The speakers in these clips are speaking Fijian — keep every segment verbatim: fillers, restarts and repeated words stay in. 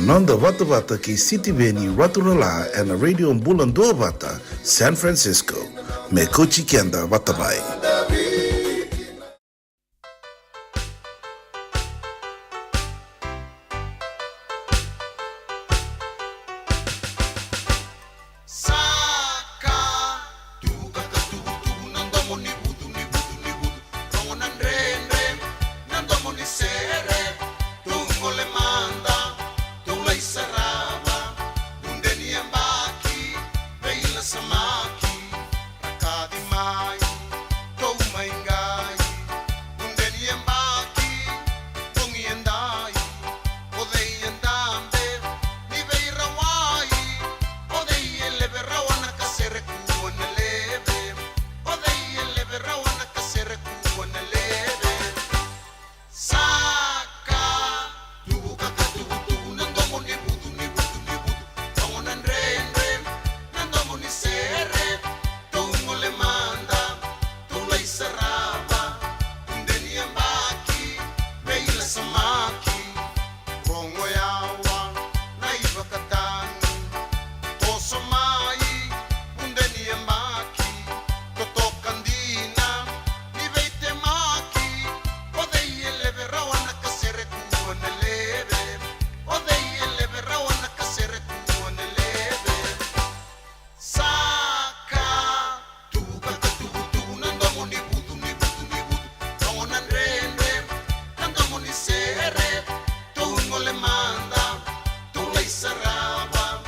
Noda vatavata kei Sitiveni Raturala ena Radio Bula Duavata, San Francisco. Me kauti keda vata mai. Saka, tuvuka ka tuvutuvu na domo ni vutu, ni vutu, ni vutu. Rogo na dredre, na domo ni sere. Tou gole mada, tou lai sarava. Bude ni yabaki, veilasamaki. Rakavi mai, tou mai qai. Bude ni yabaki, bogi e dai. O cei e dabe ni veirawai? O cei e leve rawa na ka sere kua na leve? O cei e leve rawa na ka sere kua na leve? Saka, tuvuka ka tuvutuvu na domo ni vutu, ni vutu, ni vutu. Rogo na dredre, na domo ni sere. Tou gole mada, tou lai sarava. Bude ni yabaki, veilasamaki. Rogo yawa na ivakatagi. Toso mai, bude ni yabaki. Totoka dina ni veitemaki. O cei e leve rawa na ka sere kua na leve? O cei e leve rawa na ka sere kua na leve? Saka, tuvuka ka tuvutuvu na domo ni vutu, ni vutu, ni vutu. Rogo na dredre, na domo ni sere. Tou gole mada, tou lai sarava.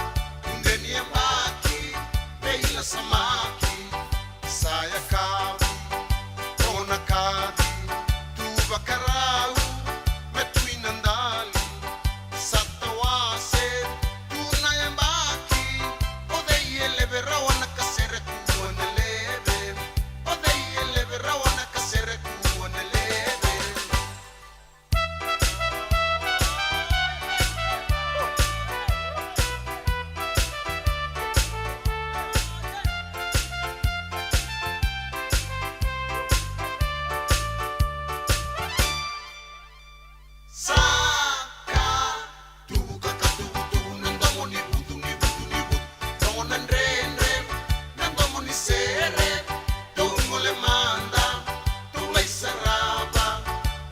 Bude ni yabaki, veilasamaki. Sa yakavi, rogo na kavi. Tu vakarau, me tu i na dali. Sa tawase, tu na yabaki. O cei e leve rawa na ka sere kua na leve? O cei e leve rawa na ka sere kua na leve? Saka, tuvuka ka tuvutuvu na domo ni vutu, ni vutu, ni vutu. Rogo na dredre, na domo ni sere. Tou gole mada, tou lai sarava.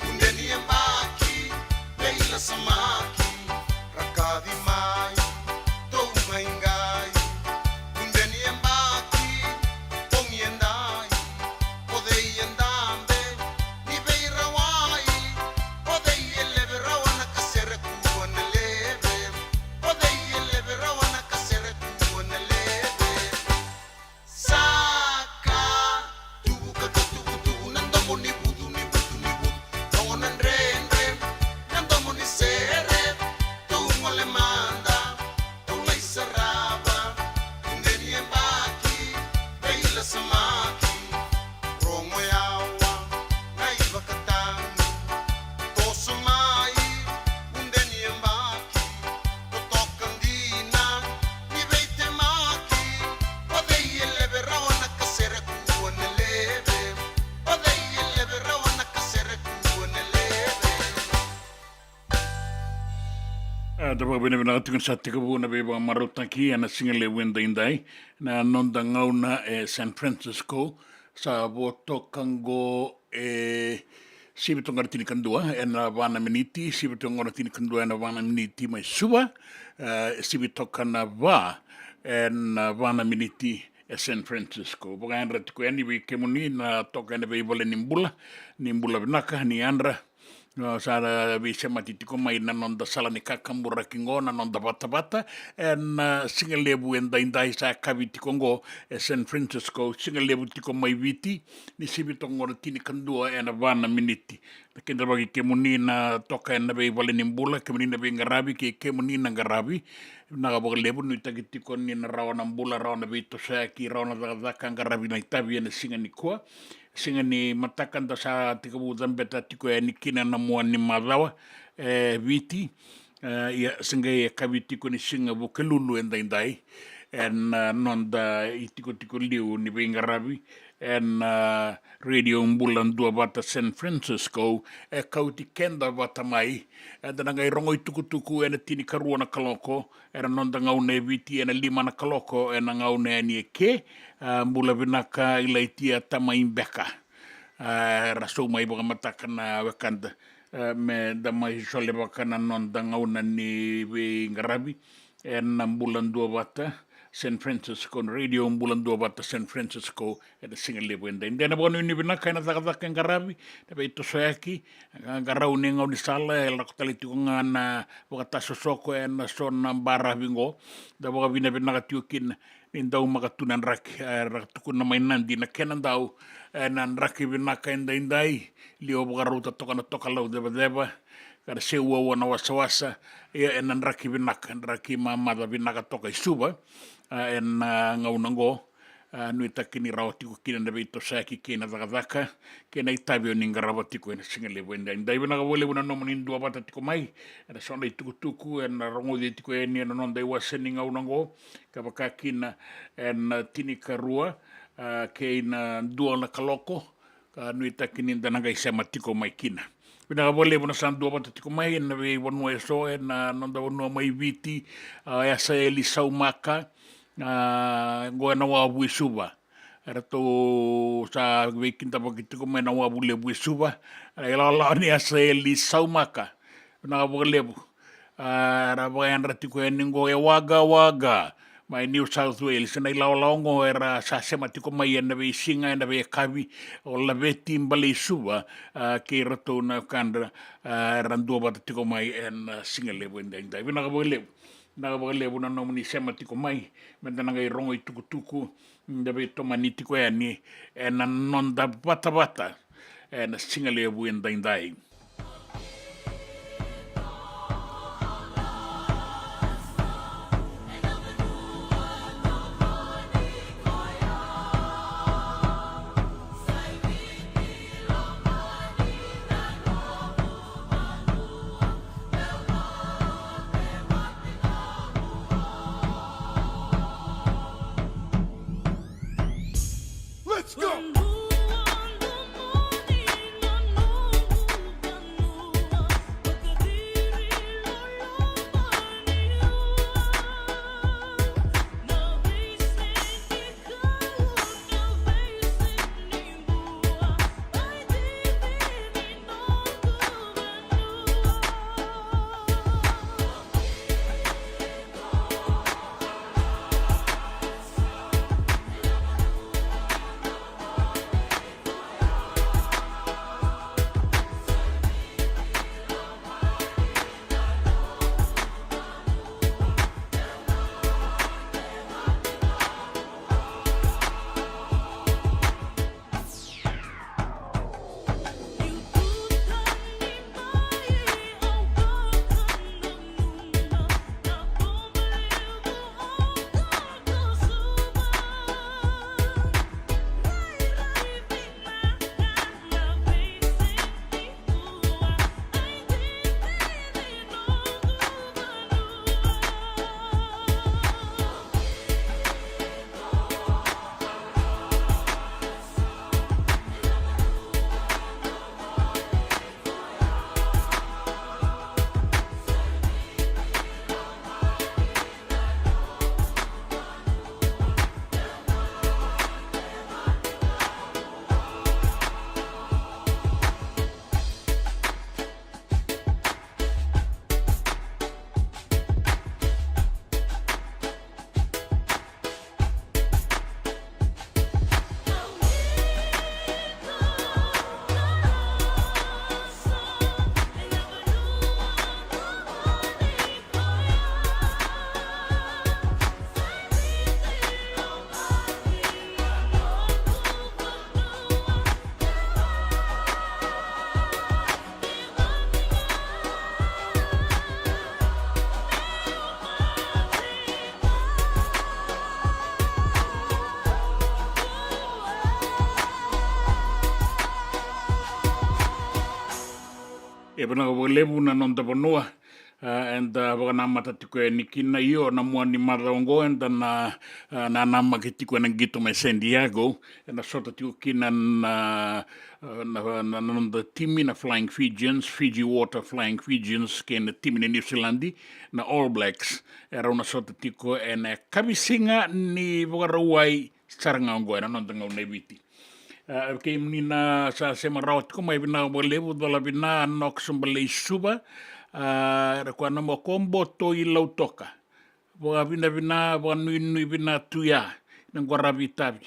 Bude ni yabaki, veilasamaki. Rakavi mai, tou mai qai. Bude ni yabaki, bogi e dai. O cei e dabe ni veirawai? O cei e leve rawa na ka sere kua na leve? O cei e leve rawa na ka sere kua na leve? Saka, tuvuka ka tuvutuvu na domo ni vutu, ni vutu, ni vutu. Rogo na dredre, na domo ni sere. Tou gole mada, tou lai sarava. Bude ni yabaki, veilasamaki. Rogo yawa na ivakatagi. Toso mai, bude ni yabaki. Totoka dina ni veitemaki. O cei e leve rawa na ka sere kua na leve? O cei e leve rawa na ka sere kua na leve? A, da vakavinavinaka tiko ni sa tekivu na veivakamarautaki ena siga levu edaidai, na noda gauna e San Francisco. Sa vo toka qo e sivi toka na tinikadua ena va na miniti, sivi toka na tinikadua ena va na miniti mai Suva, e sivi toka na va ena va na miniti e San Francisco. Vakayadra tiko yani vei kemuni na toka ena veivale ni bula, ni bula vinaka, ni yadra. Sa veisemati tiko mai na noda sala ni kakaburaki qo, na noda vatavata ena siga levu edaidai, sa yakavi tiko qo e San Francisco, siga levu tiko mai Viti, ni sivi toka qo na tinikadua ena va na miniti. Na kidavaki kemuni na toka ena veivale ni bula, kemuni na veiqaravi kei kemuni na qaravi. Vinaka vakalevu, nuitaki tiko ni na rawa na bula, rawa na veitosoyaki, rawa na cakacaka, qaravi na itavi ena siga nikua. Siga ni mataka da sa tekivu cabeta tiko yani kina na mua ni macawa e Viti. E, ia, se qai yakavi tiko ni siga Vukelulu edaidai ena, e, noda itikotiko liu ni veiqaravi. Ena, ah, Radio Bula Duavata San Francisco, e kauti keda vata mai. Eda na qai rogo i tukutuku ena tinikarua na kaloko, ena noda gauna e Viti ena lima na kaloko, ena gauna yani e ke, ah, bula vinaka Ilaitia Tamai Beka. Ah, era sau mai vakamataka na wekada, ah, me da mai solevaka na noda gauna ni veiqaravi. Ena Bula Duavata San Francisco, Radio Bula Duavata San Francisco, ena siga levu edaidai. Ena vakanuinui vinaka ena cakacaka e qaravi, na veitosoyaki, ah, qarauni e gaunisala, e lako tale tiko ga na vakatasosoko ena so na baravi qo. Da vakavinavinaka tiko kina ni dau maka tu na draki, ah, era tukuna mai Nadi na kena dau, ena draki vinaka edaidai, liwa vakarauta toka na tokalau cevaceva, ka ra se uaua na wasawasa, ia ena draki vinaka, draki mamaca vinaka toka i Suva, ah, ena, ah, gauna qo, ah, nuitaki ni rawa tiko kina na veitosoyaki kei na cakacaka, kei na itavi o ni qarava tiko ena siga levu edaidai. Vinaka vakalevu na nomuni duavata tiko mai, ena so na itukutuku, ena rogoci tiko yani ena noda iwase ni gauna qo, ka vaka kina ena tinikarua, ah, kei na dua na kaloko, ka nuitaki ni da na qai sema tiko mai kina. Vinaka vakalevu na sa duavata tiko mai ena veivanua eso, ena noda vanua mai Viti, ah, Yasaeli Saumaka, ah, qo ena wavu i Suva. Eratou sa veikidavaki tiko mai na wavu levu i Suva, na ilawalawa ni Yasaeli Saumaka. Vinaka vakalevu. Ah, era vakayadra tiko yani qo e Wagga Wagga, mai New South Wales. Na ilawalawa qo era sa sema tiko mai ena veisiga, ena veiyakavi, o Laveti Baleisuva, ah, kei iratou na wekadra, ah, era duavata tiko mai ena, ah, siga levu edaidai. Vinaka vakalevu. Vinaka vakalevu na nomuni sema tiko mai, me da na qai rogo i tukutuku, da veitomani tiko yani ena noda vatavata ena siga levu edaidai. Let's go! E vinaka vakalevu na noda vanua, A, eda vakanamata tiko yani kina, io, na mua ni macawa oqo eda na, a, nanamaki tiko ena qito mai San Diego, ena sota tiko kina na, a, na, na, na noda timi na Flying Fijians, Fiji Water Flying Fijians, kei na timi ni New Zealand, na All Blacks, e rau na sota tiko ena yakavi ni Vakarauwai sara ga oqo ena noda gauna e Viti. A, kei muni na sa sema rawa tiko mai, vinaka vakalevu, cola vina, Knox Balei Suva, a, era koya na Makoboto i Lautoka. Vakavinavina, vakanuinui vina tu ya, na qaravi tavi.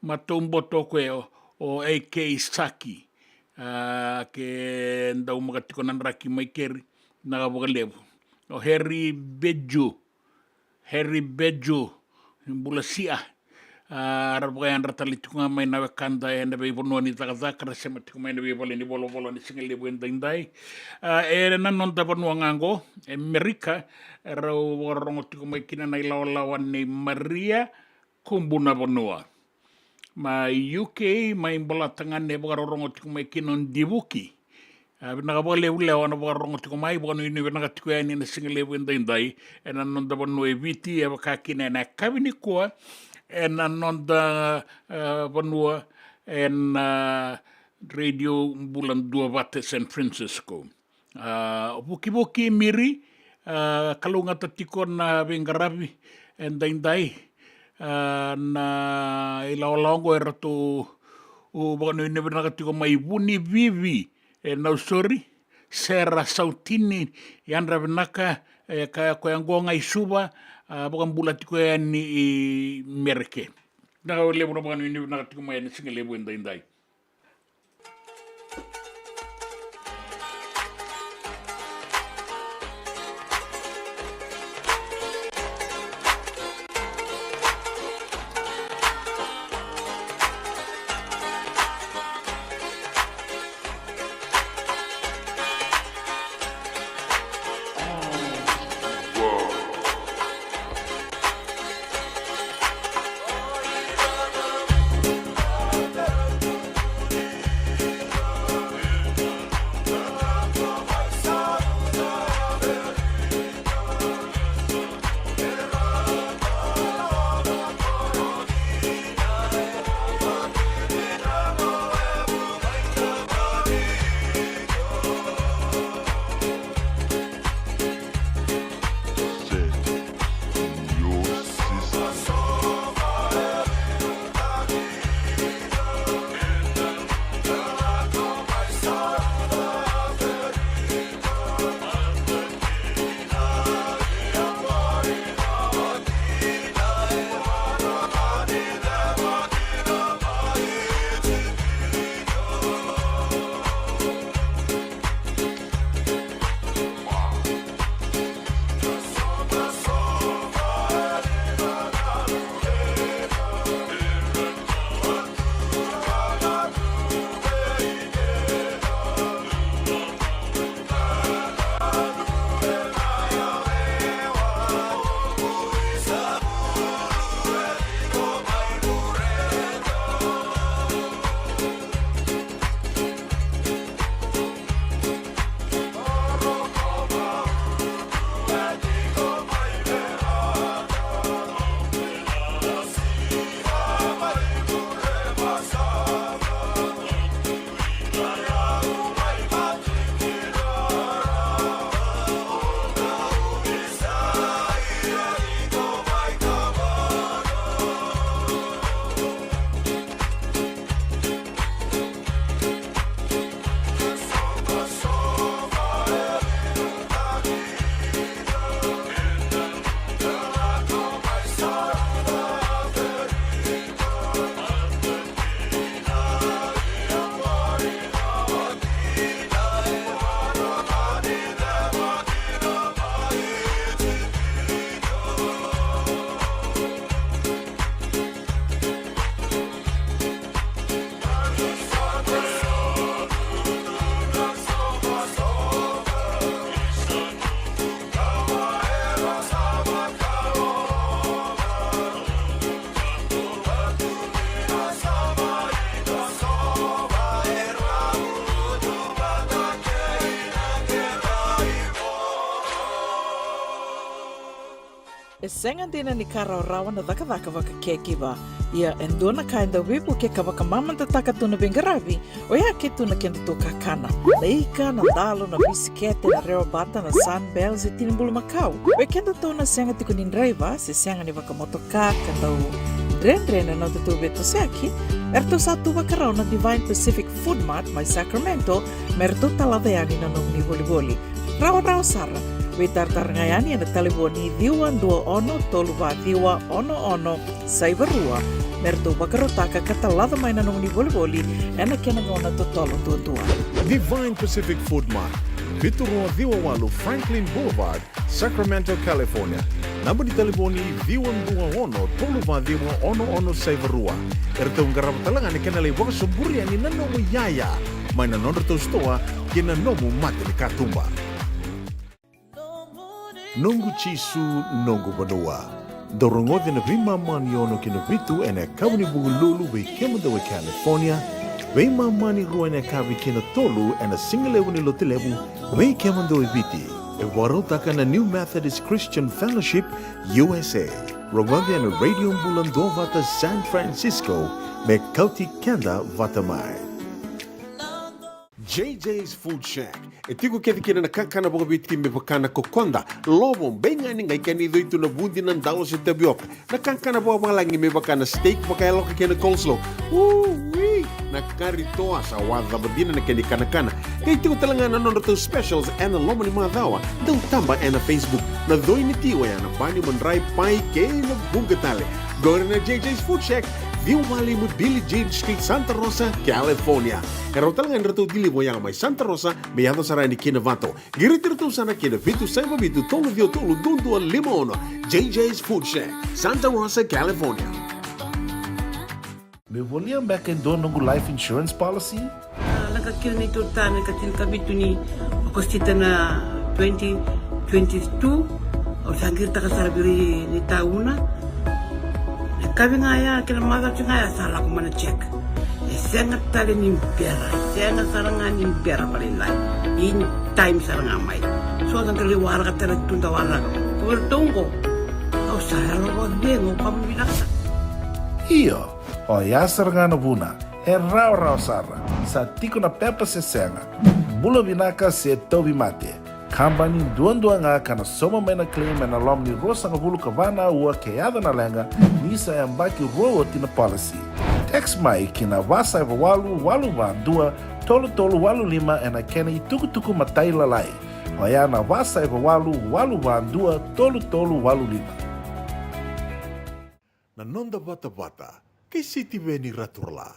Matou boto koya o, o A K Saki, a, ke daumaka tiko na draki mai keri, vinaka vakalevu. O Harry Beju, Harry Beju, bula sia. A, ra vakayadra tale tiko ga mai na wekada ena veivanua ni cakacaka, ra sema tiko mai na veivale ni volavola ni siga levu edaidai. A, ena noda vanua ga oqo, e Merika, e rau vakarorogo tiko mai kina na ilawalawa nei Maria Kubunavanua. Mai U K, mai Bolatagane, ne vakarorogo tiko mai kina o Divuki. A, vinaka vakalevu lewa na vakarorogo tiko mai, vakanuinui vinaka tiko yani ena siga levu edaidai, ena noda vanua e Viti, e vaka kina ena yakavi nikua, ena noda, a, vanua, ena Radio Bula Duavata San Francisco. A, vukivuki Miri, a, kalougata tiko na veiqaravi edaidai, a, na ilawalawa oqo eratou, u, vakanuinui vinaka tiko mai Vunivivi, e Nausori, Sera Sautini, yadra vinaka, e ka koya oqo ga i Suva, a, vakabula tiko yani i Merika. Vinaka vakalevu na vakanuinui vinaka tiko mai ena siga levu edaidai. Sega dina ni ka rawarawa na cakacaka vaka caregiver. Ia e dua na ka e dau veivukei ka vakamamadataka tu na veiqaravi, oya ke tu na kedatou kakana. Na ika, na dalo, na bisikete, na rewa bata, na Sunbell se tini bulumakau. Vei kedatou na sega tiko ni draiva se sega ni vakamotoka ka dau dredre na nodatou veitosoyaki, eratou sa tu vakarau na Divine Pacific Food Mart mai Sacramento me ratou talaca yani na nomuni volivoli. Rawarawa sara. Veitaratara ga yani ena talevoni ciwa dua ono tolu va ciwa ono ono saiva rua me ratou vakarautaka ka talaca mai na nomuni volivoli ena kena gauna totolo duadua. Divine Pacific Food Mart, vitu rua ciwa walu Franklin Boulevard, Sacramento, California. Naba ni talevoni ciwa dua ono tolu va ciwa ono ono saiva rua. Eratou qarava tale ga na kena lai vakasoburi yani na nomu iyaya mai na nodratou sitoa ki na nomu mata ni katuba. Noqu Jisu, noqu vanua. Dou rogoca na veimama ni ono ki na vitu ena yakavi ni Vukelulu vei kemudou e California, veimama ni rua ena yakavi ki na tolu ena sigalevu ni Lotulevu vei kemudou e Viti. E vakarautaka na New Methodist Christian Fellowship U S A. Rogoca ena Radio Bula Duavata San Francisco me kauti keda vata mai. J J's Food Shack. E tiko kece kina na kakana vakaviti me vaka na kokoda, lovo, beigani, qai kena icoi tu na vudi, na dalo se tavioka. Na kakana vakavalagi me vaka na steak vakayaloka kei na coleslaw. Ui! Na kari toa sa wacava dina na kena ikanakana. Qai tiko tale ga na nodratou specials ena loma ni macawa. Dau taba ena Facebook. Na coi ni ti oya na bani, madrai, pai kei na vuqa tale. Qori na J J's Food Shack, ciwa walu lima Billie Jean Street, Santa Rosa, California. E rawa tale ga ni ratou deliver oya mai Santa Rosa me yaco sara yani ki Novato. Qiriti iratou sara ki na vitu saiva vitu tolu ciwa tolu dua dua lima ono. J J's Food Shack, Santa Rosa, California. Meu volia beka e dua noqu life insurance policy? A, lako kina neitou tane ka tinikavitu ni Okosita na twenty twenty-two. Au sa qiritaka sara vei ira ni tauna. E kavi ga ya, kena macawa ga ya sa lako mai na check. E sega tale ni bera, e sega sara ga ni bera vakalailai. In time sara ga mai. So da qai waraka tale tu da waraka. Ko iratou qo, au sa yalo vakacegu, au vakavinavinaka sara. Io, oya sara ga na vuna. E rawarawa sara. Sa tiko na pepa se sega. Bula vinaka se tauvimate. Kabani duadua ga ka na sauma mai na claim ena loma ni ruasagavulu ka va na aua ke yaco na leqa, ni sa yabaki rua oti na policy. Text mai ki na va saiva walu walu va dua tolu tolu walu lima ena kena itukutuku matailalai. Oya na va saiva walu walu va dua tolu tolu walu lima. Na noda vatavata kei Sitiveni Raturala.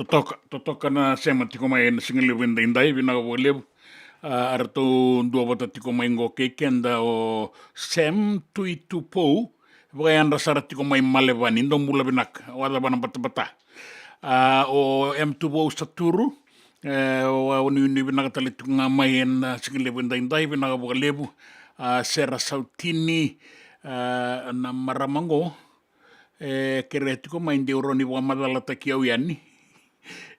Totoka, totoka na sema tiko mai ena sigalevu edaidai, vinaka vakalevu. A, eratou duavata tiko mai qo kei keda o Sam Tui Tupou, vakayadra sara tiko mai Malevani, dou bula vinaka, waca vana batabata. A, o M Tuvou Saturu, e, vakanuinui vinaka tale tiko ga mai ena sigalevu edaidai, vinaka vakalevu. A, Sera Sautini, a, na marama qo, e kerea tiko mai de au rawa ni vakamacalataki au yani.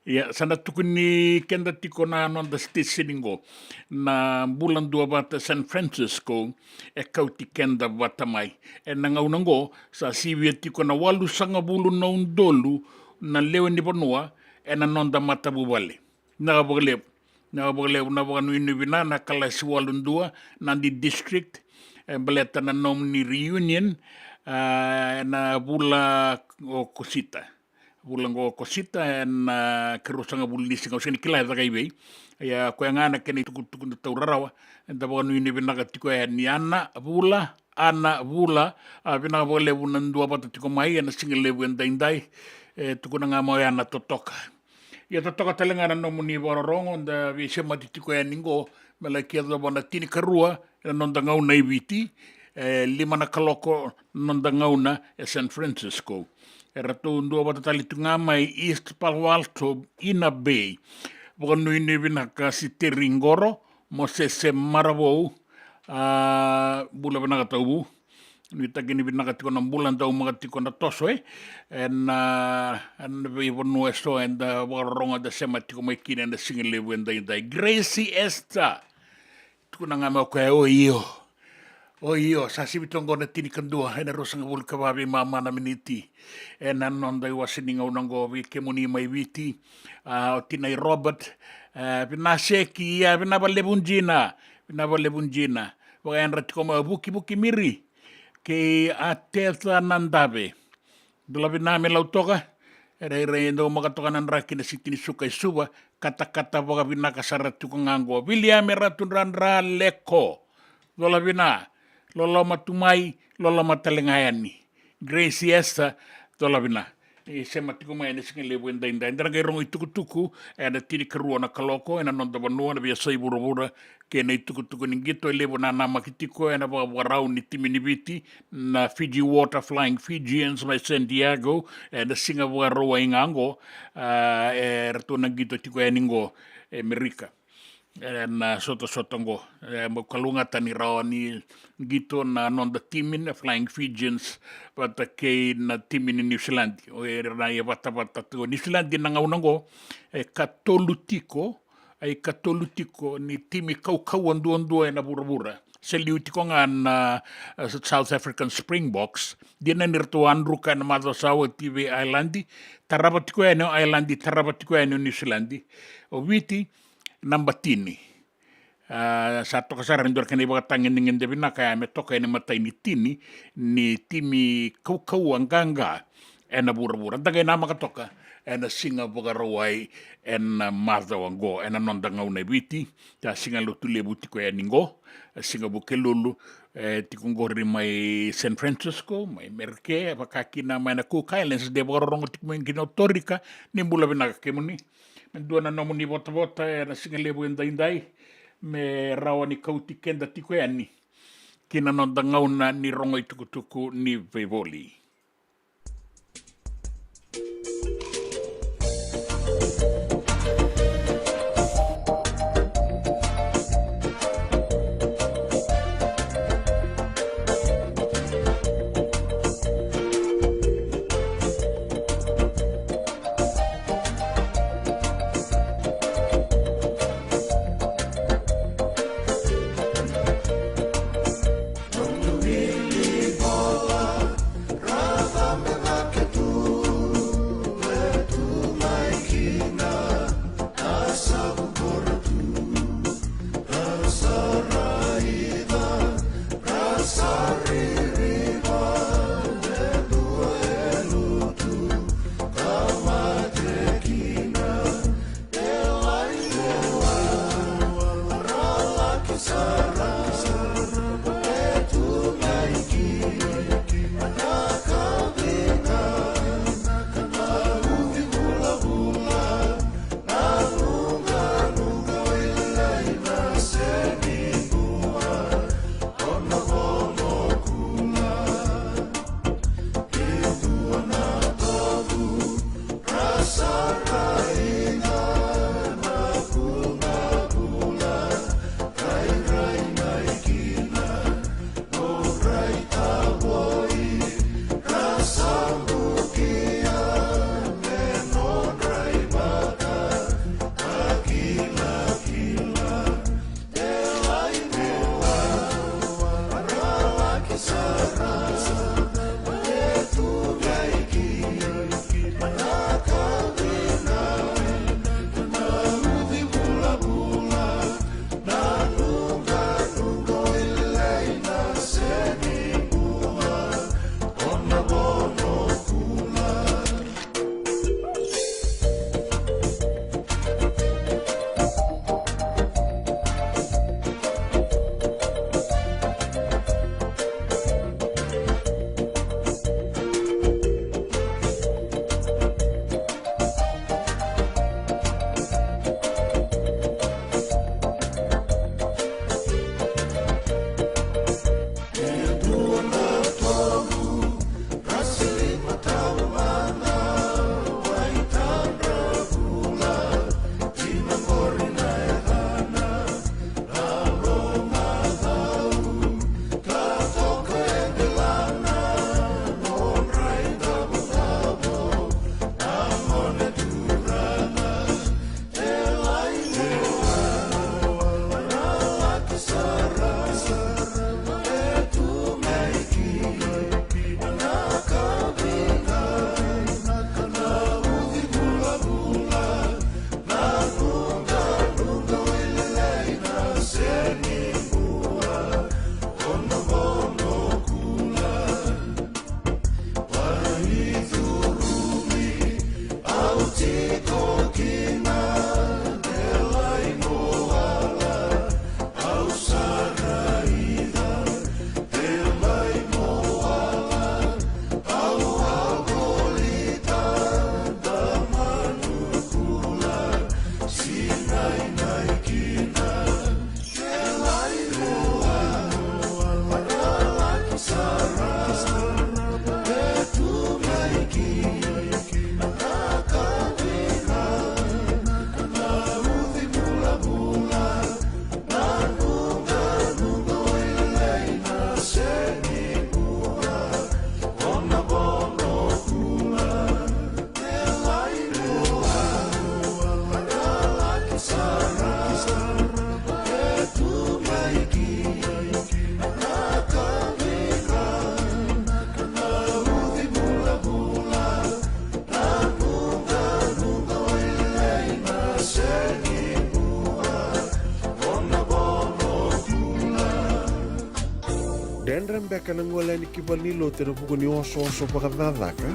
Ia, sa na tukuni keda tiko na noda station qo, na bula duavata San Francisco, e kauti keda vata mai. Ena gauna qo sa sivia tiko na walusagavulu na udolu na lewe ni vanua ena noda matavuvale. Vinaka vakalevu. Vinaka vakalevu na vakanuinui vinaka na kalasi walu dua, Nadi District, e baleta na nomuni reunion, a, ena vula o Okosita. Vula qo o Okosita ena, a, ikaruasagavulu ni siga, au sega ni kila e caka i vei. Ia, koya ga na kena itukutuku da taura rawa, eda vakanuinui vinaka tiko yani. Ana Vula, Ana Vula, a, vinaka vakalevu na duavata tiko mai ena sigalevu edaidai. E tukuna ga mai o Ana, totoka. Ia, totoka tale ga na nomuni vakarorogo, da veisemati tiko yani qo me laki yacova na tinikarua ena noda gauna e Viti, e lima na kaloko na noda gauna e San Francisco. Eratou duavata tale tu ga mai East Palo Alto, Inner Bay. Vakanuinui vinaka Siteri Qoro, Mosese Maravou, a, bula vinaka Tauvu. Nuitaki ni vinaka tiko na bula, daumaka tiko na toso, e. Ena, ena veivanua eso eda vakarorogo, eda sema tiko mai kina ena sigalevu edaidai. Gracie Esther, tukuna ga mai o koya, o io. O io, sa sivi toka qo na tinikadua ena ruasagavulu ka va veimama na miniti ena noda iwase ni gauna qo vei kemuni mai Viti. A, o tinai Robert, e, vinaseki, ia, vinaka vakalevu dina, vinaka vakalevu dina. Vakayadra tiko mai o Vukivuki Miri kei a Teca na Dave. Dolavi na me lau toka. E rairai e daumaka toka na draki na siti ni suka e Suva. Katakata vakavinaka sara tiko ga qo. Viliame Ratu Dradra Leko, dola vina. Loloma tu mai, loloma tale ga yani. Gracie Esther, dola vina. E sema tiko mai ena sigalevu edaidai. Eda na qai rogo itukutuku ena tinikarua na kaloko ena noda vanua na veiyasai vuravura, kei na itukutuku ni qito. E levu na namaki tiko ena vakavakarau ni timi ni Viti na Fiji Water Flying Fijians mai San Diego ena siga Vakarauwai ga qo. A, eratou na qito tiko yani qo e Merika ena sotasota qo. E, mo kalougata ni rawa ni qito na noda timi na Flying Fijians vata kei na timi ni New Zealand. O ira na ia vatavata tu New Zealand na gauna qo, e katolu tiko, e katolu tiko ni timi kaukauwa duadua ena vuravura. Se liu tiko ga na, e, South African Springboks. Dina ni ratou a druka ena macawa sa oti vei Ireland, tarava tiko yani o Ireland, tarava tiko yani o New Zealand. O Viti, naba tini. A, sa toka sara e dua na kena ivakatagedegede vinaka ya me toka ena imatai ni tini ni timi kaukauwa qaqa ena vuravura. Da qai namaka toka ena siga Vakarauwai ena macawa qo ena noda gauna e Viti. Sa siga Lotulevu tiko yani qo, e siga Vukelulu, e tiko qori mai San Francisco, mai Merika, e vaka kina mai na Cook Islands, de vakarorogo tiko mai kina o Torika. Ni bula vinaka kemuni. Me dua na nomuni votavota ena sigalevu edaidai me rawa ni kauti keda tiko yani ki na noda gauna ni rogo itukutuku ni veivoli. Dredre beka na gole yani ki valenilotu ena vuku ni osooso vakacakacaka?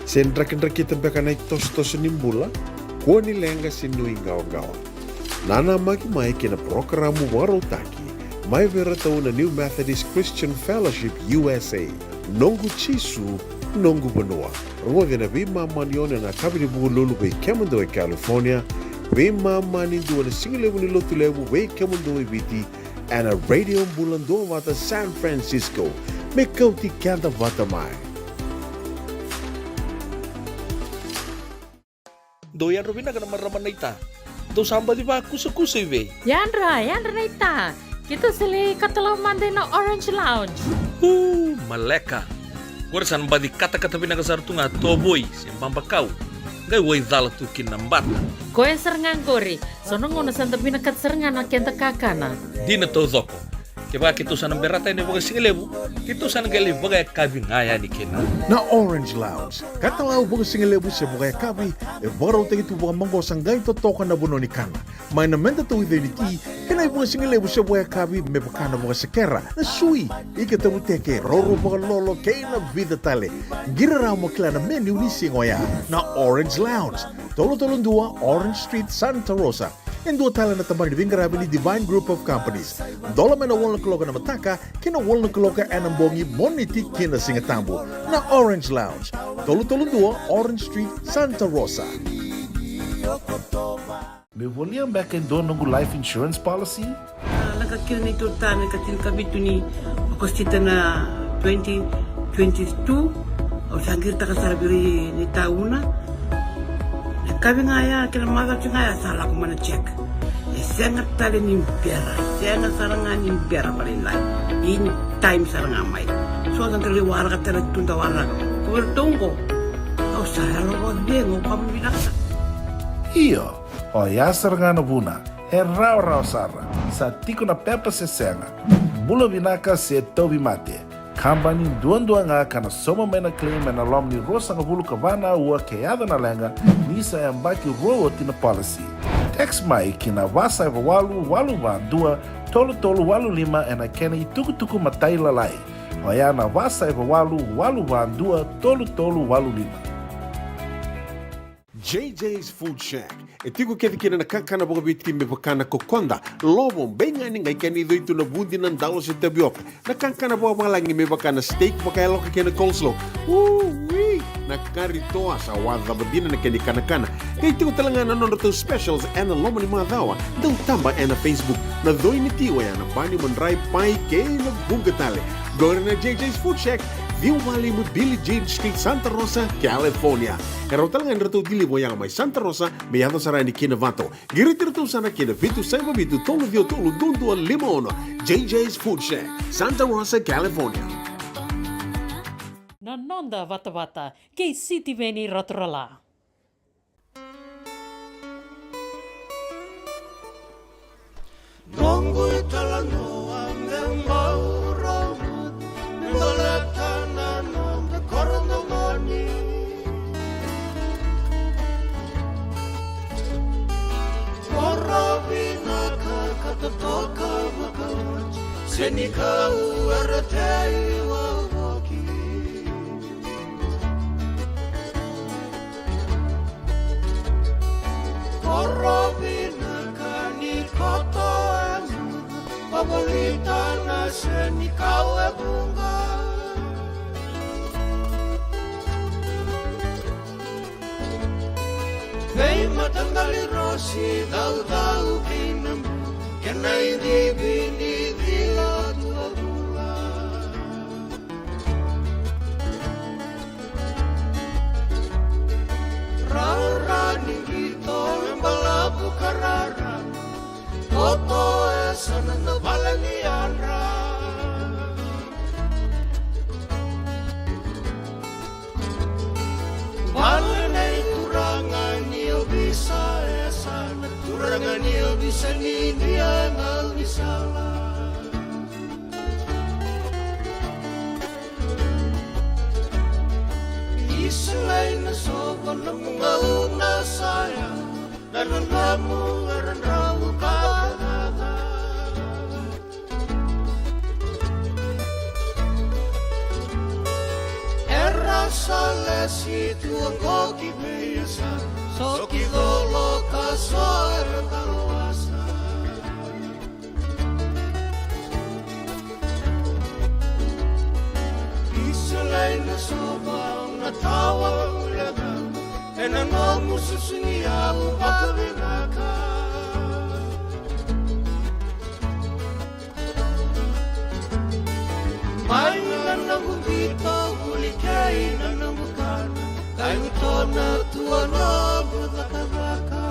Se drakidrakita beka na itosotoso ni bula? Kua ni leqa se nuiqawaqawa. Nanamaki mai ki na parokaramu vakarautaki mai vei iratou na New Methodist Christian Fellowship U S A, Noqu Jisu, Noqu Vanua. Rogoci ena veimama ni ono ena yakavi ni Vukelulu vei kemudou e California, veimama ni dua na sigalevu ni Lotulevu vei kemudou e Viti, ena Radio Bula Duavata San Francisco. Me kauti keda vata mai. Dou yadra vinaka na marama naita. Dou sa baci vakusakusa i vei? Yadra, yadra naita. Keitou sa lai katalau mada ina Orange Lounge. Uu, maleka. Qori sa na baci katakata vinaka sara tu ga tovoi se babakau. Qai waicala tu kina na bata. Koya sara ga qori. So na gauna sa da vinakata sara ga na keda kakana. Dina taucoko. Kevaka keitou sa na berata yani vakasigalevu, keitou sa na qai lai vakayakavi ga yani kina. Na Orange Lounge, katalau vakasigalevu se vakayakavi, e vakarautaki tu vakamaqosa qai totoka na vanua ni kana. Mai na meda tauica ni ti, kei na ivakasigalevu se vakayakavi me vaka na vakasekera, na sui, ika tavuteke, roro vakalolo, kei na vica tale. Qiri rawa mo kila na menu ni siga oya. Na Orange Lounge, tolu tolu dua Orange Street, Santa Rosa. E dua tale na tabana ni veiqaravi ni Divine Group of Companies. Dola mai na walu na kaloko ena mataka ki na walu na kaloko ena bogi, Moniti ki na Sigatabu. Na Orange Lounge, tolu tolu dua Orange Street, Santa Rosa. Meu volia beka e dua noqu life insurance policy? A, lako kina neitou ta na ika tinikavitu ni Okosita na twenty twenty-two. Au sa qiritaka sara vei ira na itauna. Na yakavi ga ya kei na macawa ga ya sa lako mai na check. E sega tale ni bera, e sega sara ga ni bera vakalailai. In time sara ga mai. So da qai waraka tale tu da waraka. Ko iratou qo, au sa yalo vakacegu, au vakavinavinaka sara. Io. Oya sara ga na vuna, e rawarawa sara, sa tiko na pepa se sega, bula vinaka se tauvimate. Kabani duadua ga ka na sauma mai na claim ena loma ni ruasagavulu ka va na aua ke yaco na leqa, ni sa yabaki rua oti na policy. Text mai ki na va saiva walu walu va dua tolu tolu walu lima ena kena itukutuku matailalai. Oya na va saiva walu walu va dua tolu tolu walu lima. J J's Food Shack. E tiko kece kina na kakana vakaviti me vaka na kokoda, lovo, beigani, qai kena icoi tu na vudi, na dalo se tavioka. Na kakana vakavalagi me vaka na steak vakayaloka kei na coleslaw. Ui! Na kari toa, sa wacava dina na kena ikanakana. Qai tiko tale ga na nodratou specials ena loma ni macawa. Dau taba ena Facebook. Na coi ni ti oya na bani, madrai, pai kei na vuqa tale. Qori na J J's Food Shack, ciwa walu lima Billie Jean Street, Santa Rosa, California. E rawa tale ga ni ratou deliver oya mai Santa Rosa me yaco sara yani ki Novato. Qiriti iratou sara ki na vitu saiva vitu tolu ciwa tolu dua dua lima ono. J J's Food Shack, Santa Rosa, California. Na noda vatavata kei Sitiveni Raturala. Noqu italanoa me bau rau, me baleta na noda koro domoni. Koro vinaka ka totoka vakaoti, se ni kau era tei wavoki. Volita na senikau e vuqa. Veimataqali rosi caucau kei na bu, kena idivi ni cila tu a vula. Rara ni qito e balavu ka rara, koto e sana na vale ni yadra. Vale nei turaga ni ovisa e sana, turaga ni ovisa ni Idia e gaunisala. Isilai na sova na mu gauna sa yaga, na nanamu era drau ka cakacaka. Era sa lesi tu oqo ki vei Esa, so ki colo ka so era kalowasa. Isilai na sova au na tawa ulega, ena nomu susu ni au vakavinaka. Mai na noqu qito vuli kei na noqu kana, kai utona tu a noqu cakacaka.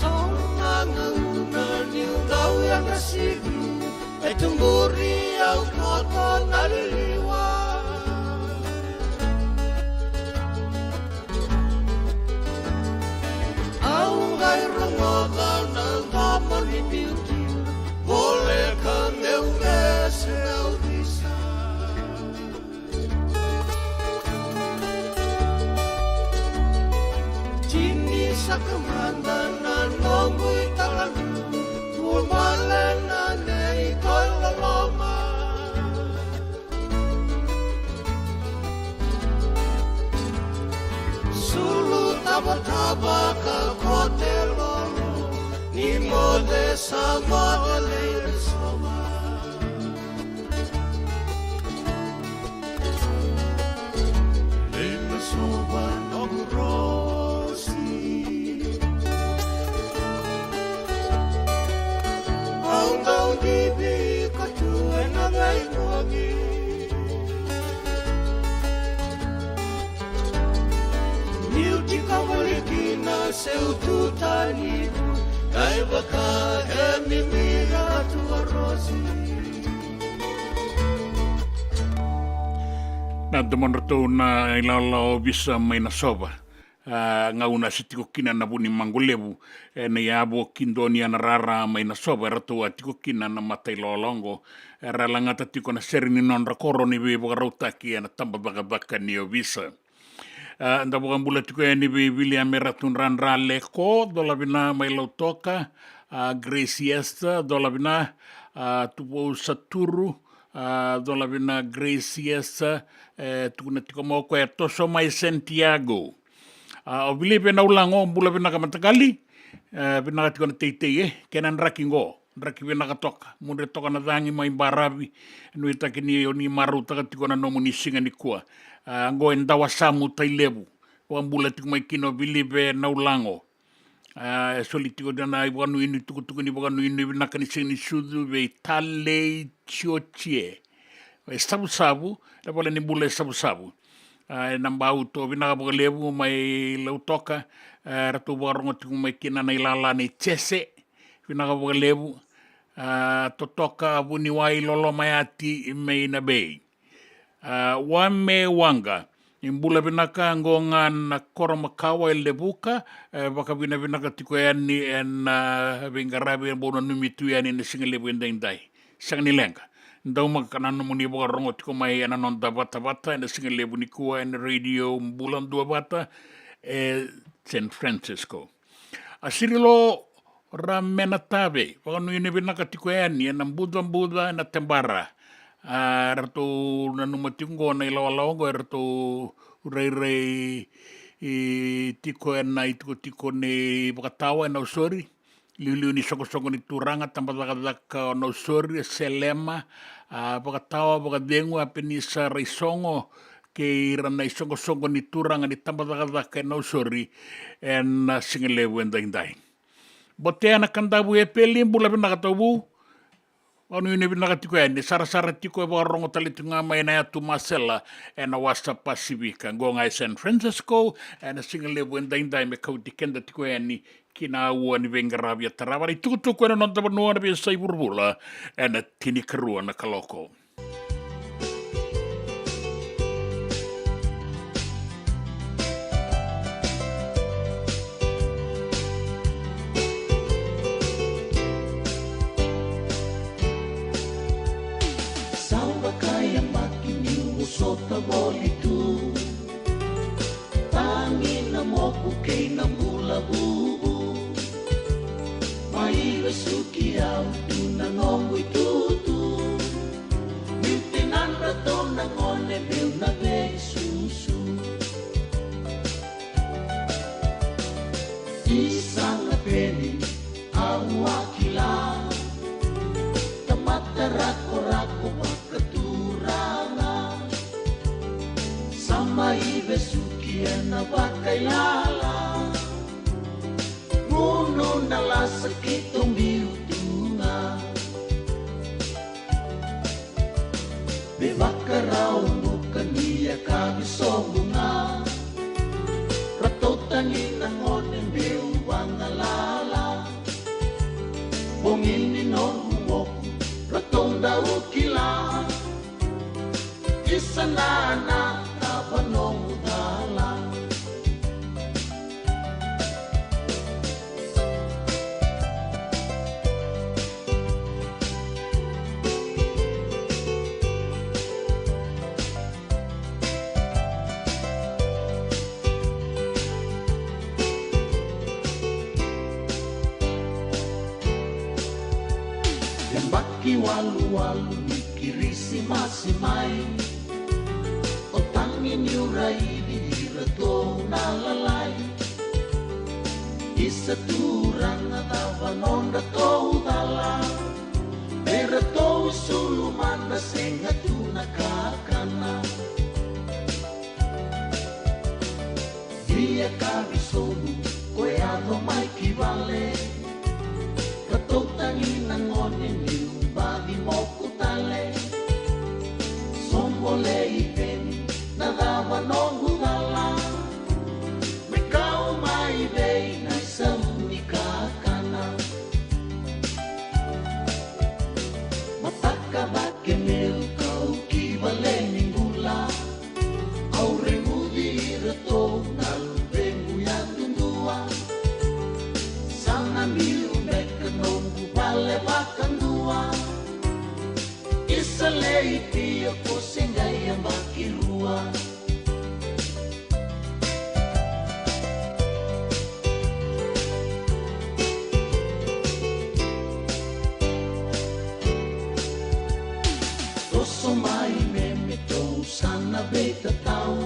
So na gauna niu dau yadra sivi, e tuburi au koto na liliwa. Au qai rogoca na domo ni biuti, voleka meu vese au visa. Tini saka mada na noqu italanoa, ua bale na nei koi loloma. Sulu tavatava ka kote lolo, ni moce sa moce lei sova. Lei na sova noqu rosi. Au dau bibi ka tu ena veibogi. Niu tiko voli kina seu tu tani, kai vaka e mimira tu a rosi. Na domodratou na ilawalawa ovisa mai Nasova. A, gauna se tiko kina na vu ni maqo levu, e, na iyavo ki Doniyanarara mai Nasova, eratou a tiko kina na mata ilawalawa oqo, era lagata tiko na sere ni nodra koro ni veivakarautaki ena tabacakacaka ni ovisa. A, da vakabula tiko yani vei Viliame Ratu Dradra Leko, cola vina mai Lautoka, a, Grace Esther, cola vina, a, Tuvou Saturu, a, cola vina Grace Esther, e, tukuna tiko mai o koya e toso mai Santiago. A, o Vilipe Naulago, bula vinaka mataqali, e, vinaka tiko na teitei, e, kena draki qo. Draki vinaka toka, mudre toka na cagi mai baravi, e nuitaki ni o ni marautaka tiko na nomuni siga nikua. A, qo e Dawasamu, Tailevu, vakabula tiko mai kina o Vilipe Naulago. A, e soli tiko na ivakanuinui, tukutuku ni vakanuinui vinaka ni siga ni sucu vei Talei Tiotie. E Savusavu, na vale ni bula e Savusavu. A, e na bau to vinaka vakalevu mai Lautoka, e, ratou vakarogo tiko mai kina na ilala nei Jese, vinaka vakalevu, a, totoka vuniwai loloma yati mai na bei. A, Wame Waqa, ni bula vinaka qo ga na koro makawa e Levuka, e, vakavinavinaka tiko yani ena, a, veiqaravi e bau nanumi tu yani na siga levu edaidai. Sega ni leqa. Daumaka na nomuni vakarogo tiko mai ena noda vatavata ena siga levu nikua ena Radio Bula Duavata e San Francisco. A Sirilo Ramenatave, vakanuinui vinaka tiko yani ena bucabuca ena Tebara. A, ratou nanuma tiko qo na ilawalawa qo, eratou rairai i tiko ena itikotiko ni vakatawa e Nausori, liuliu ni soqosoqo ni turaga, tabacakacaka o Nausori, e Selema, a, vakatawa vakacegu, a, Penisa Raisogo, kei ira na isoqosoqo ni turaga ni tabacakacaka e Nausori ena sigalevu edaidai. Botea na Kadavu, Epeli, bula vinaka tauvu. Vanuinui vinaka tiko yani, sarasara tiko, e vakarorogo tale tiko ga mai na yatu Masela ena wasa Pasifika. Qo ga e San Francisco ena sigalevu edaidai, me kauti keda tiko yani ki na aua ni veiqaravi e tarava na itukutuku ena noda vanua na veiyasai vuravula ena tinikarua na kaloko. Sa vakayabaki niu vosota voli tu, tagi na moku kei na bula vuvu. Mai vesuki au tu na noqu itutu, niu te nadra to na gone meu na veisusu. Isa na peni au a kila, tamata rakorako vakaturaga. Sa mai vesuki ena vakailala, gunu na lasa keitou biu tu ga. Me vakarau buka ni yakavi sobu ga, ratou tagi na gone meu vagalala. Bogi ni noqu moku ratou dau kila, isa na na cava noqu cala. Yabaki waluwalu ni Kirisimasi mai, o tagi niu raici iratou na lalai. Isa turaga cava nodratou cala, me ratou isulu mada sega tu na kakana. Via ka visobu ko yaco mai ki vale, ratou tagi na gone niu baci moku tale. Sobo lei peni na cava noqu cala, me kau mai vei na isau ni kakana. Mataka cake meu kau ki vale ni bula, au reguci iratou na luvequ yadudua. Sa na biu beka noqu vale vakadua. Isa lei pio ko se qai yabaki rua. Toso mai me me tou sa na veitatau.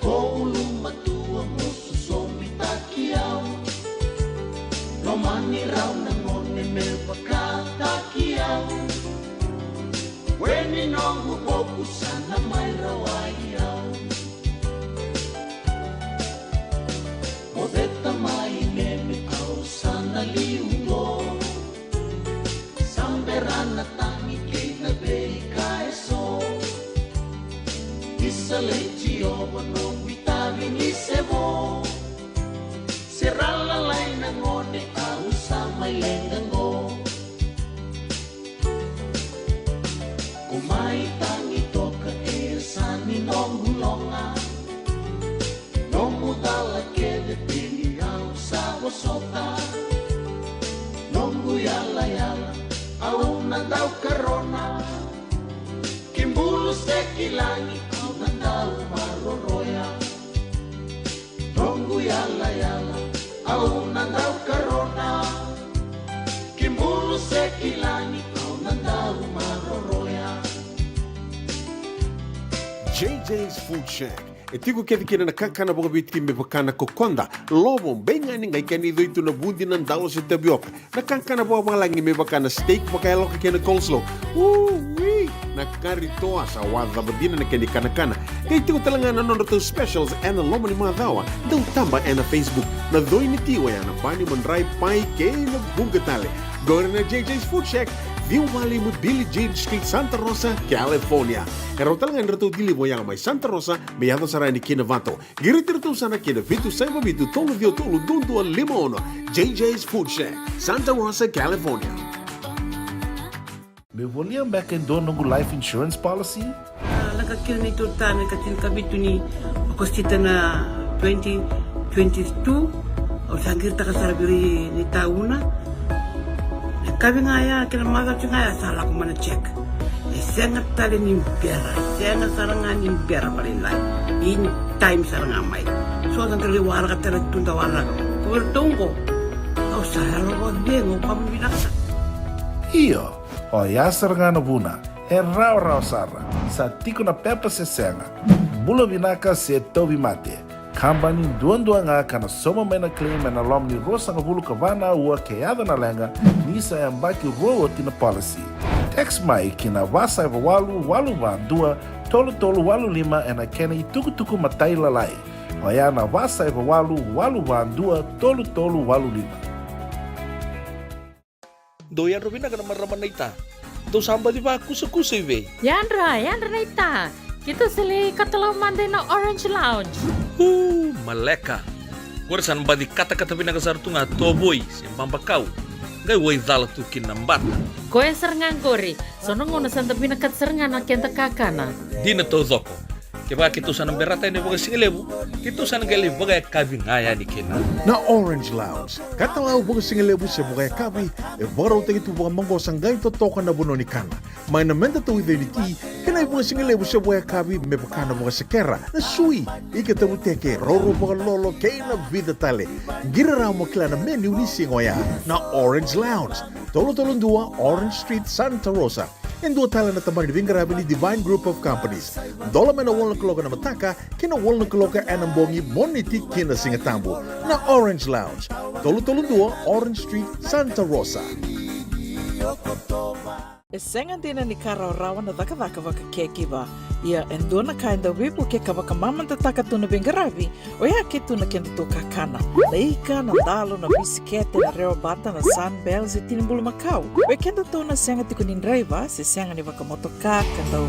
Ko ulumatua mo sosobitaki au. Lomani rau na gone me vakataki au. Weni noqu voku sa na mai rawai au. Mo veta mai me me au sa na liu qo. Sa bera na tagi kei na veika eso. Isa lei Jiova noqu itavi ni se vo. Se ra lalai na gone au sa mai leqa qo. Ko mai tagi toka e yasa ni noqu loga. Nomu cala kece peni au sa vosota. Noqu yalayala au na dau karona. Ki bulu se ki lagi au na dau maroroya. Noqu yalayala au na dau karona. Ki bulu se ki lagi au na dau maroroya. J J's Food Shack E tiko kece kina na kakana vakaviti me vaka na kokoda, lovo, beigani, qai kena icoi tu na vudi, na dalo se tavioka. Na kakana vakavalagi me vaka na steak vakayaloka kei na coleslaw. Ui! Na kari toa sa wacava dina na kena ikanakana. Qai tiko tale ga na nodratou specials ena loma ni macawa. Dau taba ena Facebook. Na coi ni ti oya na bani, madrai, pai kei na vuqa tale. Qori na J J's Food Shack, ciwa walu lima Billie Jean Street, Santa Rosa, California. E rawa tale ga ni ratou deliver oya mai Santa Rosa, me yaco sara yani ki Novato. Qiriti iratou sara ki na vitu saiva vitu tolu ciwa tolu dua dua lima ono. J J's Food Shack, Santa Rosa, California. Meu volia beka e dua noqu life insurance policy? A, lako kina neitou tane ka tinikavitu ni Okosita na twenty twenty-two. Au sa qiritaka sara vei ira na itauna. Na kavi ga ya kei na macawa ga ya sa lako mai na check. E sega tale ni bera, e sega sara ga ni bera vakalailai. In time sara ga mai. So sa da lai waraka tale tu da waraka. Ko iratou qo, au sa yalo vakacegu, au kama vinaka sara. Io, oya sara ga na vuna. E rawarawa sara. Sa tiko na pepa se sega. Bula vinaka se tauvimate. Kabani duadua ga ka na sauma mai na claim ena loma ni ruasagavulu ka va na aua ke yaco na leqa, ni sa yabaki rua oti na policy. Text mai ki na va saiva walu walu va dua tolu tolu walu lima ena kena itukutuku matailalai. Oya na va saiva walu walu va dua tolu tolu walu lima. Dou yadra vinaka na marama naita. Dou sa baci vakusakusa i vei? Yadra, yadra naita. Keitou sa lai katalau mada ina Orange Lounge. Uu, maleka. Qori sa na baci katakata vinaka sara tu ga tovoi se babakau. Qai waicala tu kina na bata. Koya sara ga qori. So na gauna sa da vinakata sara ga na keda kakana. Dina taucoko. Kevaka keitou sa na berata yani vakasigalevu, keitou sa na qai lai vakayakavi ga yani kina. Na Orange Lounge, katalau vakasigalevu se vakayakavi, e vakarautaki tu vakamaqosa, qai totoka na vanua ni kana. Mai na meda tauica ni ti, kei na ivakasigalevu se vakayakavi me vaka na vakasekera, na sui, ika tavuteke, roro vakalolo, kei na vica tale. Qiri rawa mo kila na menu ni siga oya. Na Orange Lounge, tolu tolu dua Orange Street, Santa Rosa. E dua tale na tabana ni veiqaravi ni Divine Group of Companies. Dola mai na walu na kaloko ena mataka ki na walu na kaloko ena bogi, Moniti ki na Sigatabu. Na Orange Lounge, tolu tolu dua Orange Street, Santa Rosa. E sega dina ni ka rawarawa na cakacaka vaka caregiver. Ia e dua na ka e dau veivuke ka vakamamadataka tu na veiqaravi, oya ke tu na kedatou kakana. Na ika, na dalo, na bisikete, na rewabata, na Sunbell se tini bulumakau. Vei kedatou na sega tiko ni draiva se sega ni vakamotoka ka dau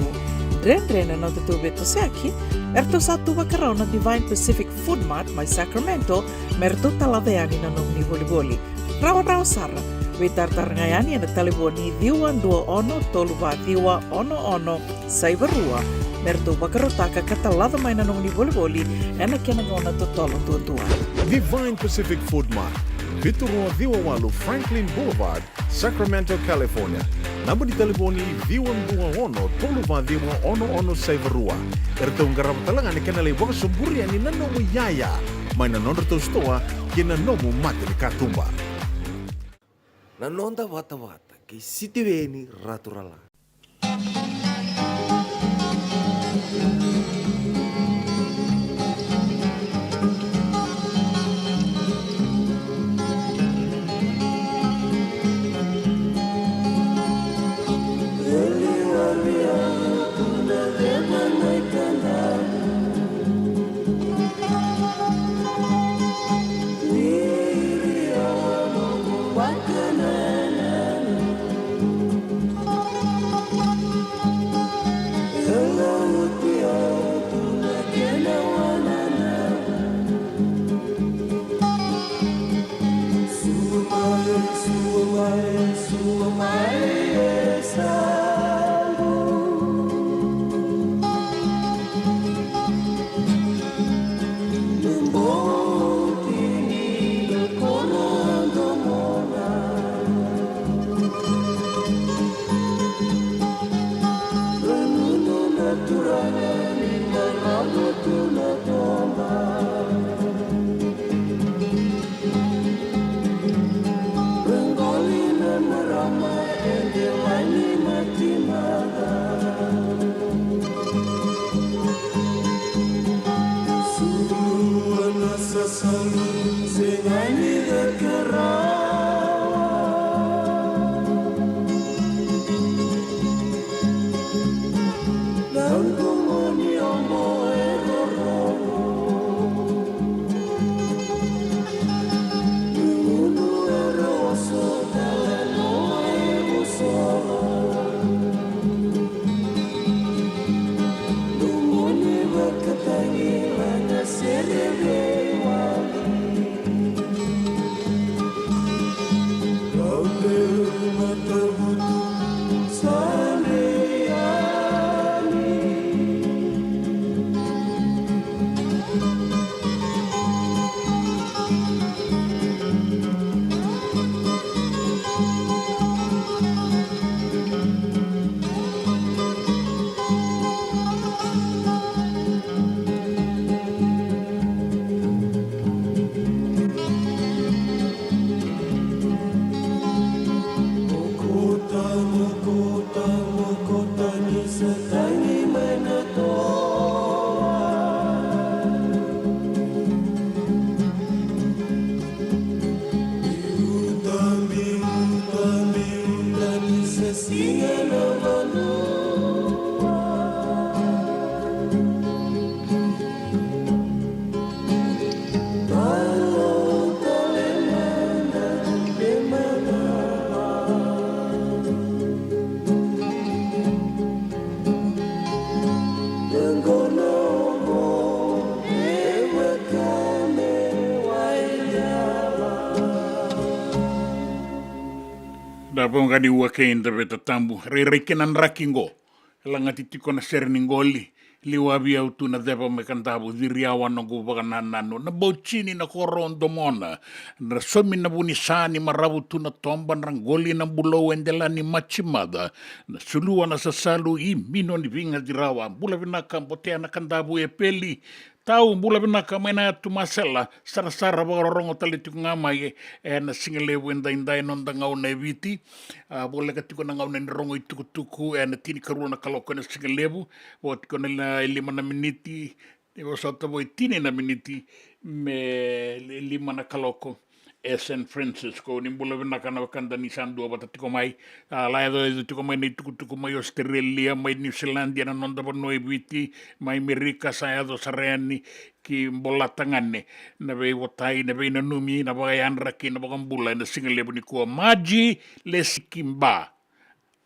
dredre na nodatou veitosoyaki, eratou sa tu vakarau na Divine Pacific Food Mart mai Sacramento me ratou talaca yani na nomuni volivoli. Rawarawa sara. Veitaratara ga yani ena talevoni ciwa dua ono tolu va ciwa ono ono saiva rua me ratou vakarautaka ka talaca mai na nomuni volivoli ena kena gauna totolo duadua. Divine Pacific Food Mart, vitu rua ciwa walu Franklin Boulevard, Sacramento, California. Naba ni talevoni ciwa dua ono tolu va ciwa ono ono saiva rua. Eratou qarava tale ga na kena lai vakasoburi yani na nomu iyaya mai na nodratou sitoa kei na nomu mata ni katuba. Na noda vatavata kei Sitiveni Raturala. Da voqa ni ua kei da veta tabu rairai kei na draki qo. E lagati tiko na sere ni qoli. Liwavi au tu na ceva mai Kadavu, ciri au a noqu vakanananu. Na bau tini na koro domona. Na somi na vunisa ni maravu tu na toba, na qoli na bulou e dela ni macimaca. Na sulua na sasalu i mino ni vigaci rawa. Bula vinaka Botea na Kadavu e peli. Tau, bula vinaka mai na yatu Masela. Sarasara vakarorogo tale tiko ga mai e, e na siga levu e daidai, noda gauna e Viti. A, voleka tiko na gauna ni rogo i tukutuku e na tinikarua na kaloko e na siga levu. Vo tiko na lima na miniti, ni vosota vo i tini na miniti me li-, lima na kaloko e San Francisco. Ni bula vinaka na wekada ni sa dua vata tiko mai. A, la yaco, yaco tiko mai na itukutuku mai Australia, mai New Zealand, e na noda vanua e Viti, mai Merika, sa yaco sara yani ki Bolatagane. Na veivotai, na veinanumi, na vakayadra kei na vakabula e na siga levu nikua. Maji Lesikiba.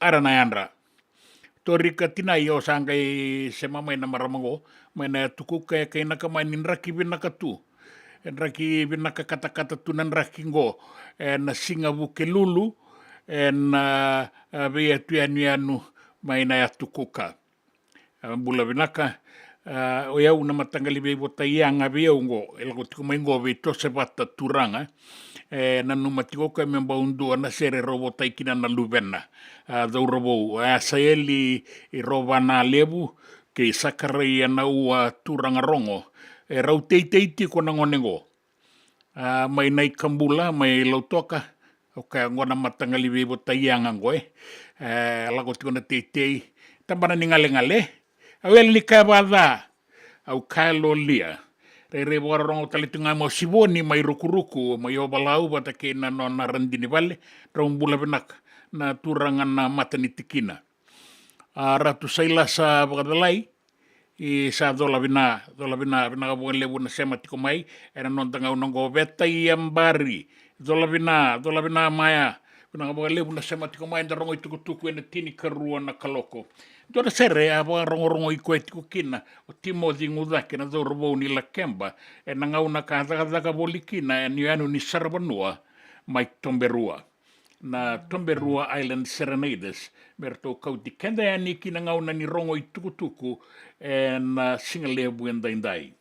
Ara na yadra. Torika Tinai, o sa qai sema mai na marama qo mai na yatu Kuka, e kainaka mai ni draki vinaka tu. E draki vinaka katakata tu na draki qo e na siga Vukelulu e na, a, veiyatu yanuyanu mai na yatu Kuka. A, bula vinaka. A, o yau na mataqali veivotai yaga vei au qo, e lako tiko mai qo vei Tosevata Turaga. E nanuma tiko ka me bau dua na sere rau votai kina na luvena. A, cauravou, a, Saeli i Rovana Levu kei Sakaraia na ua Turaga Rogo. E rau teitei tiko na gone qo. A, mai Naikabula, mai Lautoka. Au kaya qo na mataqali veivotai yaga qo e. E lako tiko na teitei. Tabana ni galegale. Au yali ni kaya vaca. Au kaya lolia. Rairai vakarorogo tale tu ga mai o Sivoni mai Rukuruku, mai Ovalau vata kei na nona radini vale. Drau bula vinaka na turaga na mata ni tikina. A, Ratu Sailasa Vakacalai, i sa cola vina, cola vina, vinaka vakalevu na sema tiko mai e na noda gauna qo. Veta i Abari, cola vina, cola vina Maya, vinaka vakalevu na sema tiko mai. Da rogo i tukutuku e na tinikarua na kaloko. Dua na sere a vakarogorogo i koya tiko kina o Timoci Gucake, na cauravou ni Lakeba, e na gauna ka cakacaka voli kina e na yanuyanu ni saravanua mai Toberua. Na Toberua Island Serenaders, me ratou kauti keda yani ki na gauna ni rogo i tukutuku e na siga levu e daidai.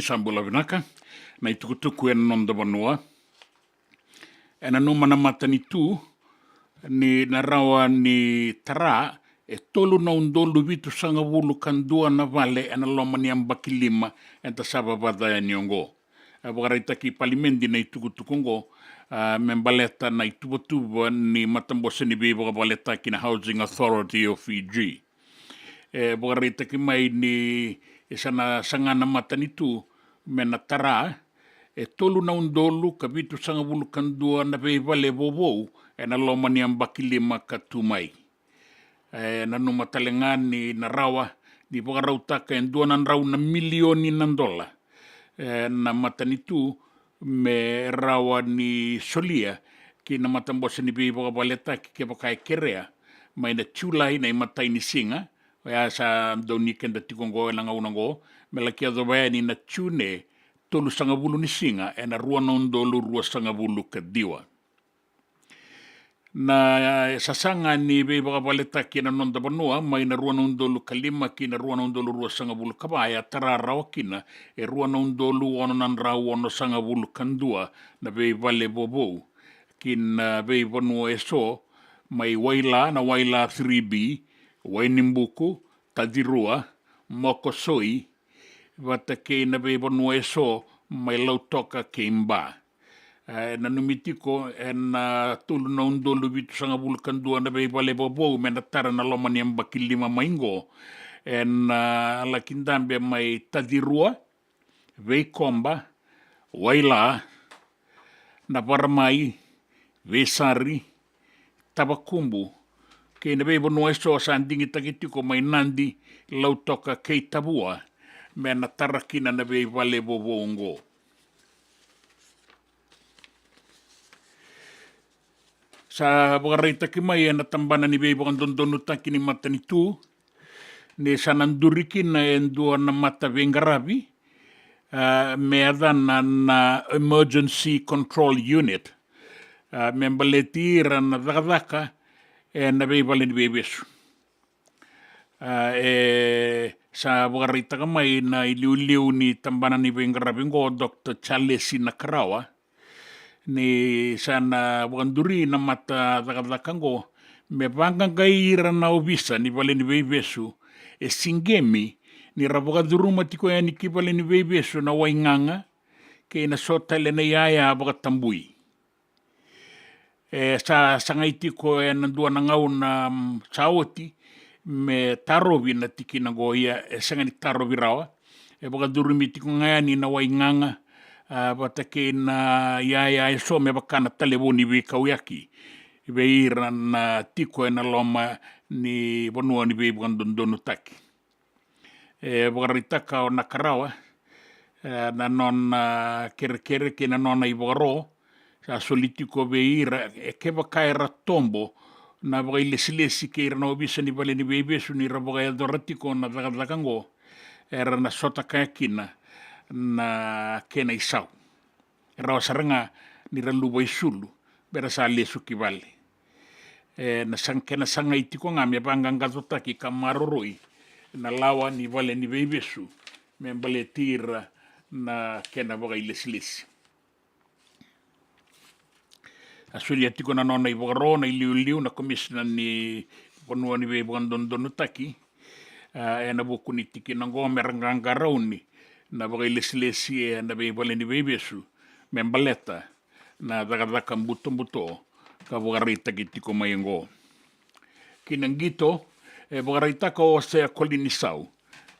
Sa bula vinaka. Na itukutuku ena noda vanua. E nanuma na matanitu ni na rawa ni tara e tolu na udolu vitusagavulu ka dua na vale ena loma ni yabaki lima eda sa vavaca yani oqo. E vakaraitaki palimedi na itukutuku oqo, a, me baleta na ituvatuva ni matabose ni veivakavaletaki na Housing Authority of Fiji. E vakaraitaki mai ni e sa na saga na matanitu me na tara e tolu na udolu ka vitusagavulu ka dua na veivale vovou ena loma ni yabaki lima ka tu mai. E nanuma tale ga ni na rawa ni vakarautaka e dua na drau na milioni na dola e na matanitu me rawa ni solia ki na matabose ni veivakavaletaki kevaka e kerea mai na Julai na imatai ni siga, oya sa dau ni keda tiko oqo ena gauna oqo, me laki yacova yani na June tolusagavulu ni siga ena rua na udolu ruasagavulu ka ciwa. Na sasaga ni veivakavaletaki ena noda vanua mai na rua na udolu ka lima ki na rua na udolu ruasagavulu ka va e a tara rawa kina e rua na udolu ono na drau onosagavulu ka dua na veivale vovou ki na veivanua eso mai Waila, na Waila three B, Wainibuku, Tacirua, Mokosoi, vata kei na veivanua eso mai Lautoka kei Ba. E nanumi tiko ena tolu na udolu vitusagavulu ka dua na veivale vovou me na tara na loma ni yabaki lima mai oqo, ena laki dabe mai Tacirua, Veikoba, Waila, na Varamai, Veisari, Tavakubu kei na veivanua eso sa digitaki tiko mai Nadi, Lautoka kei Tavua me na tara kina na veivale vovou oqo. Sa vakaraitaki mai ena tabana ni veivakadodonutaki ni matanitu ni sa na duri kina e dua na mata veiqaravi, a, me yacana na Emergency Control Unit, a, me baleti ira na cakacaka ena veivale ni veivesu. A, e sa vakaraitaka mai na iliuliu ni tabana ni veiqaravi oqo, Doctor Charlesi Nakarawa, ni sa na vakaduri na mata cakacaka oqo me vaqaqai ira na ovisa ni vale ni veivesu e siqemi ni ra vakacuruma tiko yani ki vale ni veivesu na waigaga kei na so tale na iyaya vakatabui. E sa sagai tiko ena dua na gauna, mm, sa oti me tarovi na tikina oqo, ia e sega ni tarovi rawa. E vakacurumi tiko ga yani na waigaga, a, vata kei na iyaya eso me vaka na talevoni veikauyaki vei ira na tiko ena loma ni vanua ni veivakadodonutaki. E vakaraitaka o Nakarawa, e, na nona kerekere kei na nona ivakaro sa soli tiko vei ira, e kevaka era tobo na vakailesilesi kei ira na ovisa ni vale ni veivesu ni ra vakayacora tiko na cakacaka oqo, era na sota kaya kina na kena isau. E rawa sara ga ni ra luva isulu me ra sa lesu ki vale. E na sa, kena sagai tiko ga me vaqaqacotaki ka maroroi na lawa ni vale ni veivesu me baleti ira na kena vakailesilesi. A solia tiko na nona ivakaro na iliuliu na komisina ni vanua ni veivakadodonutaki, a, ena vuku ni tikina oqo me ra qaqarauni na vakailesilesi ena veivale ni veivesu me baleta na cakacaka butobuto ka vakaraitaki tiko mai oqo. Ki na qito, e vakaraitaka o Osea Kolinisau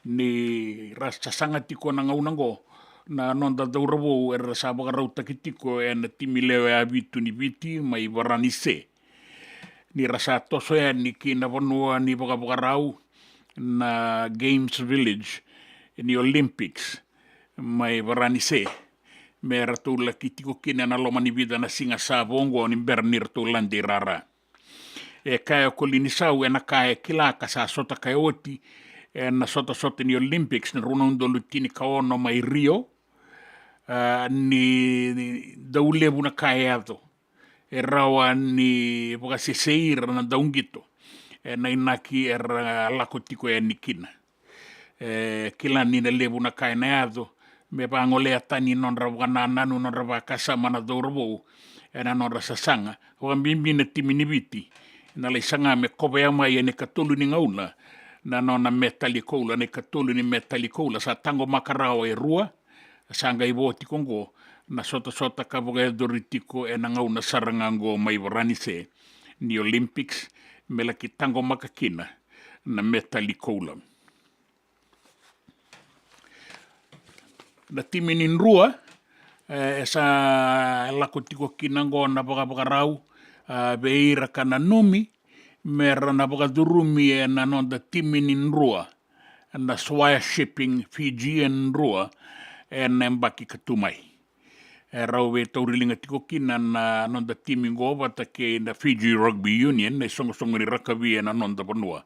ni ra sasaga tiko na gauna oqo na noda cauravou era sa vakarautaki tiko ena timi lewe a vitu ni Viti mai Varanise, ni ra sa toso yani ki na vanua ni vakavakarau na Games Village ni Olympics mai Varanise, me ratou laki tiko kina ena loma ni vica na siga sa vo oqo ni bera ni ratou lade i rara. E kaya o Kolinisau ena ka e kila ka sa sota kaya oti ena sotasota ni Olympics na rua na udolu tinikaono mai Rio, a, ni, ni dau levu na ka e yaco e rawa ni vakasesei ira na dauqito ena inaki era lako tiko yani kina. E kila ni na levu na ka ena yaco me vagolea tani nodra vakanananu, nodra vakasama na cauravou ena nodra sasaga, vakabibi na timi ni Viti. Na lai saga me kovea mai ena ikatolu ni gauna na nona metali koula, na ikatolu ni metali koula. Sa taqomaka rawa e rua, sa qai vo tiko oqo na sotasota ka vakayacori tiko ena gauna sara ga oqo mai Varanise ni Olympics, me laki taqomaka kina na metali koula. Na timi ni Drua, e, e sa lako tiko kina oqo na vakavakarau, a, vei ira ka nanumi me ra na vakacurumi ena noda timi ni Drua, na Swire Shipping Fijian Drua, ena yabaki ka tu mai. E rau veitauriliga tiko kina na noda timi oqo vata kei na Fiji Rugby Union, na isoqosoqo ni rakavi ena noda vanua.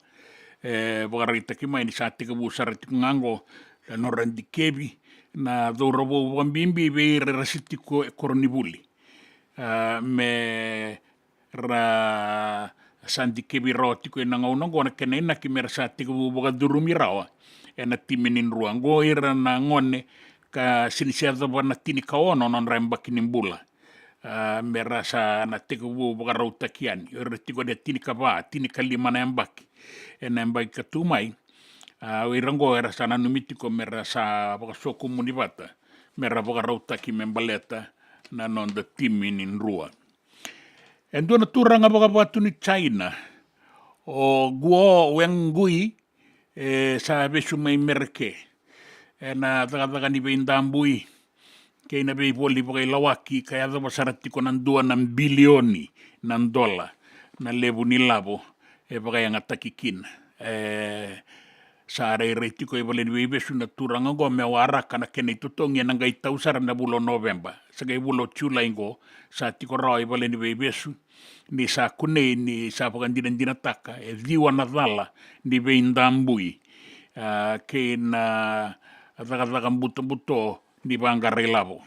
E vakaraitaki mai ni sa tekivu sara tiko ga oqo na nodra dikevi na cauravou, vakabibi vei ira era se tiko e koronivuli. A, me ra sa dikevi rawa tiko ena gauna oqo, na kena inaki me ra sa tekivu vakacurumi rawa ena timi ni Drua. Oqo ira na gone ka sega ni se yacova na tinikaono nodra yabaki ni bula. A, me ra sa na tekivu vakarautaki yani. O ira tiko ena tinikava, tinikalima na yabaki ena yabaki ka tu mai. A, o ira oqo era sa nanumi tiko me ra sa vakasokumuni vata me ra vakarautaki me baleta na noda timi ni Drua. E dua na turaga vakavatu ni China, o Guo Wengui, e sa vesu mai Mereke ena cakacaka ni veidabui kei na veivoli vakailawaki ka yacova sara tiko na dua na bilioni na dola na levu ni lavo e vakayagataki kina. E sa rairai tiko e vale ni veivesu na turaga oqo me waraka na kena itotogi ena qai tau sara na vula o Noveba. Sa qai vula o Julai oqo sa tiko rawa e vale ni veivesu, ni sa kunei ni sa vakadinadinataka e ciwa na cala ni veidabui, a, kei na cakacaka butobuto ni vaqara ilavo.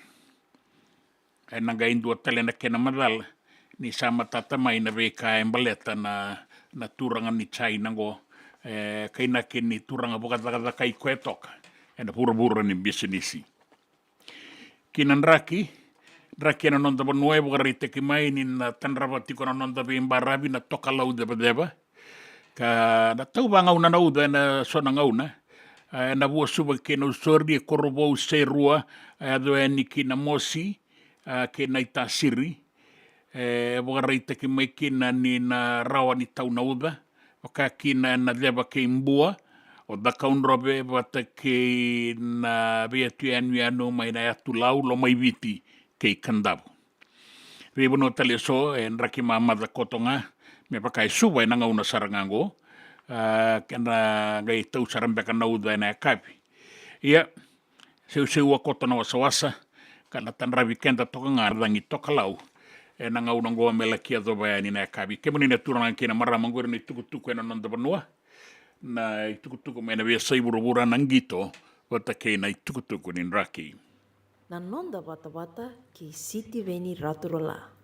Ena qai dua tale na kena macala ni sa matata mai na veika e baleta na, na turaga ni China oqo, e, ka inaki ni turaga vakacakacakai koya toka ena vuravura ni bisinisi. Ki na draki, draki ena noda vanua e vakaraitaki mai ni na tadrava tiko na noda veibaravi na tokalau cevaceva. Ka na tau vagauna na uca ena so na gauna, a, ena Vuasuva kei Nausori, e Korovou, Serua, a, yaco yani ki Namosi, a, kei Naitasiri. E vakaraitaki mai kina ni na rawa ni tau na uca, vaka kina ena Ceva kei Bua, o Cakaudrove vata kei na veiyanuyanu mai na yatu Lau, Lomaiviti kei Kadavu. Veivanua tale eso e draki mamaca koto ga, me vaka e Suva ena gauna sara ga oqo, a, kena qai tau sara beka na uca ena yakavi. Ia, seuseu a koto na wasawasa, ka na tadravi keda toka ga na cagi tokalau ena gauna oqo me laki yacova yani na yakavi. Kemuni na turaga kei na marama, oqori na itukutuku ena noda vanua, na itukutuku mai na veiyasai vuravura, na qito vata kei na itukutuku ni draki. Na noda vatavata kei Sitiveni Raturala.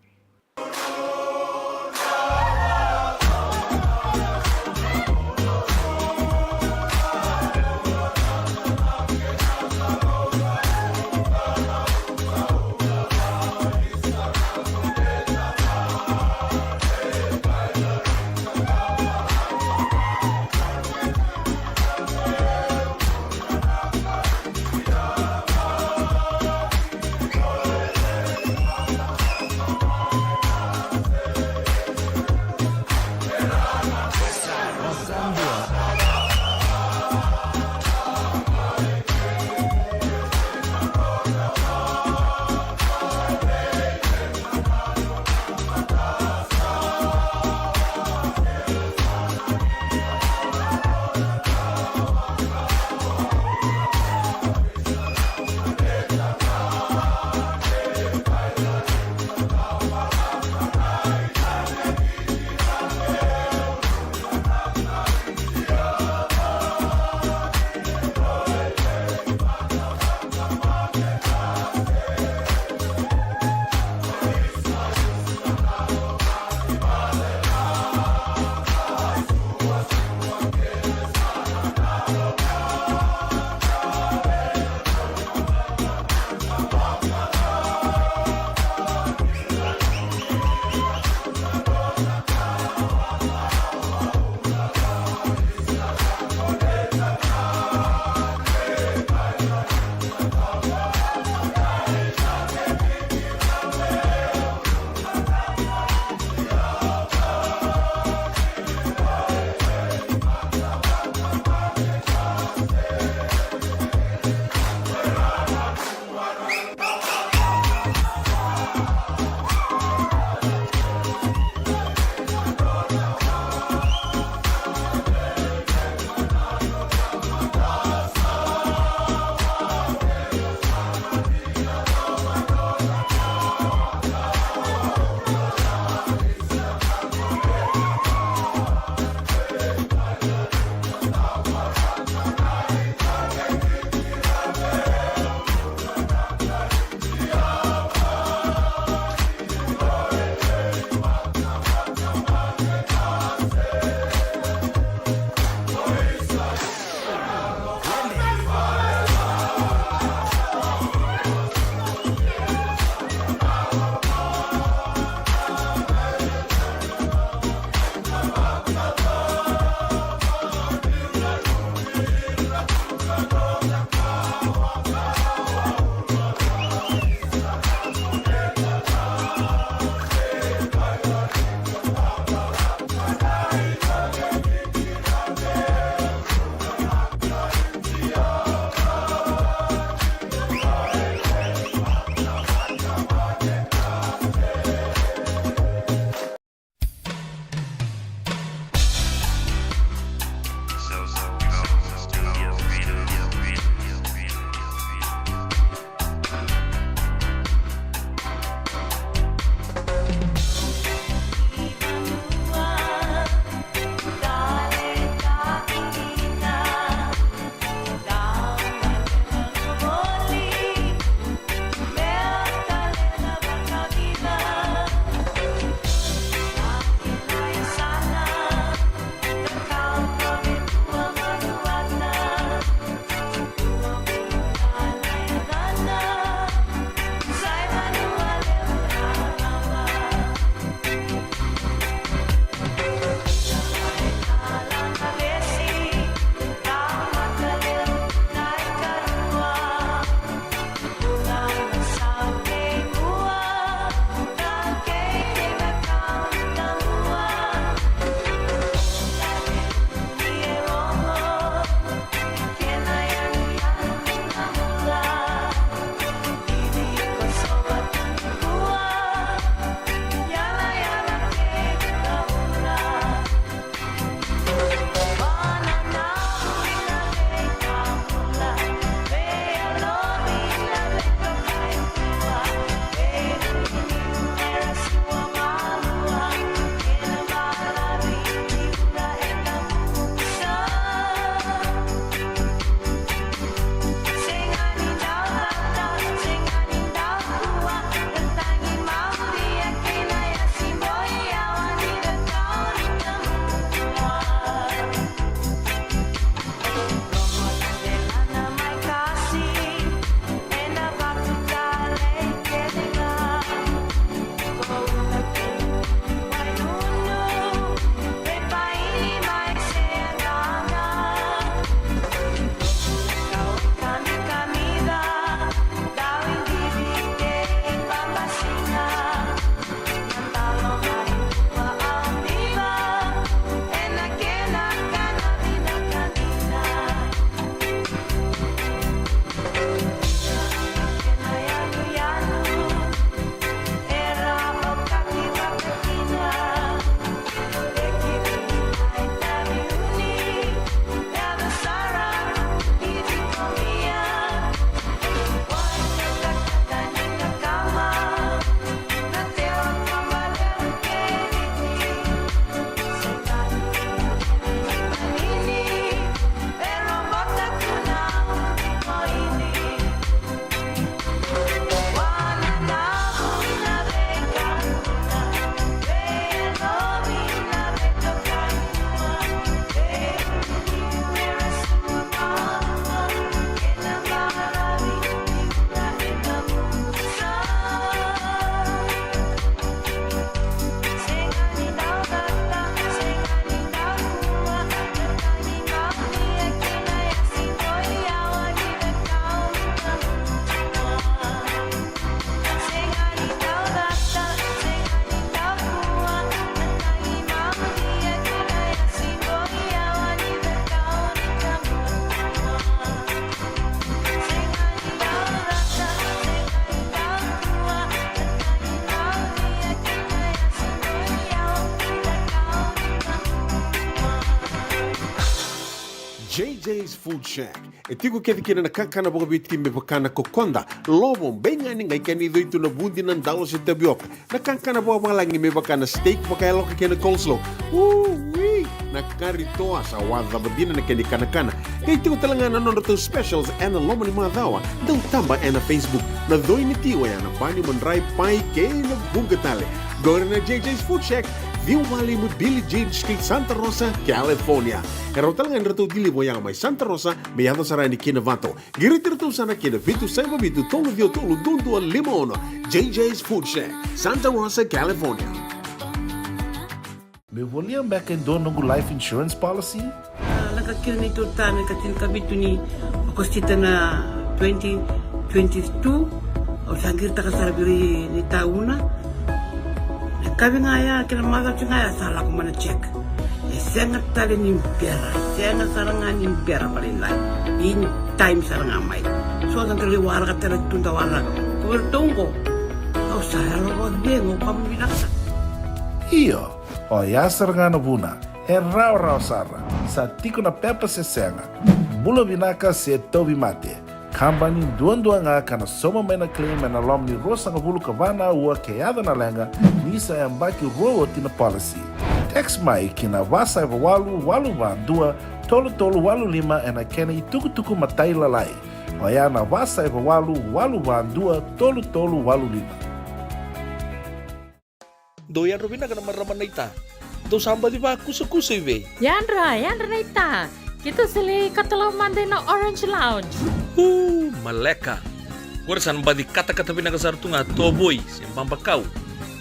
J J's Food Shack. E tiko kece kina na kakana vakaviti me vaka na kokoda, lovo, beigani, qai kena icoi tu na vudi, na dalo se tavioka. Na kakana vakavalagi me vaka na steak vakayaloka kei na coleslaw. Ui! Na kari toa sa wacava dina na kena ikanakana. Qai tiko tale ga na nodratou specials ena loma ni macawa. Dau taba ena Facebook. Na coi ni ti oya na pani, madrai, pai kei na vuqa tale. Qori na J J's Food Shack, ciwa walu lima Billie Jean Street, Santa Rosa, California. E rawa tale ga ni ratou deliver oya mai Santa Rosa me yaco sara yani ki Novato. Qiriti iratou sara ki na vitu saiva vitu tolu ciwa tolu dua dua lima ono. J J's Food Shack, Santa Rosa, California. Meu volia beka e dua noqu life insurance policy? A, lako kina neitou tane ka tinikavitu ni Okosita na twenty twenty-two. Au sa qiritaka sara vei ira na itauna. Na kavi ga ya kei na macawa ga ya sa lako mai na check. E sega tale ni bera, sega sara ga ni bera vakalailai. In time sara ga mai. So da dau lai waraka tale tu da waraka. Ko iratou qo, au sa yalo vakacegu, au kama vinaka sara. Io, oya sara ga na vuna. E rawarawa sara. Sa tiko na pepa se sega. Bula vinaka se tauvimate. Kabani duadua ga ka na sauma mai na claim ena loma ni ruasagavulu ka va na aua ke yaco na leqa, ni sa yabaki rua oti na policy. Text mai ki na va saiva walu walu va dua tolu tolu walu lima ena kena itukutuku matailalai. Oya na va saiva walu walu va dua tolu tolu walu lima. Dou yadra vinaka na marama naita. Dou sa baci vakusakusa i vei? Yadra, yadra naita. Keitou sa lai katalau mada ina Orange Lounge. Uu, maleka. Qori sa na baci katakata vinaka sara tu ga tovoi se babakau.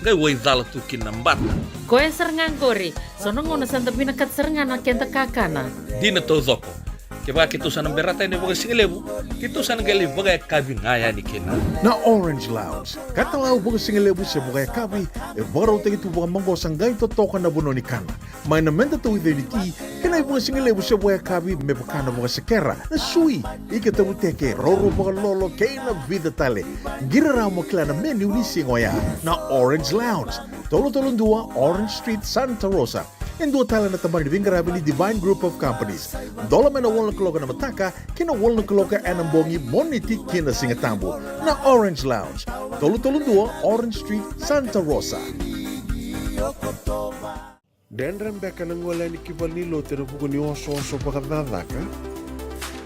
Qai waicala tu kina na bata. Koya sara ga qori. So na gauna sa da vinakata sara ga na keda kakana. Dina taucoko. Kevaka keitou sa na berata yani vakasigalevu, keitou sa na qai lai vakayakavi ga yani kina. Na Orange Lounge, katalau vakasigalevu se vakayakavi, e vakarautaki tu vakamaqosa qai totoka na vanua ni kana. Mai na meda tauica ni ti, kei na ivakasigalevu se vakayakavi me vaka na vakasekera, na sui, ika tavuteke, roro vakalolo, kei na vica tale. Qiri rawa mo kila na menu ni siga oya. Na Orange Lounge, tolu tolu dua Orange Street, Santa Rosa. E dua tale na tabana ni veiqaravi ni Divine Group of Companies. Dola mai na walu na kaloko ena mataka ki na walu na kaloko ena bogi, Moniti ki na Sigatabu. Na Orange Lounge, tolu tolu dua Orange Street, Santa Rosa. Dredre beka na gole yani ki valenilotu ena vuku ni osooso vakacakacaka?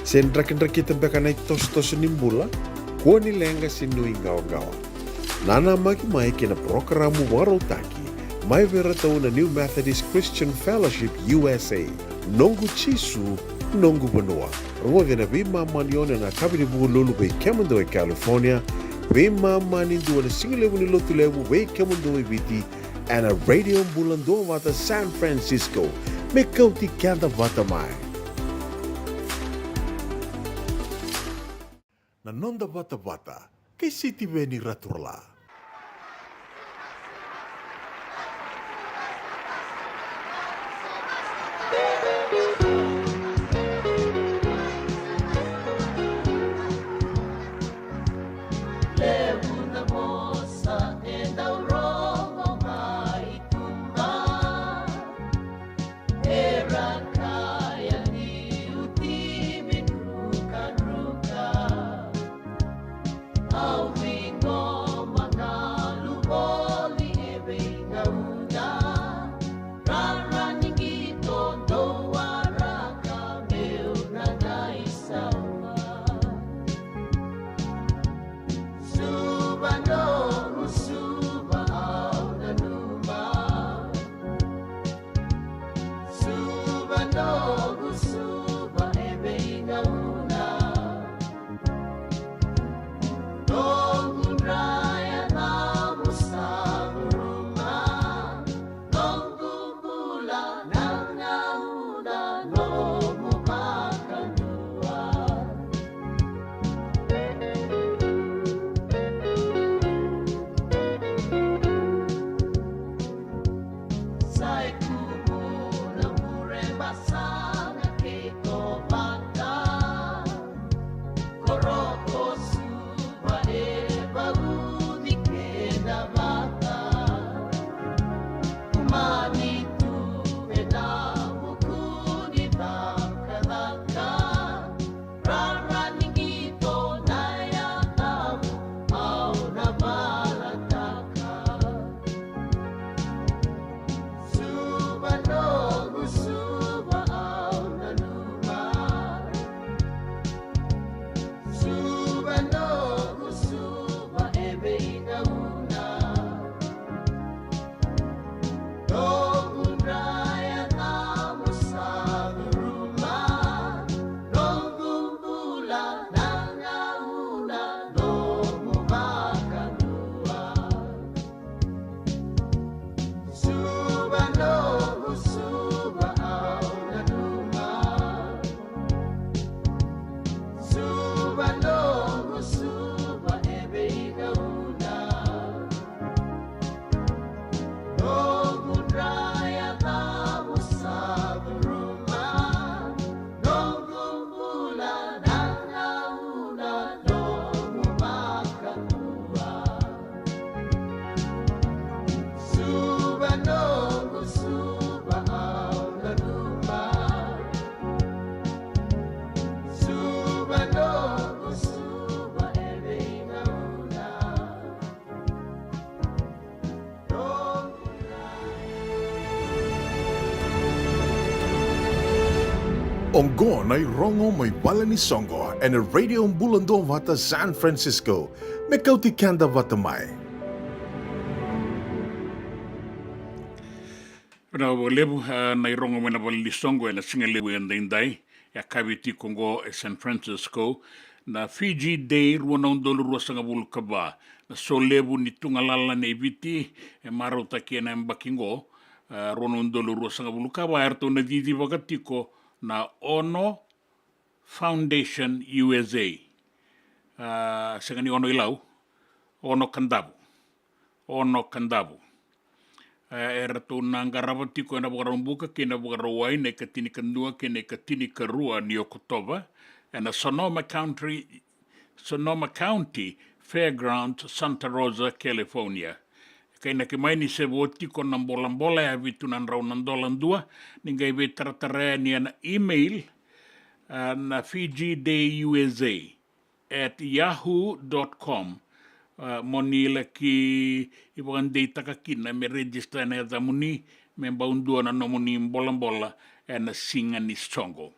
Se drakidrakita beka na itosotoso ni bula? Kua ni leqa se nuiqawaqawa. Nanamaki mai ki na parokaramu vakarautaki mai vei iratou na New Methodist Christian Fellowship U S A, Noqu Jisu, Noqu Vanua. Rogoci ena veimama ni ono ena yakavi ni Vukelulu vei kemudou e California, veimama ni dua ena sigalevu ni Lotulevu vei kemudou e Viti, ena Radio Bula Duavata San Francisco, me kauti keda vata mai. Na noda vatavata kei Sitiveni Raturala. Oqo na irogo mai vale ni soqo ena Radio Bula Duavata San Francisco. Me kauti keda vata mai. Vinaka vakalevu, a, na irogo mai na vale ni soqo ena siga levu edaidai. E yakavi tiko oqo e San Francisco na Fiji Day rua na udolu ruasagavulu ka va. Na solevu ni tugalala nei Viti e marautaki ena yabaki oqo, a, rua na udolu ruasagavulu ka va, eratou na cicivaka tiko na Ono Foundation U S A. A, sega ni Ono i Lau, Ono Kadavu. Ono Kadavu. E, eratou na qarava tiko ena Vakaraubuka kei na Vakarauwai na ikatinikadua kei na ikatinikarua ni Okotova, ena Sonoma County, Sonoma County Fairgrounds, Santa Rosa, California. Kainaki mai ni se vo tiko na bolabola, e vitu na drau na dola dua. Ni qai veitaratara yani ena email, a, na Fiji Day U S A at yahoo dot com. A, mo ni laki vakadeitaka kina me register na yacamuni, me bau dua na nomuni bolabola ena siga ni soqo.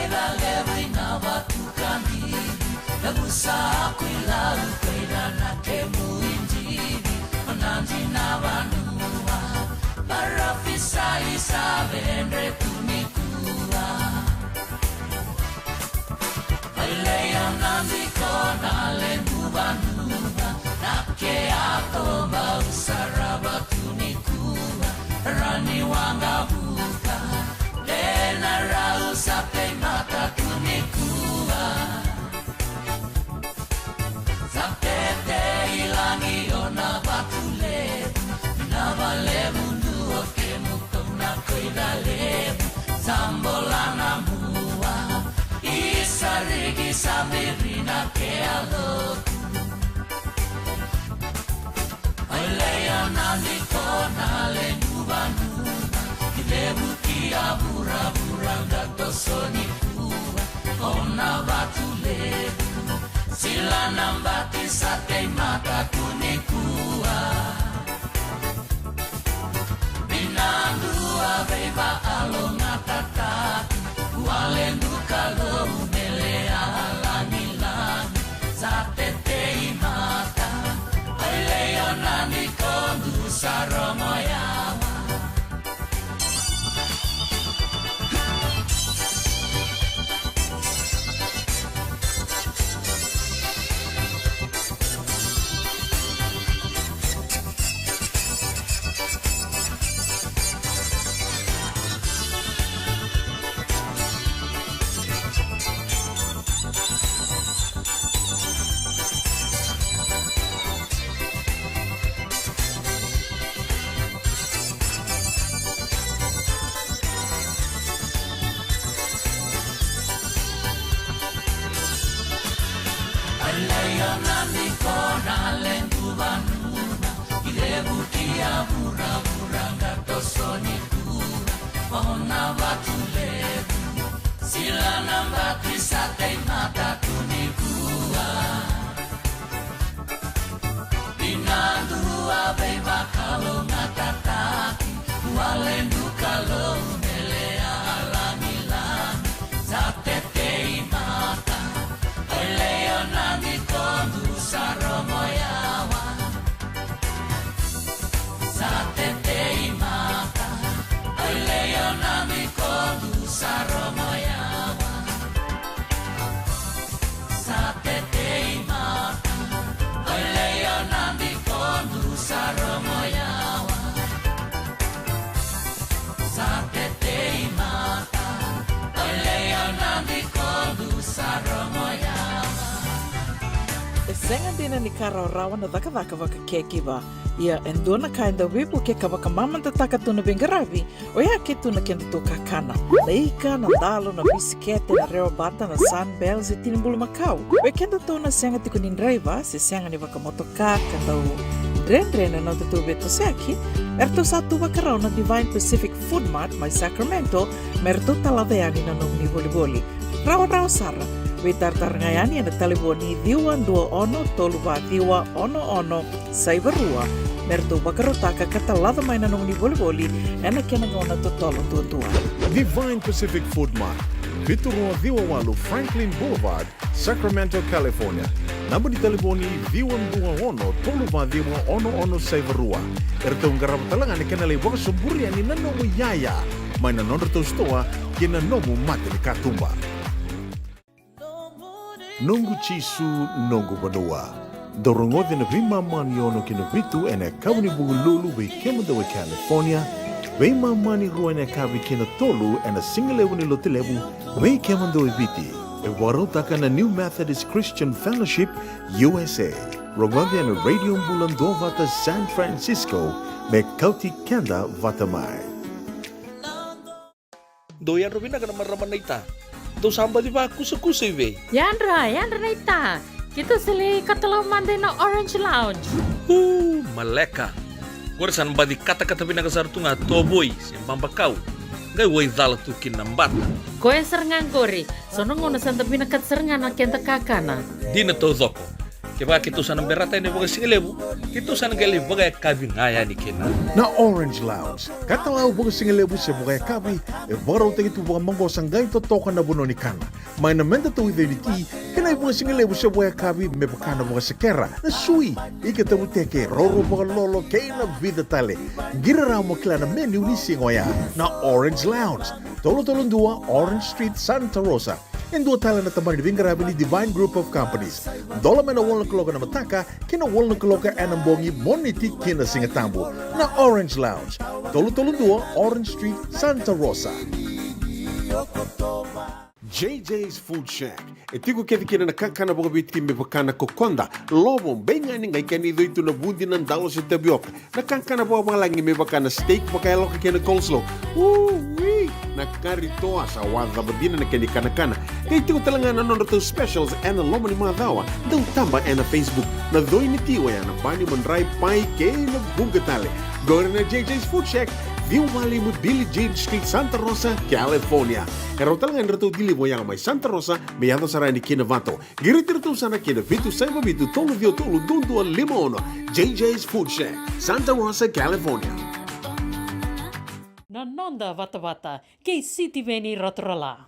Ira levu na vatukani, na vusa aku i lau, ko ira na kemu i divi, o na dina vanua. Parofisai sa vedre tu nikua. Ai leia na diko na levu vanua, na ke a toba usara vatu nikua. Rani wanga vuka, dena rau sa teimata tu nikua. Sa tete i lagi o na vatu levu, na valevu duo kemu tou na koira levu. Sa bola na mua, i sa rigi sa viri na ke a lotu. Ai leia na diko na levu vanua, i levu ki a vuravura ga toso nikua. O na vatu levu, sila na bati sa teimata tu nikua. Vinadua veivakalogatataki, wale duka lou mele a lagilagi. Sa teteimata, ai leia na diko du sa rogo yawa. Ai leia na diko na levu vanua, i levu ki a vuravura ga toso nikua. O na vatu levu, sila na bati sa teimata tu nikua. Vinadua veivakalogatataki, wale duka lou mele a lagilagi. Sa teteimata, ai leia na diko du sa rogo yawa. Sa teteimata, ai leia na diko du sa rogo yawa. Sa teteimata, ai leia na diko du sa rogo yawa. Sa teteimata, ai leia na diko du sa rogo yawa. E sega dina ni ka rawarawa na cakacaka vaka caregiver. Ia e dua na ka e dau veivukei ka vakamamadataka tu na veiqaravi, oya ke tu na kedatou kakana. Na ika, na dalo, na bisikete, na rewa bata, na Sunbells, e tini bulumakau. Vei kedatou na sega tiko ni draiva se sega ni vakamotoka ka dau dredre na nodatou veitosoyaki, eratou sa tu vakarau na Divine Pacific Food Mart mai Sacramento me ratou talaca yani na nomuni volivoli. Rawarawa sara, veitaratara ga yani ena talevoni ciwa dua ono tolu va ciwa ono ono saiva rua me ratou vakarautaka ka talaca mai na nomuni volivoli ena kena gauna totolo duadua. Divine Pacific Food Mart, vitu rua ciwa walu Franklin Boulevard, Sacramento, California. Naba ni talevoni ciwa dua ono tolu va ciwa ono ono saiva rua. Eratou qarava tale ga na kena lai vakasoburi yani na nomu iyaya mai na nodratou sitoa kei na nomu mata ni katuba. Noqu Jisu, noqu vanua. Dou rogoci na veimama ni ono ki na vitu ena yakavi ni Vukelulu vei kemudou e California, veimama ni rua ena yakavi kei na tolu ena sigalevu ni Lotulevu vei kemudou e Viti. E vakarautaka na New Methodist Christian Fellowship U S A. Rogoci ena Radio Bula Duavata San Francisco me kauti keda vata mai. Dou yadra vinaka na marama naita. Dou sa baci vakusakusa i vei? Yadra, yadra naita. Keitou sa lai katalau mada ina Orange Lounge. Uu, maleka. Qori sa na baci katakata vinaka sara tu ga tovoi se babakau. Qai waicala tu kina na bata. Koya sara ga qori. So na gauna sa da vinakata sara ga na keda kakana. Dina taucoko. Kevaka keitou sa na berata yani vakasigalevu, keitou sa na qai lai vakayakavi ga yani kina. Na Orange Lounge, katalau vakasigalevu se vakayakavi, e vakarautaki tu vakamaqosa qai totoka na vanua ni kana. Mai na meda tauica ni ti, kei na ivakasigalevu se vakayakavi me vaka na vakasekera, na sui, ika tavuteke, roro vakalolo, kei na vica tale. Qiri rawa mo kila na menu ni siga oya. Na Orange Lounge, tolu tolu dua Orange Street, Santa Rosa. E dua tale na tabana ni veiqaravi ni Divine Group of Companies. Dola mai na walu na kaloko ena mataka ki na walu na kaloko ena bogi, Moniti ki na Sigatabu. Na Orange Lounge, tolu tolu dua Orange Street, Santa Rosa. J J's Food Shack. E tiko kece kina na kakana vakaviti me vaka na kokoda, lovo, beigani, qai kena icoi tu na vudi, na dalo se tavioka. Na kakana vakavalagi me vaka na steak vakayaloka kei na coleslaw. Ui! Na kari toa, sa wacava dina na kena ikanakana. Qai tiko tale ga na nodratou specials ena loma ni macawa. Dau taba ena Facebook. Na coi ni ti oya na bani, madrai, pai kei na vuqa tale. Qori na J J's Food Shack, ciwa walu lima Billie Jean Street, Santa Rosa, California. E rawa tale ga ni ratou deliver oya mai Santa Rosa me yaco sara yani ki Novato. Qiriti iratou sara ki na vitu saiva vitu tolu ciwa tolu dua dua lima ono. J J's Food Shack, Santa Rosa, California. Na noda vatavata kei Sitiveni Raturala.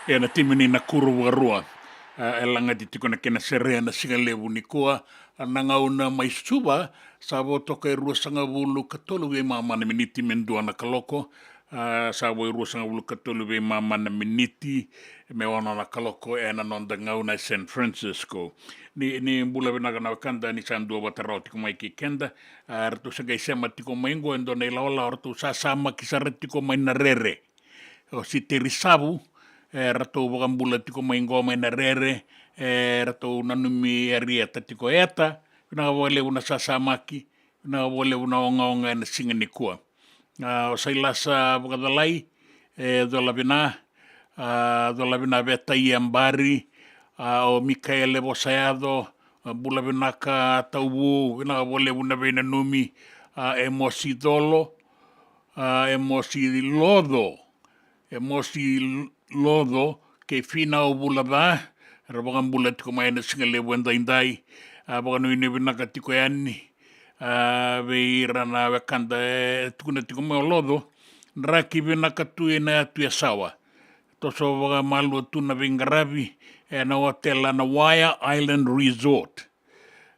E na timi ni Nakuru Vakarua, a, e lagati tiko na kena sere na siga levu nikua. A, na gauna mai Suva, sa vo toka e ruasagavulu ka tolu veimama na miniti me dua na kaloko. A, sa vo e ruasagavulu ka tolu veimama na miniti me ono na kaloko e na noda gauna e San Francisco. Ni, ni bula vinaka na wekada ni sa dua vata rawa tiko mai kei keda. A, ratou sa qai sema tiko mai qo e dua na ilawalawa, ratou sa samaki sara tiko mai na rere. O Siteri Savu, e, ratou vakabula tiko mai qo mai na rere, e, ratou nanumi Arieta tiko. Eta, vinaka vakalevu na sasamaki, vinaka vakalevu na ogaoga e na siga nikua. A, o Sailasa Vakacalai, e, cola vina, a, cola vina Vetaia Bari, a, o Mikaele Vosayaco, a, bula vinaka Tauvu, vinaka vakalevu na veinanumi, a, Emosi Colo, a, Emosi Loco, Emosi Loco kei Finau Vulaca, era vakabula tiko mai na siga levu e daidai. A, vakanuinui vinaka tiko yani, a, vei ira na wekada e tukuna tiko mai o Loco, draki vinaka tu e na yatu e Sawa. Toso vakamalua tu na veiqaravi e na otela na Wire Island Resort.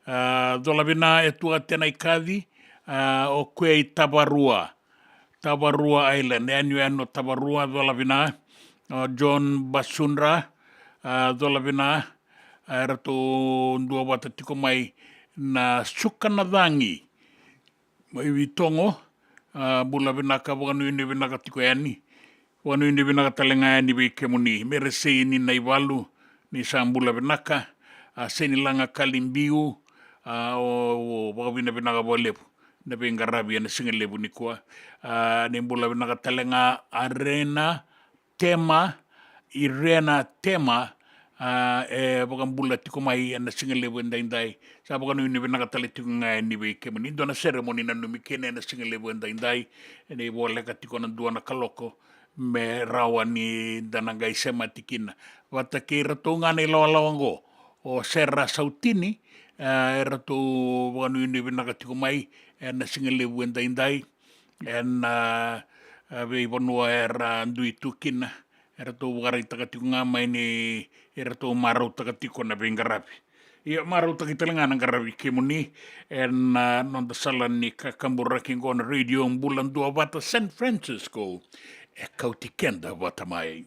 A, cola vina e tu a tena i kaci, a, o koya i Tavarua. Tavarua Island, e yanuyanu o Tavarua, cola vina, o John Basudra, a, cola vina, a, eratou dua vata tiko mai na Suka na Cagi. Mai Vitogo, a, bula vinaka, vakanuinui vinaka tiko yani. Vakanuinui vinaka tale ga yani vei kemuni Meresei ni Naivalu, ni sa bula vinaka, a, Senilaga Kalibiu, a, o, o vakavinavinaka vakalevu na veiqaravi e na siga levu nikua. A, ni bula vinaka tale ga Arena Tema, Irena Tema, a, e vakabula tiko mai e na siga levu e daidai. Sa vakanuinui vinaka tale tiko ga yani vei kemuni. Dua na seremoni nanumi kina e na siga levu e daidai, e na i voleka tiko na dua na kaloko me rawa ni da na qai semati kina vata kei iratou ga na ilawalawa oqo. O Sera Sautini, e, eratou vakanuinui vinaka tiko mai e na siga levu e daidai e na, e, veivanua era dui tu kina. Eratou vakaraitaka tiko ga mai ni eratou marautaka tiko na veiqaravi. Ia, marautaki tale ga na qaravi kemuni e na, a, noda sala ni kakaburaki oqo na Radio Bula Duavata San Francisco. E kauti keda vata mai.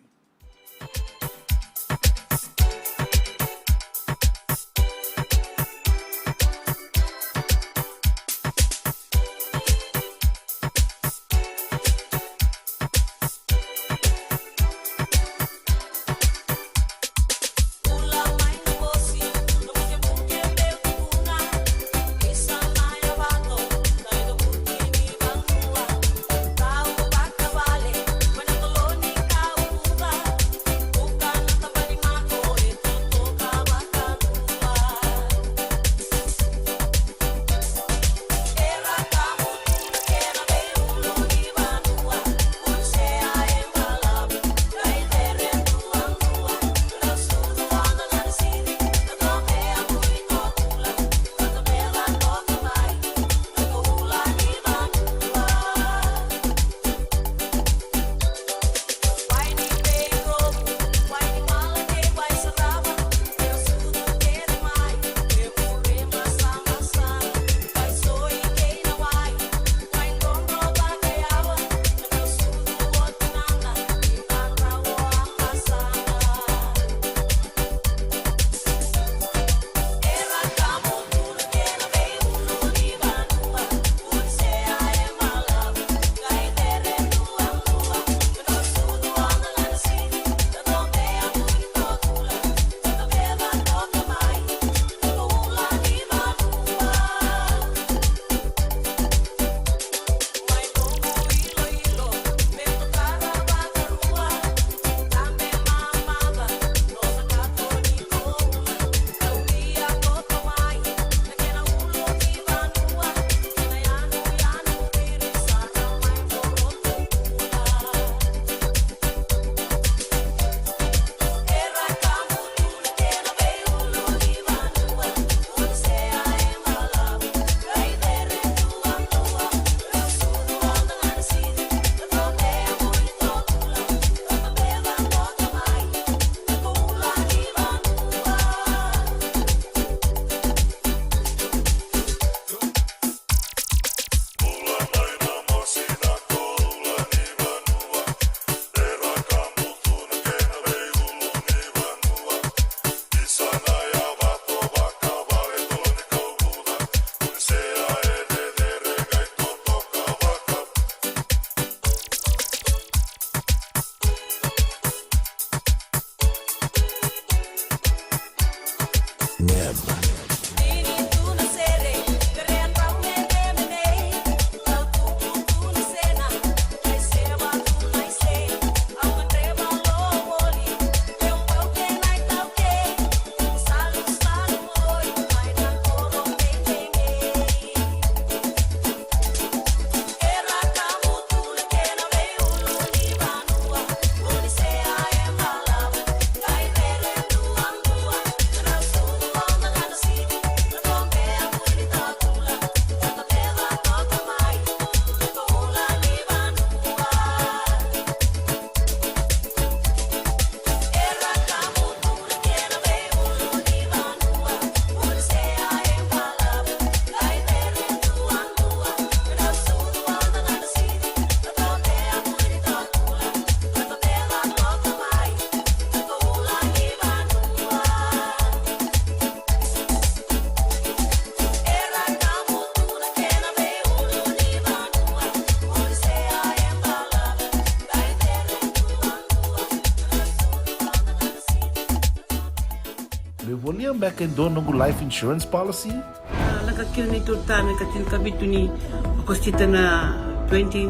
Me volia beka e dua noqu life insurance policy? A, lako kina neitou tane ka tinikavitu ni Okosita na twenty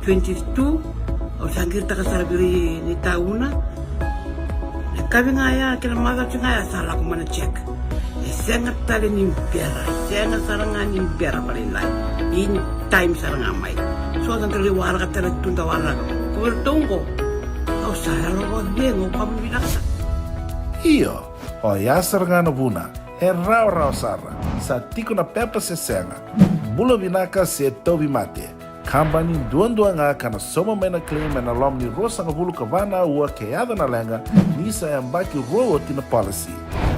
twenty-two. Au sa qiritaka sara vei ira ni tauna. Na kavi ga ya kei na macawa ga ya sa lako mai na check. E sega tale ni bera, e sega sara ga ni bera vakalailai. In time sara ga mai. So da dau waraka tale tu da waraka. Ko vei ratou oqo. Au sa yalo vakacegu, au vakavinavinaka sara. Io, oya sara ga na vuna. E rawarawa sara. Sa tiko na pepa se sega. Bula vinaka se tauvimate. Kabani duadua ga ka na sauma mai na claim ena loma ni ruasagavulu ka va na aua ke yaco na leqa ni sa yabaki rua oti na policy.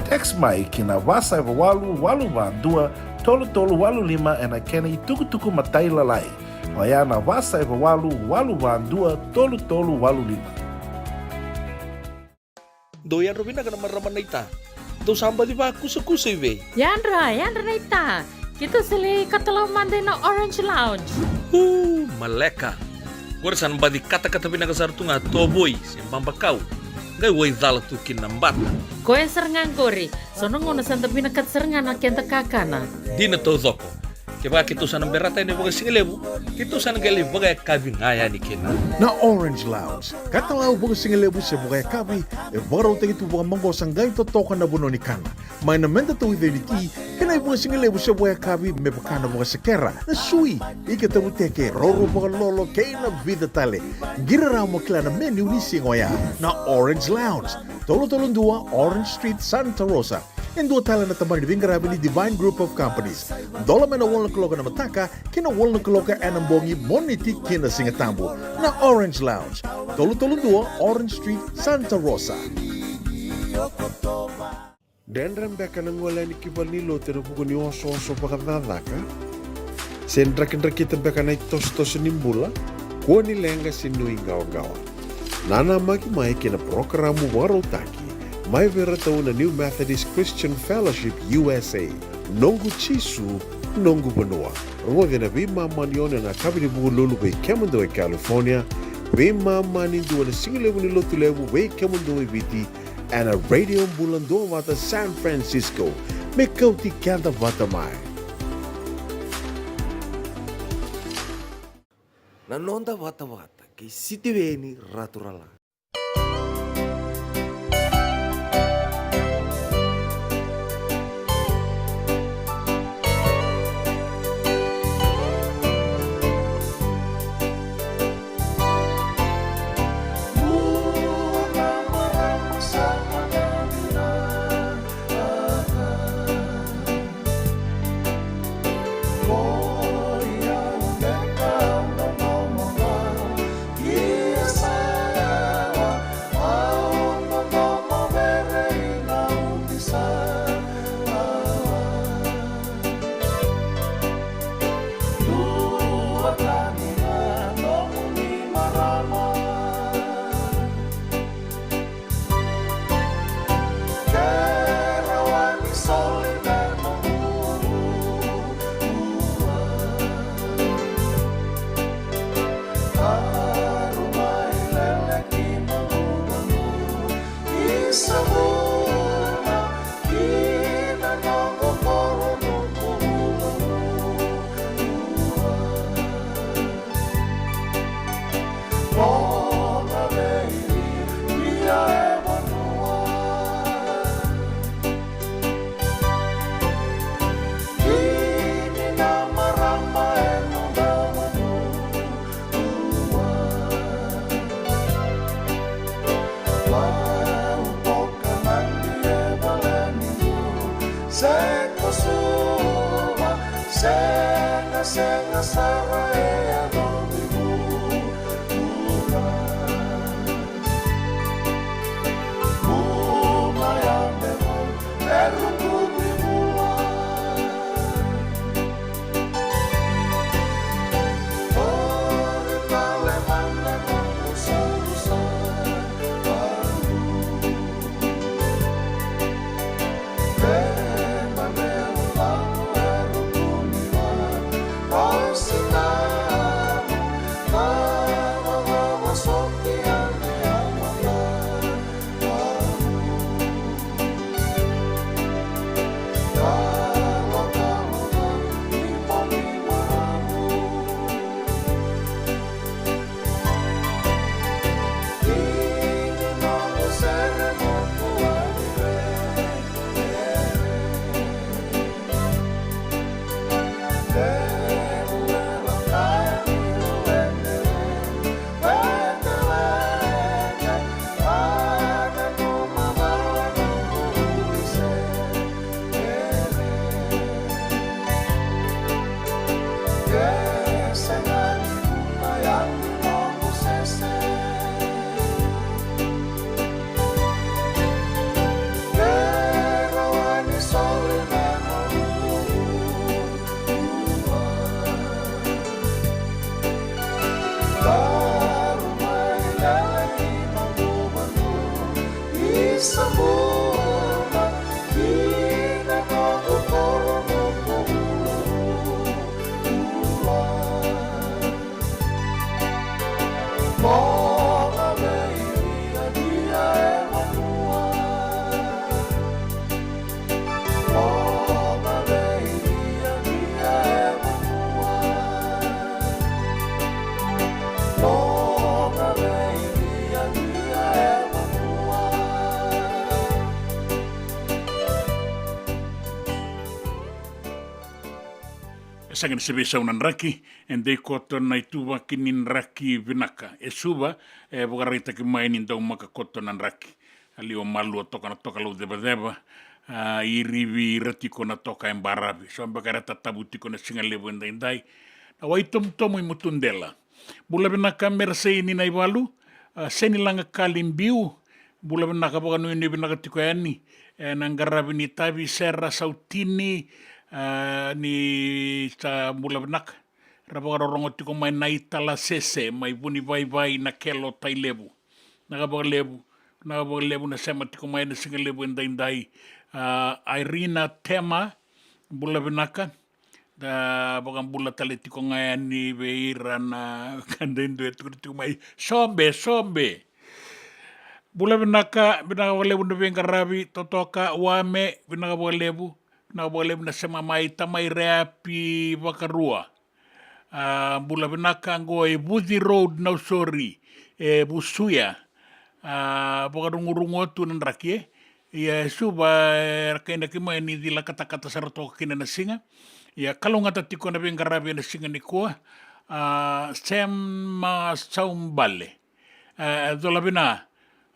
Text mai ki na va saiva walu walu va dua tolu tolu walu lima ena kena itukutuku matailalai. Oya na va saiva walu walu va dua tolu tolu walu lima. Dou yadra vinaka na marama naita. Dou sa baci vakusakusa i vei? Yadra, yadra naita. Keitou sa lai katalau mada ina Orange Lounge. Uu, maleka. Qori sa na baci katakata vinaka sara tu ga tovoi se babakau. Qai waicala tu kina na bata. Koya sara ga qori. So na gauna sa da vinakata sara ga na keda kakana. Dina taucoko. Kevaka keitou sa na berata yani vakasigalevu, keitou sa na qai lai vakayakavi ga yani kina. Na Orange Lounge, katalau vakasigalevu se vakayakavi, e vakarautaki tu vakamaqosa qai totoka na vanua ni kana. Mai na meda tauica ni ti, kei na ivakasigalevu se vakayakavi me vaka na vakasekera, na sui, ika tavuteke, roro vakalolo, kei na vica tale. Qiri rawa mo kila na menu ni siga oya. Na Orange Lounge, tolu tolu dua Orange Street, Santa Rosa. E dua tale na tabana ni veiqaravi ni Divine Group of Companies. Dola mai na walu na kaloko na mataka ki na walu na kaloko ena bogi, Moniti ki na Sigatabu. Na Orange Lounge, tolu tolu dua Orange Street, Santa Rosa. Dredre beka na gole yani ki valenilotu ena vuku ni osooso vakacakacaka? Se drakidrakita beka na itosotoso ni bula? Kua ni leqa se nuiqawaqawa. Nanamaki mai ki na parokaramu vakarautaki mai vei iratou na New Methodist Christian Fellowship U S A, Noqu Jisu, Noqu Vanua. Rogoci ena veimama ni ono ena yakavi ni Vukelulu vei kemudou e California, veimama ni dua ena sigalevu ni Lotulevu vei kemudou e Viti, ena Radio Bula Duavata San Francisco, me kauti keda vata mai. Na noda vatavata kei Sitiveni Raturala. Sega ni se veisau na draki, e dei koto na ituvaki ni draki vinaka. E Suva, e vakaraitaki mai ni daumaka koto na draki. A liwa malua toka na toka lau cevaceva, a, irivi ira tiko na toka e baravi. So beka era tatavu tiko na siga levu e daidai. Na wai tomutomu i Mutudela. Bula vinaka Meresei ni Naivalu, a, Seni Laga Kali Biu, bula vinaka, vakanuinui vinaka tiko yani, e, na qaravi ni tavi Sera Sautini, a, ni sa bula vinaka. Ra vakarorogo tiko mai na Italasese, mai Vunivaivai, Nakelo, Tailevu. Vinaka vakalevu, vinaka vakalevu na sema tiko mai na siga levu e daidai. A, Irina Tema, bula vinaka. Da vakabula tale tiko ga yani vei ira na ka duidui e tukuna tiko mai. Sobe, sobe. Bula vinaka, vinaka vakalevu na veiqaravi, Totoka, Wame, vinaka vakalevu, vinaka vakalevu na sema mai, Tamai Reapi Vakarua. A, bula vinaka qo e Vuci Road, Nausori, e Vusuya. A, vakarugurugu tu na draki, e. Ia e Suva, e, era kainaki mai ni cila katakata sara toka kina na siga. Ia kalougata tiko na veiqaravi ena siga nikua. A, Sema Saumbale. E, cola vina.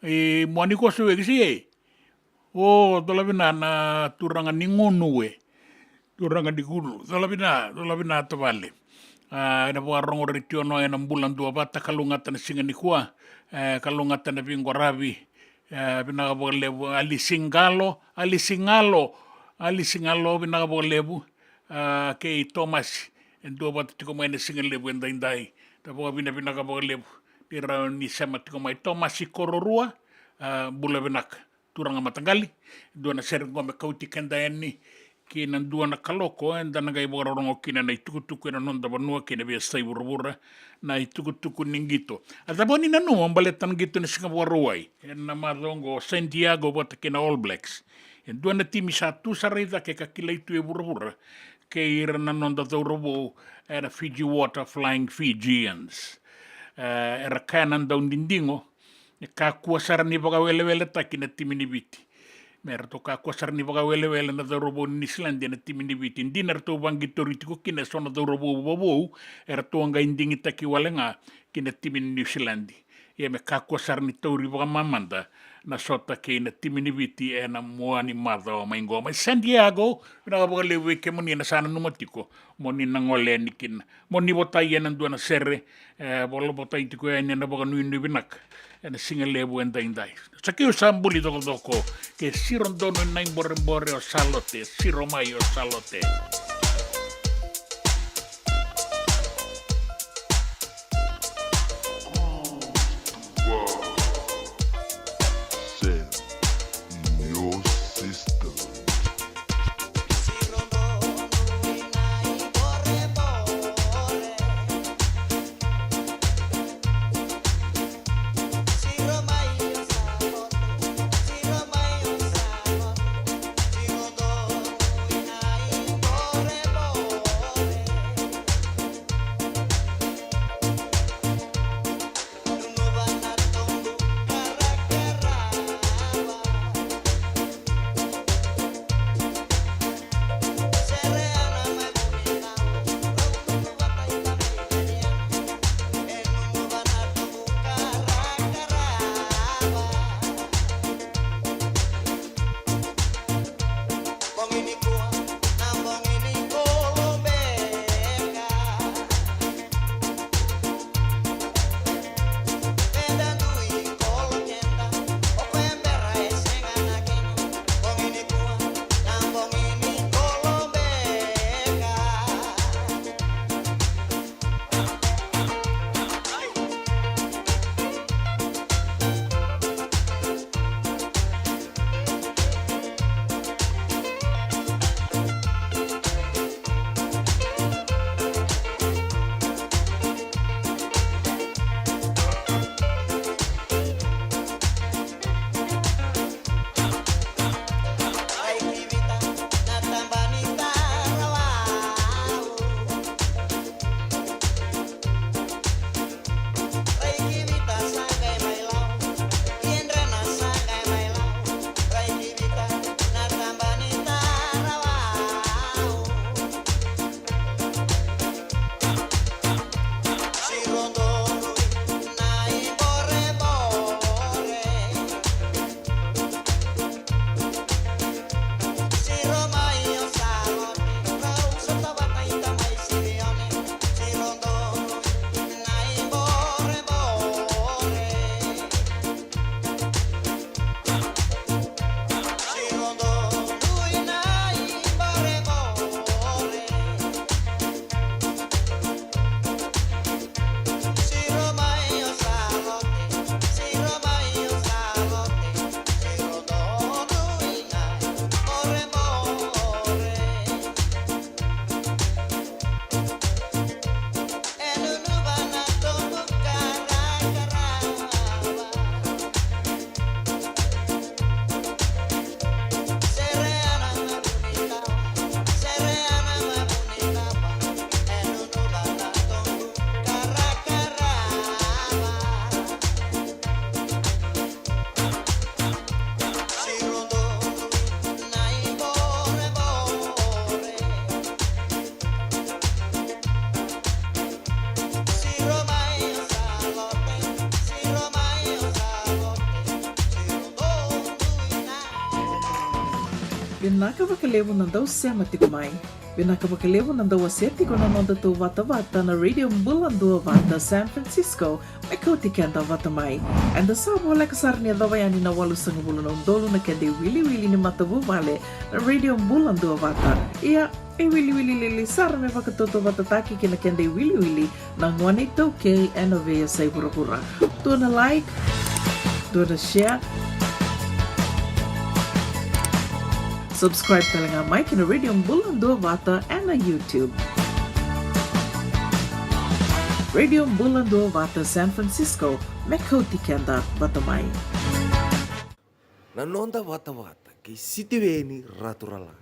I mua ni koso e kisi e. O, cola vina na turaga ni gunu e. Turaga ni gunu. Cola vina, cola vina tavale. A, ena vakarorogo retio no ena bula duavata, kalougata na siga nikua. E, kalougata na veiqaravi. E, vinaka vakalevu, Alisi Qalo, Alisi Qalo, Alisi Qalo, vinaka vakalevu. A, kei Tomasi, e duavata tiko mai na siga levu e daidai. Da vakavinavinaka vakalevu. Ni rawa ni sema tiko mai Tomasi Kororua, a, bula vinaka. Turaga mataqali, dua na sere qo me kauti keda yani ki na dua na kaloko, eda na qai vakarorogo kina na itukutuku ena noda vanua kei na veiyasai vuravura, na itukutuku ni qito. A cava ni nanuma baleta na qito ni siga Vakarauwai ena macawa oqo, Santiago vata kei na All Blacks. E dua na timi sa tu sara i cake ka kilai tu e vuravura kei ira na noda cauravou ena Fiji Water Flying Fijians. E, era kaya na daudidigo, e kakua sara ni vakaweleweletaki na timi ni Viti. Me ratou kakua sara ni vakawelewele na cauravou ni Niusiladi ena timi ni Viti. Dina ratou vaqitori tiko kina eso na cauravou vovou, eratou a qai digitaki wale ga ki na timi ni Niusiladi. Ia me kakua sara ni tauri vakamamada na sota kei na timi ni Viti ena mua ni macawa mai qo mai Santiago. Vinaka vakalevu vei kemuni na sa nanuma tiko mo ni na gole yani kina. Mo ni votai ena dua na sere, e, vola votai tiko yani ena vakanuinui vinaka ena siga levu e daidai. Sa keu sa buli cokocoko, ke siro donu na iborebore o Salote, siro mai o Salote. Send your sister. Vinaka vakalevu na dau sema tiko mai. Vinaka vakalevu na dau wasea tiko na noda tou vatavata na Radio Bula Duavata San Francisco, me kauti keda vata mai. Eda sa voleka sara ni yacova yani na walusagavulu na udolu na keda iwiliwili ni matavuvale na Radio Bula Duavata. Ia, e wiliwili lili sara me vakatautauvatataki kei na keda iwiliwili na gone iTaukei ena veiyasai vuravura. Dua na like, dua na share. Subscribe tale ga mai kei na Radio Bula Duavata ena YouTube. Radio Bula Duavata San Francisco, me kauti keda vata mai. Na noda vatavata kei Sitiveni Raturala.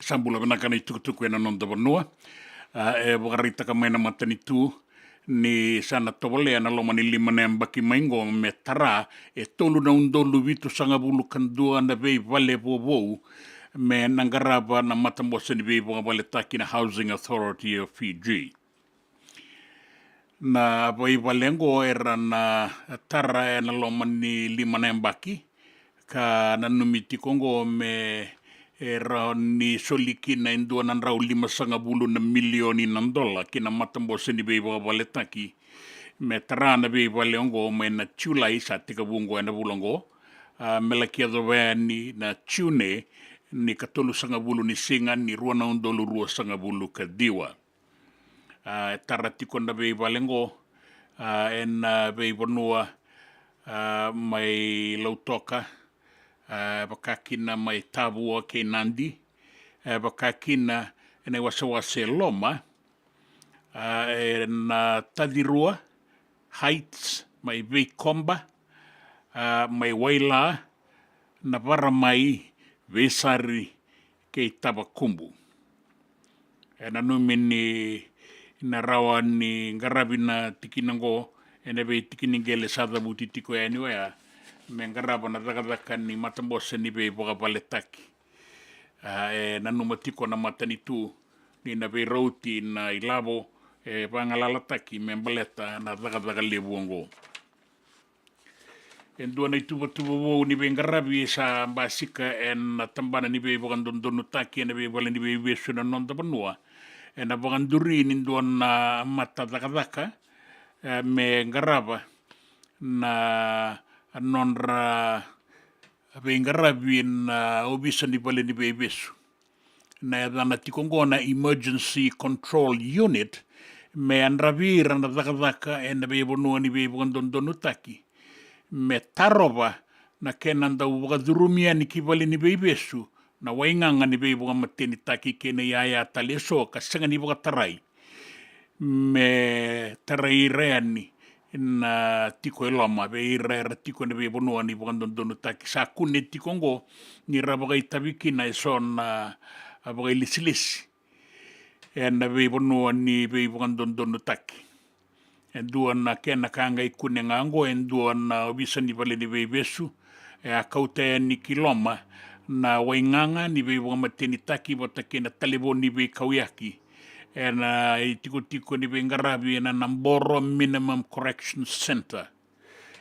Sa bula vinaka na itukutuku ena noda vanua. A, e vakaraitaka mai na matanitu ni sa na tovolea na loma ni lima na yabaki mai qo me tara e tolu na udolu vitusagavulu ka dua na veivale vovou me na qarava na matabose ni veivakavaletaki na Housing Authority of Fiji. Na veivale oqo era na tara ena loma ni lima na yabaki, ka nanumi tiko oqo me, e, rawa ni soli kina e dua na drau limasagavulu na milioni na dola ki na matabose ni veivakavaletaki me tara na veivale oqo mai na Julai sa tekivu oqo ena vula oqo, a, me laki yacova yani na June ni ka tolusagavulu ni siga ni rua na udolu ruasagavulu ka ciwa. A, e tara tiko na veivale oqo, a, ena veivanua, a, mai Lautoka, a, vaka kina mai Tavua kei Nadi, e vaka kina ena iwasewase e Loma, a, ena Tacirua Heights mai Veikoba, a, mai Waila, Navaramai, Veisari kei Tavakubu. E nanumi ni na rawa ni qaravi na tikina oqo ena veitiki ni qele sa cavuti tiko yani oya me qarava na cakacaka ni matabose ni veivakavaletaki. A, e nanuma tiko na matanitu ni na veirauti na ilavo e vagalalataki me baleta na cakacaka levu oqo. E dua na ituvatuva vou ni veiqaravi sa basika ena tabana ni veivakadodonutaki ena veivale ni veivesu ena noda vanua. Ena vakaduri ni dua na mata cakacaka, e, me qarava na nodra veiqaravi na ovisa ni vale ni veivesu. Na yacana tiko oqo na Emergency Control Unit, me yadravi ira na cakacaka ena veivanua ni veivakadodonutaki, me tarova na kena dau vakacurumi yani ki vale ni veivesu na waigaga ni veivakamatenitaki kei na iyaya tale eso ka sega ni vakatarai, me tarai ira yani na tiko e loma vei ira era tiko ena veivanua ni vakadodonutaki. Sa kune tiko oqo ni ra vakaitavi kina eso na, a, vakailesilesi ena veivanua ni veivakadodonutaki. E dua na kena ka qai kune ga oqo, e dua na ovisa ni vale ni veivesu e a kauta yani ki loma na waigaga ni veivakamatenitaki vata kei na talevoni veikauyaki ena itikotiko ni veiqaravi ena Naboro Minimum Correction Centre.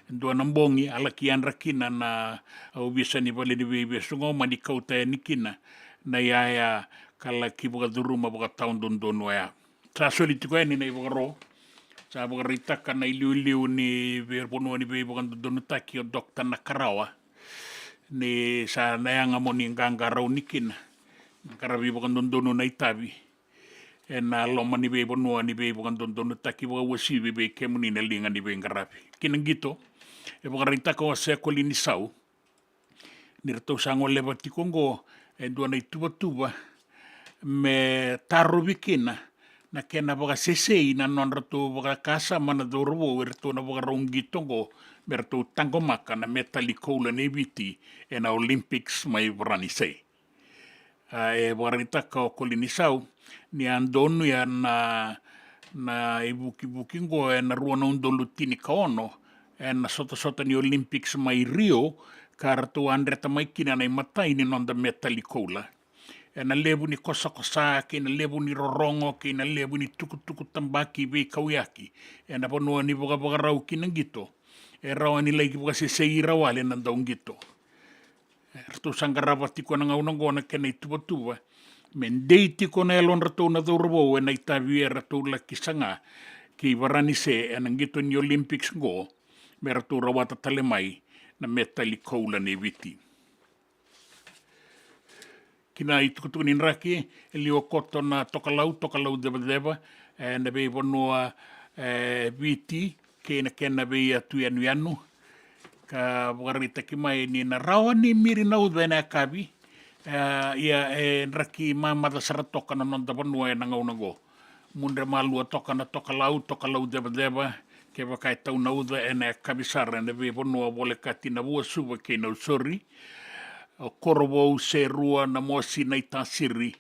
E dua na bogi a laki yadra kina na ovisa ni vale ni veivesu oqo, mani kauta yani kina na iyaya ka laki vakacuruma vakatawadodonu oya. Sa soli tiko yani na ivakaro, sa vakaraitaka na iliuliu ni veivanua ni veivakadodonutaki o Dokta Nakarawa, ni sa na yaga mo ni qaqarauni kina, qaravi vakadodonu na itavi ena loma ni veivanua ni veivakadodonutaki. Vakauasivi vei kemuni na liga ni veiqaravi. Ki na qito, e vakaraitaka o Sekoli Nisau ni ratou sa goleva tiko oqo e dua na ituvatuva me tarovi kina na kena vakasesei na nodratou vakasama na cauravou eratou na vakarau qito oqo, me ratou taqomaka na metali koula nei Viti ena Olympics mai Varanise. A, e vakaraitaka o Kolinisau ni a donuya na, na ivukivuki oqo ena rua na udolu tinikaono ena sotasota ni Olympics mai Rio, ka ratou a dreta mai kina na imatai ni noda metali koula. Ena levu ni kosakosa kei na levu ni rorogo kei na levu ni tukutuku tabaki veikauyaki ena vanua ni vakavakarau ki na qito, e rawa ni laki vakasesei ira wale na dauqito. Eratou sa qarava tiko ena gauna oqo na kena ituvatuva me dei tiko na yalodratou na cauravou ena itavi eratou laki saga ki Varanise ena qito ni Olympics oqo, me ratou rawata tale mai na metali koula nei Viti. Ki na itukutuku ni draki, e liwa koto na tokalau, tokalau cevaceva ena veivanua e Viti kei na kena veiyatu yanuyanu. Ka vakaraitaki mai ni na rawa ni miri na uca ena yakavi. E, ia e draki mamaca sara toka na noda vanua ena gauna oqo. Mudre malua toka na tokalau, tokalau cevaceva, kevaka e tau na uca ena yakavi sara ena veivanua volekati Navua, Suva kei Nausori, o Korovou, Serua, Namosi, Naitasiri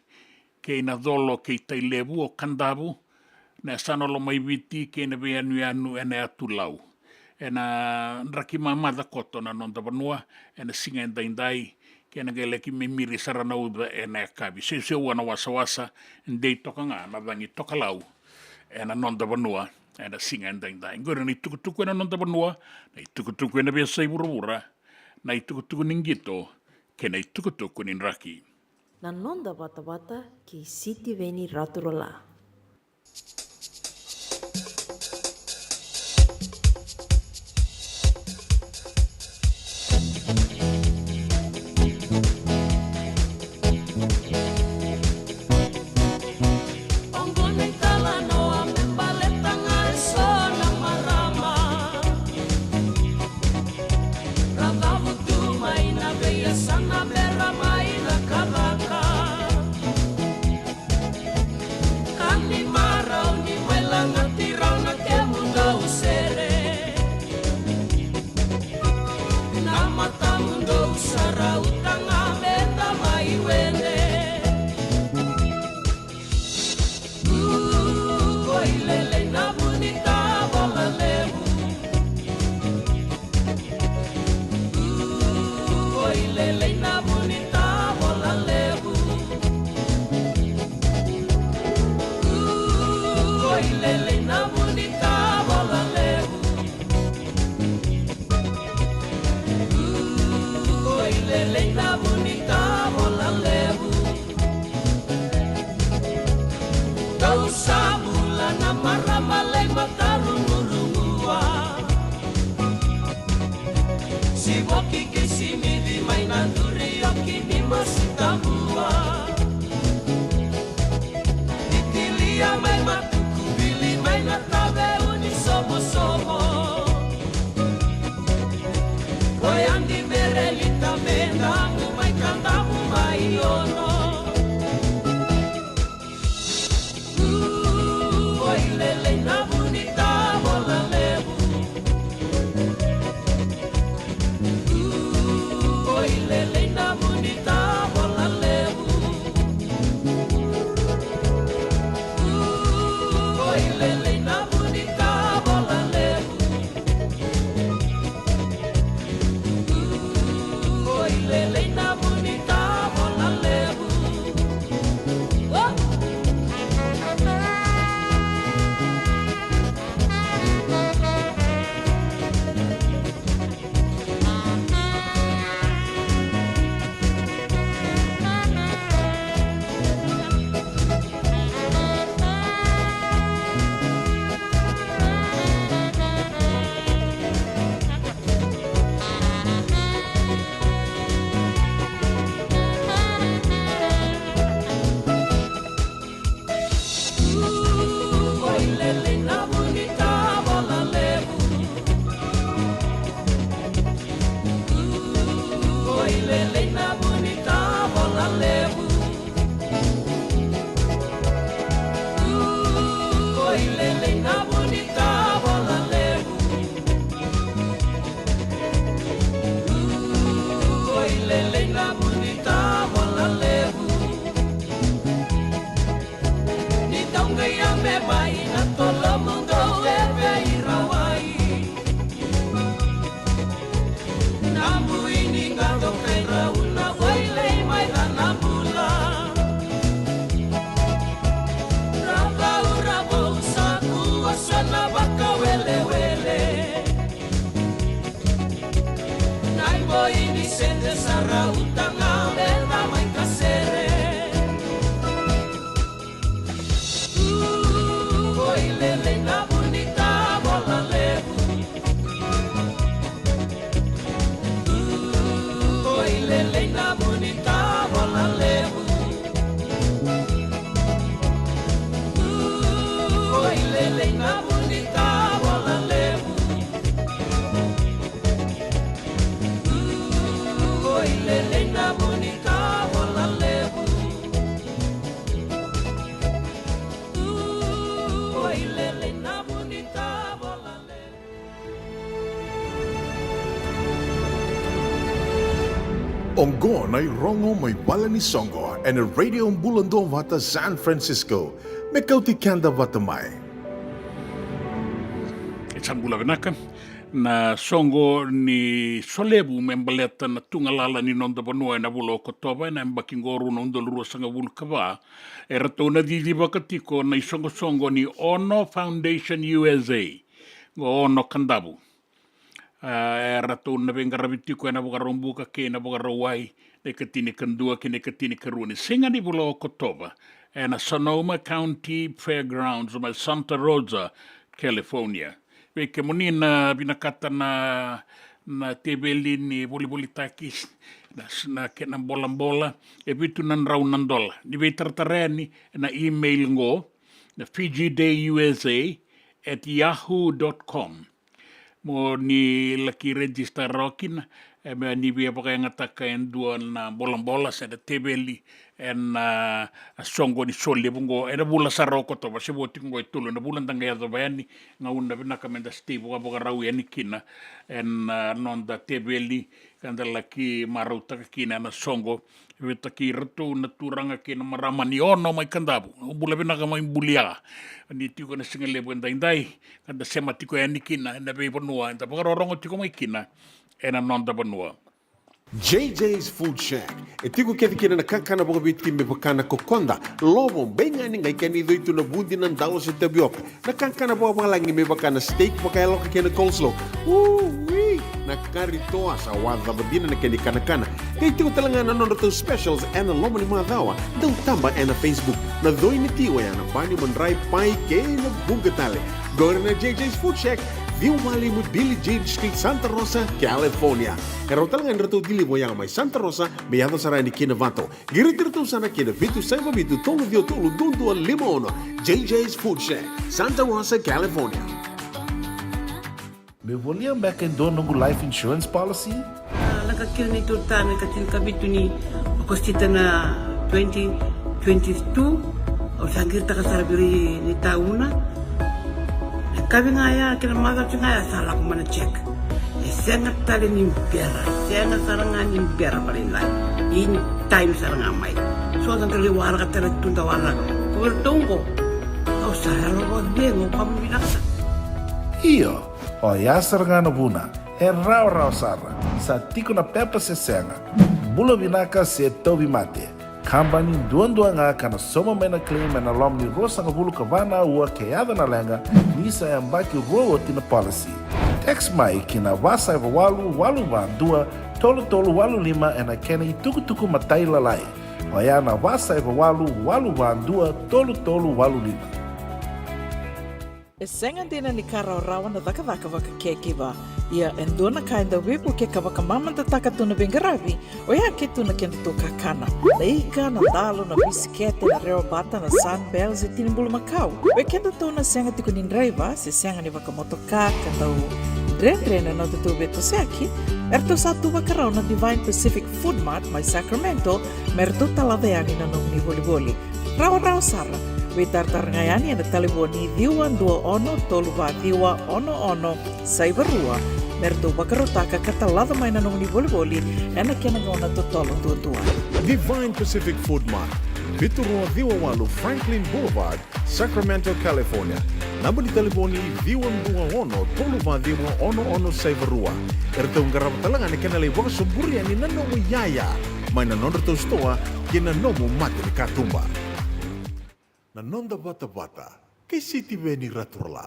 kei Nacolo kei Tailevu, o Kadavu, na yasana o Lomaiviti kei na veiyanuyanu ena yatu Lau. Ena draki mamaca koto na noda vanua ena siga edaidai, kei na qai laki mimiri sara na uca ena yakavi. Seuseua na wasawasa, dei toka ga na cagi tokalau ena noda vanua ena siga edaidai. Qori na itukutuku ena noda vanua, na itukutuku ena veiyasai vuravura, na itukutuku ni qito kei na itukutuku ni draki. Na noda vatavata kei Sitiveni Raturola. Ka welewele. Na iboi ni sede sa rauta ga me da mai kasere. Oi lelei na vu ni tavola levu. Oi lelei na vu ni tavola levu. Oi lelei na vu ni tavola levu. Oi lelei na vu ni tavola levu. Oi lelei na vu ni tavola levu. Oqo na irogo mai vale ni soqo ena Radio Bula Duavata San Francisco, me kauti keda vata mai. E sa bula vinaka. Na soqo ni solevu me baleta na tugalala ni noda vanua ena vula o Okotova ena yabaki qo rua na udolu ruasagavulu ka va, e ratou na cicivaka tiko na isoqosoqo ni Ono Foundation U S A, qo Ono Kadavu. A, e ratou na veiqaravi tiko ena Vakaraubuka kei na Vakarauwai, na ikatini ka dua kei na ikatini ka rua ni siga ni vula o Okotova, ena Sonoma County Fairgrounds mai Santa Rosa, California. Vei kemuni na vinakata na, na teveli ni volivolitaki, na, na kena bolabola, e vitu na drau na dola. Ni veitaratara yani na email qo, na Fiji Day U S A at yahoo dot com. Mo ni laki register rawa kina, e, me ni via vakayagataka e dua na bolabola se na teveli ena, a, soqo ni solevu qo ena vula sara o Okotova, se vo tiko qo e tolu na vula da qai yacova yani, gauna vinaka me da stay vakavakarau yani kina ena, a, noda teveli ka da laki marautaka kina ena soqo. Vei taki iratou na turaga kei na marama ni Ono mai Kadavu, bula vinaka mai bulia. Ni tiko na siga levu edaidai, ka da sema tiko yani kina ena veivanua eda vakarorogo tiko mai kina ena noda vanua. J J's Food Shack e tiko kece kina na kakana vakaviti me vaka na kokoda, lovo, beigani, qai kena icoi tu na vudi, na dalo se tavioka. Na kakana vakavalagi me vaka na steak vakayaloka kei na coleslaw. Ui! Na kari toa sa wacava dina na kena ikanakana. Qai tiko tale ga na nodratou specials ena loma ni macawa. Dau taba ena Facebook. Na coi ni ti oya na bani, madrai, pai kei na vuqa tale. Qori na J J's Food Shack, ciwa walu lima Billie Jean Street, Santa Rosa, California. E rawa tale ga ni ratou deliver oya mai Santa Rosa me yaco sara yani ki Novato. Qiriti iratou sara ki na vitu saiva vitu tolu ciwa tolu dua dua lima ono. J J's Food Shack, Santa Rosa, California. Me volia beka e dua noqu life insurance policy? A, lako kina neitou tane ka tinikavitu ni Okosita na twenty twenty-two. Au sa qiritaka sara vei ira na itauna. Na kavi ga ya kei na macawa ga ya sa lako mai na check. E sega tale ni bera, sega sara ga ni bera vakalailai. In time sara ga mai. So da qai waraka tale tu da waraka. Ko iratou qo, au sa yalo vakacegu, au kama vinaka sara. Io, oya sara ga na vuna. E rawarawa sara. Sa tiko na pepa se sega. Bula vinaka se tauvimate. Kabani duadua ga ka na sauma mai na claim ena loma ni ruasagavulu ka va na aua ke yaco na leqa, ni sa yabaki rua oti na policy. Text mai ki na va saiva walu, walu va dua, tolu tolu walu lima ena kena itukutuku matailalai. Oya na va saiva walu, walu va dua, tolu tolu walu lima. E sega dina ni ka rawarawa na cakacaka vakacaregiver. Ia e dua na ka e dau veivuke ka vakamamadataka tu na veiqaravi, oya ke tu na kedatou kakana. Na ika, na dalo, na bisikete, na rewabata, na Sunbell se tini bulumakau. Vei kedatou na sega tiko ni draiva se sega ni vakamotoka ka dau dredre na nodatou veitosoyaki, eratou sa tu vakarau na Divine Pacific Food Mart mai Sacramento me ratou talaca yani na nomuni volivoli. Rawarawa sara. Veitaratara ga yani ena talevoni ciwa dua ono tolu va ciwa ono ono saiva rua me ratou vakarautaka ka talaca mai na nomuni volivoli ena kena gauna totolo duadua. Divine Pacific Food Mart, vitu rua ciwa walu Franklin Boulevard, Sacramento, California. Naba ni talevoni ciwa dua ono tolu va ciwa ono ono saiva rua. Eratou qarava tale ga na kena lai vakasoburi yani na nomu iyaya mai na nodratou sitoa ki na nomu mata ni katuba. Na noda vatavata kei Sitiveni Raturala.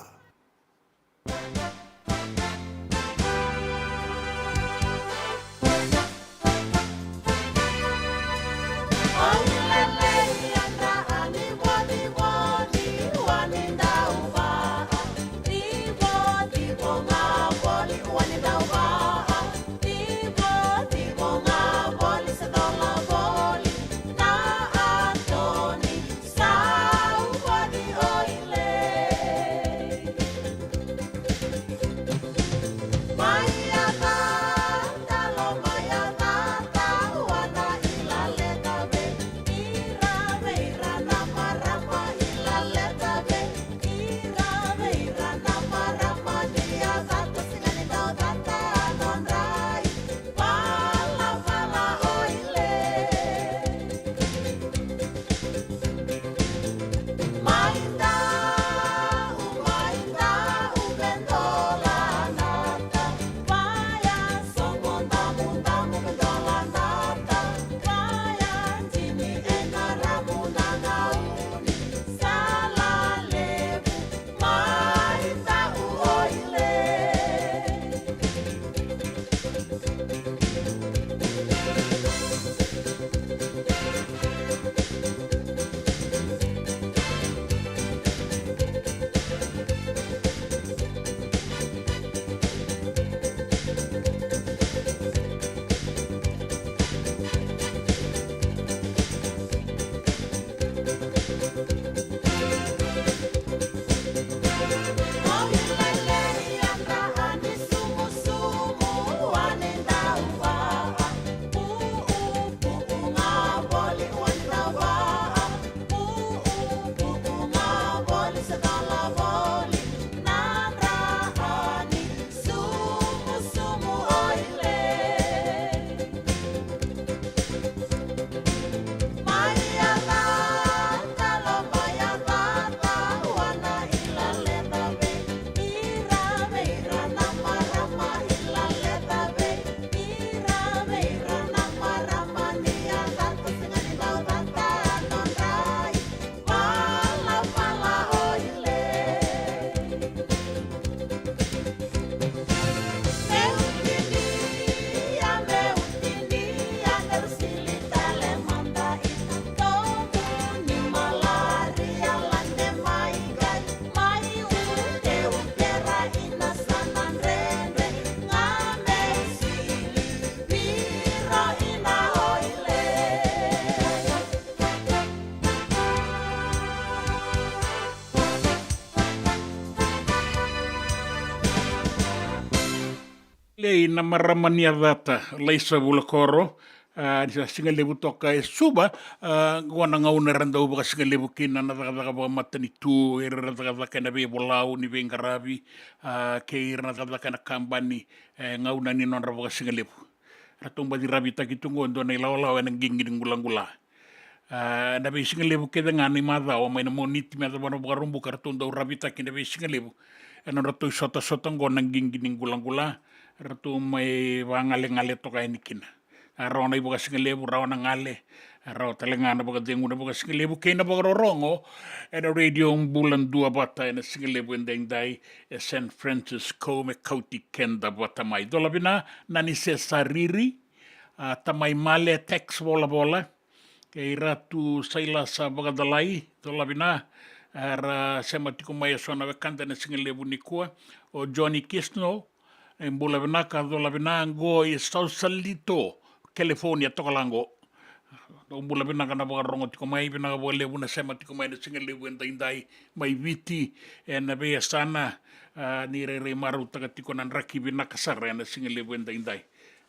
Lei na marama ni yacata, Laisa Vulakoro, a, ni sa sigalevu toka e Suva, a, qo na gauna era dau vakasigalevu kina na cakacaka vakamatanitu, ira era cakacaka ena veivolau ni veiqaravi, a, kei ira na cakacaka ena kabani, e, gauna ni nodra vakasigalevu. Ratou baci ravitaki tu qo e dua na ilawalawa ena qiqi ni qulaqula. A, na veisigalevu kece ga ni macawa mai na Moniti me yacova na Vakaraubuka ratou dau ravitaki na veisigalevu. E nodratou isotasota qo na qiqi ni qulaqula, ratou mai vagalegale toka yani kina. A, rawa na ivakasigalevu, rawa na gale, a, rawa tale ga na vakacegu na vakasigalevu kei na vakarorogo ena Radio Bula Duavata ena sigalevu edaidai e San Francisco me kauti keda vata mai. Cola vina, Nani Sesariri, a, Tamai Male, Tex Volavola, kei Ratu Sailasa Vakacalai, cola vina, era sema tiko mai e so na wekada ena sigalevu nikua, o Johnny Kisno, e bula vinaka, cola vina, qo i Sausalito, California, toka la qo. Dou bula vinaka na vakarorogo tiko mai, vinaka vakalevu na sema tiko mai na sigalevu edaidai, mai Viti, ena veiyasana, a, ni rairai marautaka tiko na draki vinaka sara ena sigalevu edaidai.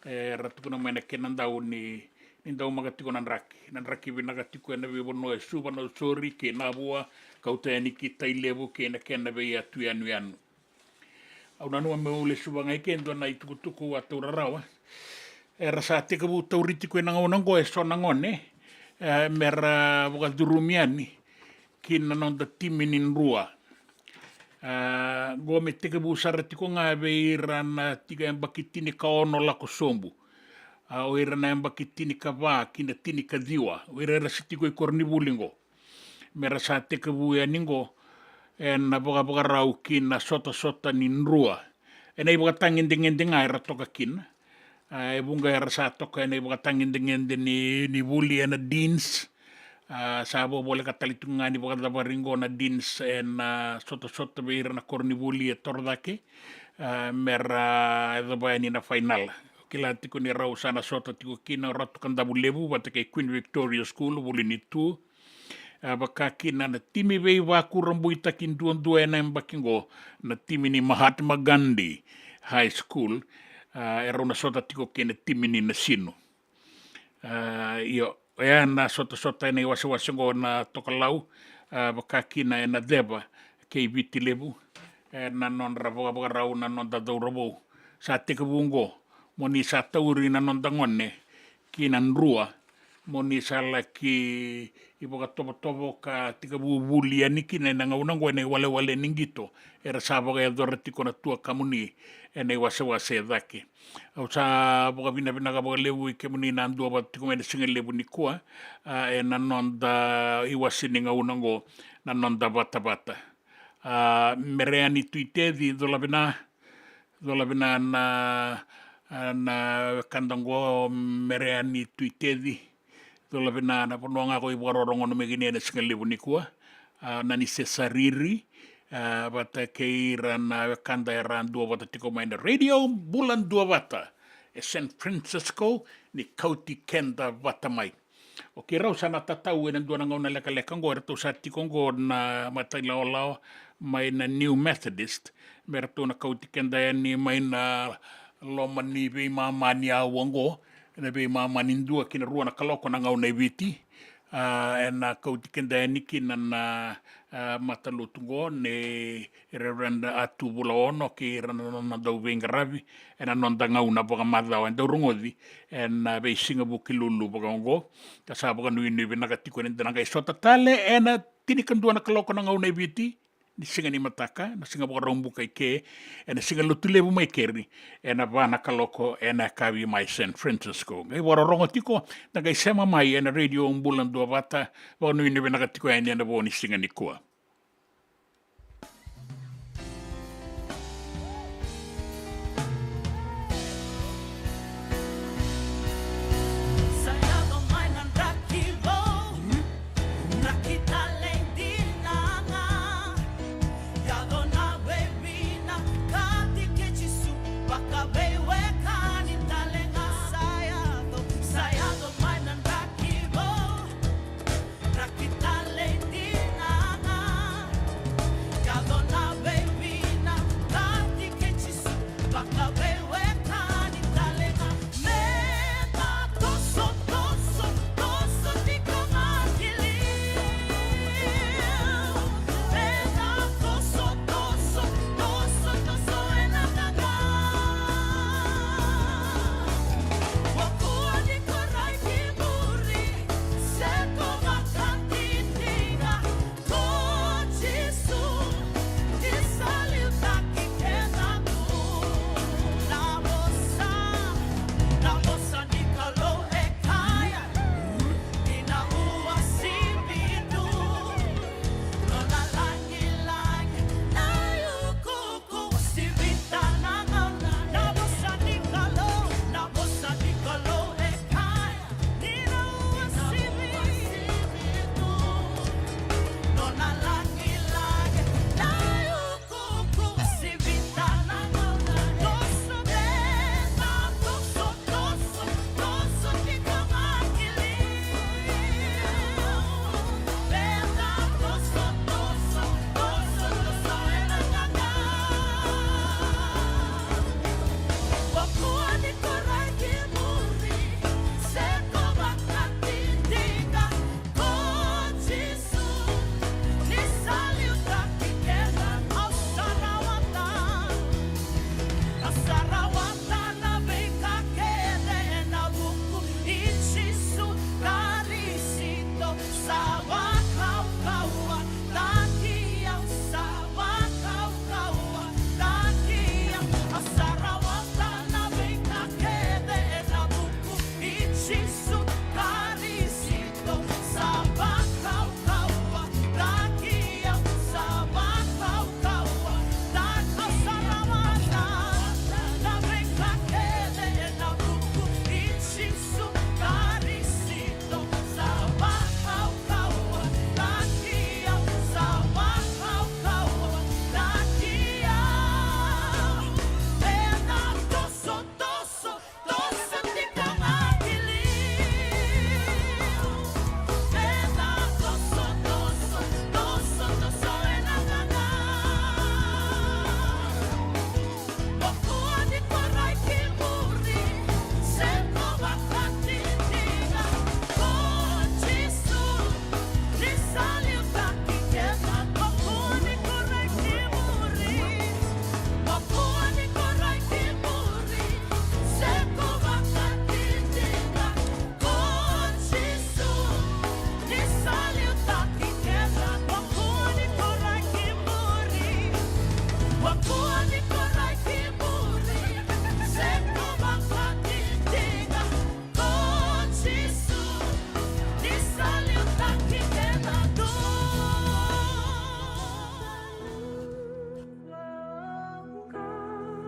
E, ra tukuna mai na kena dau ni, ni daumaka tiko na draki. Na draki vinaka tiko ena veivanua e Suva, Nausori, kei Navua, kauta yani ki Tailevu, kei na kena veiyatu yanuyanu. Au nanuma meu lesuva ga i ke dua na itukutuku a taura rawa. Era sa tekivu tauri tiko ena gauna oqo e so na gone, e, mera vakacurumi yani ki na noda timi ni drua. A, qo me tekivu sara tiko ga vei ira na tiko yabaki tinikaono lako sobu. A, o ira na yabaki tinikava ki na tinikaciwa, o ira era se tiko i koronivuli qo. Mera sa tekivu yani qo, ena vakavakarau ki na sotasota ni Drua. Ena ivakatagedegede ga era toka kina. A, e vuqa era sa toka ena ivakatagedegede ni, ni vuli ena Deans. A, sa vakavoleka tale tiko ga ni vakacavari qo na Deans ena sotasota vei ira na koronivuli e toro cake. A, mera yacova yani na fainala. Kila tiko ni rau sa na sota tiko kina o Ratu Kadavulevu vata kei Queen Victoria School, Vuli ni Tu. A, vaka kina na timi veivakurabuitaki duadua ena yabaki qo, na timi ni Mahatma Gandhi High School. A, e rau na sota tiko kei na timi ni Nasinu. A, io, oya na sotasota ena iwasewase qo na Tokalau, a, vaka kina ena Ceva kei Viti Levu, ena nodra vakavakarau na noda cauravou. Sa tekivu qo, mo ni sa tauri na noda gone ki na Drua, mo ni sa laki ivakatovotovo ka tekivu vuli yani kina ena gauna qo ena iwalewale ni qito era sa vakayacora tiko na tuakamuni ena iwasewase e cake. Au sa vakavinavinaka vakalevu i kemuni na duavata tiko mai ena siga levu nikua, a, ena noda iwase ni gauna qo, na noda vatavata. A, Mereani Tuiteci, cola vina, cola vina na, a, na wekada qo, Mereani Tuiteci. Cola vina na vanua ga ko i vakarorogo mai kina ena siga levu nikua. A, Nani Sesariri, a, vata kei ira na wekada era duavata tiko mai na Radio Bula Duavata e San Francisco, ni kauti keda vata mai. O keirau sa na tatau ena dua na gauna lekaleka qo, eratou sa tiko qo na matailawalawa mai na New Methodist, me ratou na kauti keda yani mai na loma ni veimama ni aua qo, ena veimama ni dua ki na rua na kaloko na gauna e Viti. A, ena kauti keda yani kina na, a, matalotu qo nei Reverend Atu Vulaono kei ira na nona dauveiqaravi ena noda gauna vakamacawa e dau rogoci ena veisiga Vukelulu vakaoqo. Ka sa vakanuinui vinaka tiko ni da na qai sota tale ena tinikadua na kaloko na gauna e Viti ni siga ni mataka, na siga Vakaraubuka i ke, ena siga Lotulevu mai keri, ena va na kaloko ena yakavi mai San Francisco. Qai vakarorogo tiko, da qai sema mai ena Radio Bula Duavata, vakanuinui vinaka tiko yani ena vo ni siga nikua.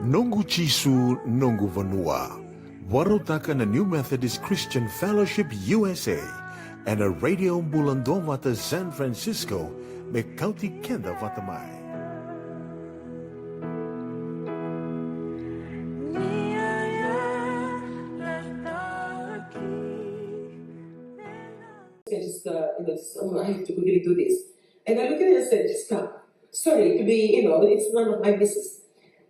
Noqu Jisu, noqu vanua. Vakarautaka na New Methodist Christian Fellowship U S A ena Radio Bula Duavata San Francisco, me kauti keda vata mai. I just, uh, you know, just, oh, I have to quickly do this. And I look at her and said, "Jessica, sorry to be, you know, it's none of my business.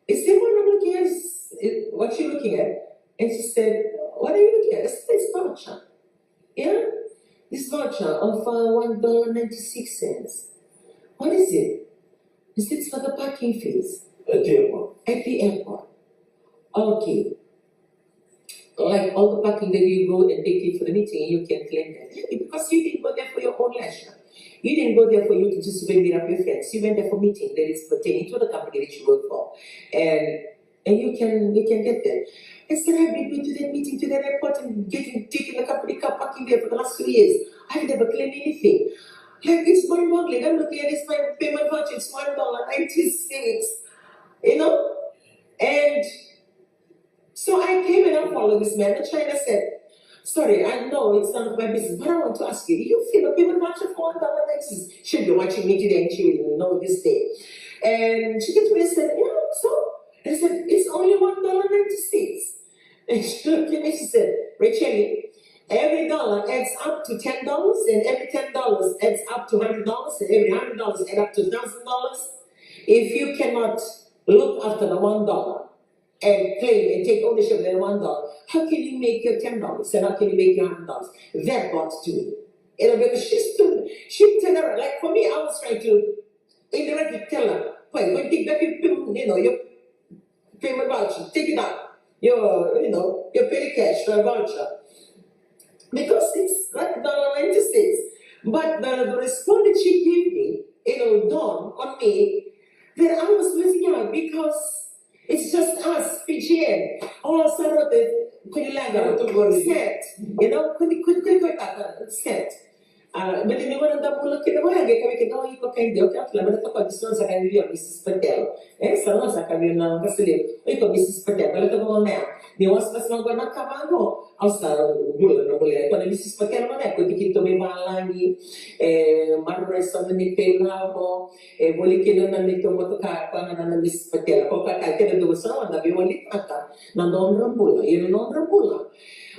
Is there one I'm looking at? Is, is, what you looking at?" And she said, "What are you looking at?" I said, "This voucher. Yeah? This voucher of, uh, one dollar ninety-six cents. What is it?" He said, "It's for the parking fees." At the airport. At the airport. Okay. Like all the parking that you go and take it for the meeting, you can claim that. Yeah, because you didn't go there for your own leisure. You didn't go there for you to just go and meet up your friends. You went there for meeting that is pertaining to the company that you work for. And and you can you can get there. I said, "I've been going to that meeting, to that airport, and getting taking the company car parking there for the last two years. I've never claimed anything." Like, it's mind-boggling. I'm looking at this, my payment voucher, it's one dollar ninety-six. You know? And so I came and I followed this man in China, said, "Sorry, I know it's none of my business, but I want to ask you, you feel a payment voucher for one dollar ninety-six?" She'll be watching me today and she will know this day. And she came to me and said, "Yeah, so?" And I said, "It's only one dollar ninety-six." And she looked at me, she said, "Rachel, every dollar adds up to ten dollars, and every ten dollars adds up to hundred dollars, and every hundred dollars add up to thousand dollars. If you cannot look after the one dollar and claim and take ownership of that one dollar, how can you make your ten dollars, and how can you make your hundred dollars?" That got to me. You know, because she stood, she turned around. Like, for me, I was trying to indirectly tell her, "Wait, go take back your, you know, your payment voucher, take it out. Your, you know, your petty cash, your voucher." Because it's like dollar ninety-six. But the, the response that she gave me, you know, dawned on me that I was missing out because it's just us, Fijian. Oh, sa rau te, kua ni leqa, set. You know, kua ni, kua ni, kua ni, kua ni, set. A, baleta ni gauna da bula kina vaya, qai kaya vei keda, "O iko kai India, o iko kai India." Baleta toka, sa na sa kaya vei au o Missus Patel. E, sa na sa kaya vei au na qase levu, "O iko Missus Patel." Baleta toka gauna ya, ni wasewase vaqo na ka vaqo, au sa bula na bula. Ko na Missus Patel, gauna ya ko tiki tu mai valagi, e, maroroi sa na ni kai lavo, e, voli kina na neitou motoka, ko na, na Missus Patel. Ko ka, ka, keda dua sa na da veiwalitaka na nodra bula, ia na nodra bula.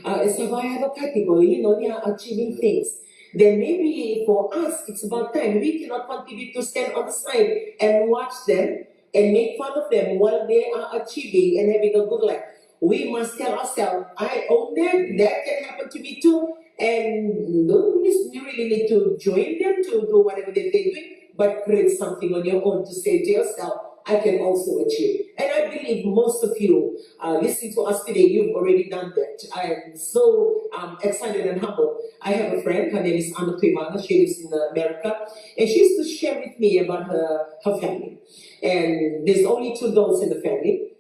A, e sa vaya na ka tiko, you know, they are achieving things. Then maybe for us, it's about time. We cannot continue to stand on the side and watch them and make fun of them while they are achieving and having a good life. We must tell ourselves, "I own them, that can happen to me too." And don't really need to join them to do whatever that they're doing, but create something on your own to say to yourself, "I can also achieve." And I believe most of you, uh, listening to us today, you've already done that. I am so, um, excited and humbled. I have a friend, her name is Ana Tuivana, she lives in America, and she used to share with me about her, her family. And there's only two girls in the family.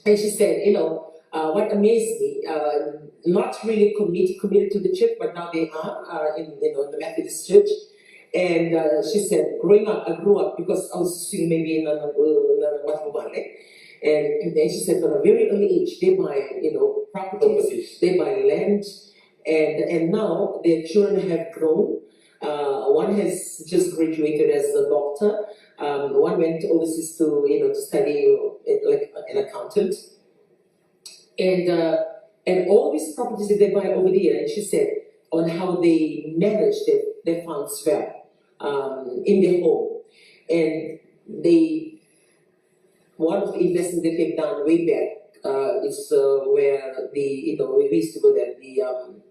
And she said, you know, uh, what amazed me, uh, not really commit, committed to the church, but now they are, uh, in, you know, the Methodist church. And, uh, she said, growing up, I grew up because I was singing maybe in a, in a, and, and then she said, from a very early age, they buy, you know, properties, properties, they buy land, and, and now their children have grown. Uh, one has just graduated as a doctor. Um, one went overseas to, you know, to study, uh, like an accountant. And, uh, and all these properties that they buy over the year, and she said, on how they manage their, their funds well, um, in their home. And they, one of the investments that they've done way back, uh, is, uh, where the, you know, we used to go there, the, um,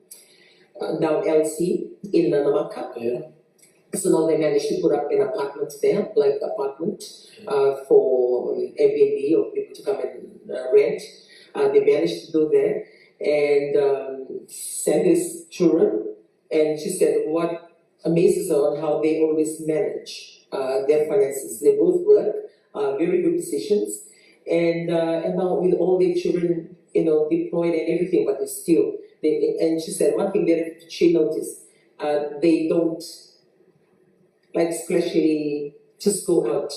uh, down L C in Namaka. Yeah. So now they managed to put up an apartment there, like apartment, uh, for Airbnb or people to come and, uh, rent. Uh, they managed to do that and, um, send these children. And she said what amazes her on how they always manage, uh, their finances. They both work, uh, very good decisions. And, uh, and now with all their children, you know, deployed and everything, but they still, they, and she said one thing that she noticed, uh, they don't, like, especially just go out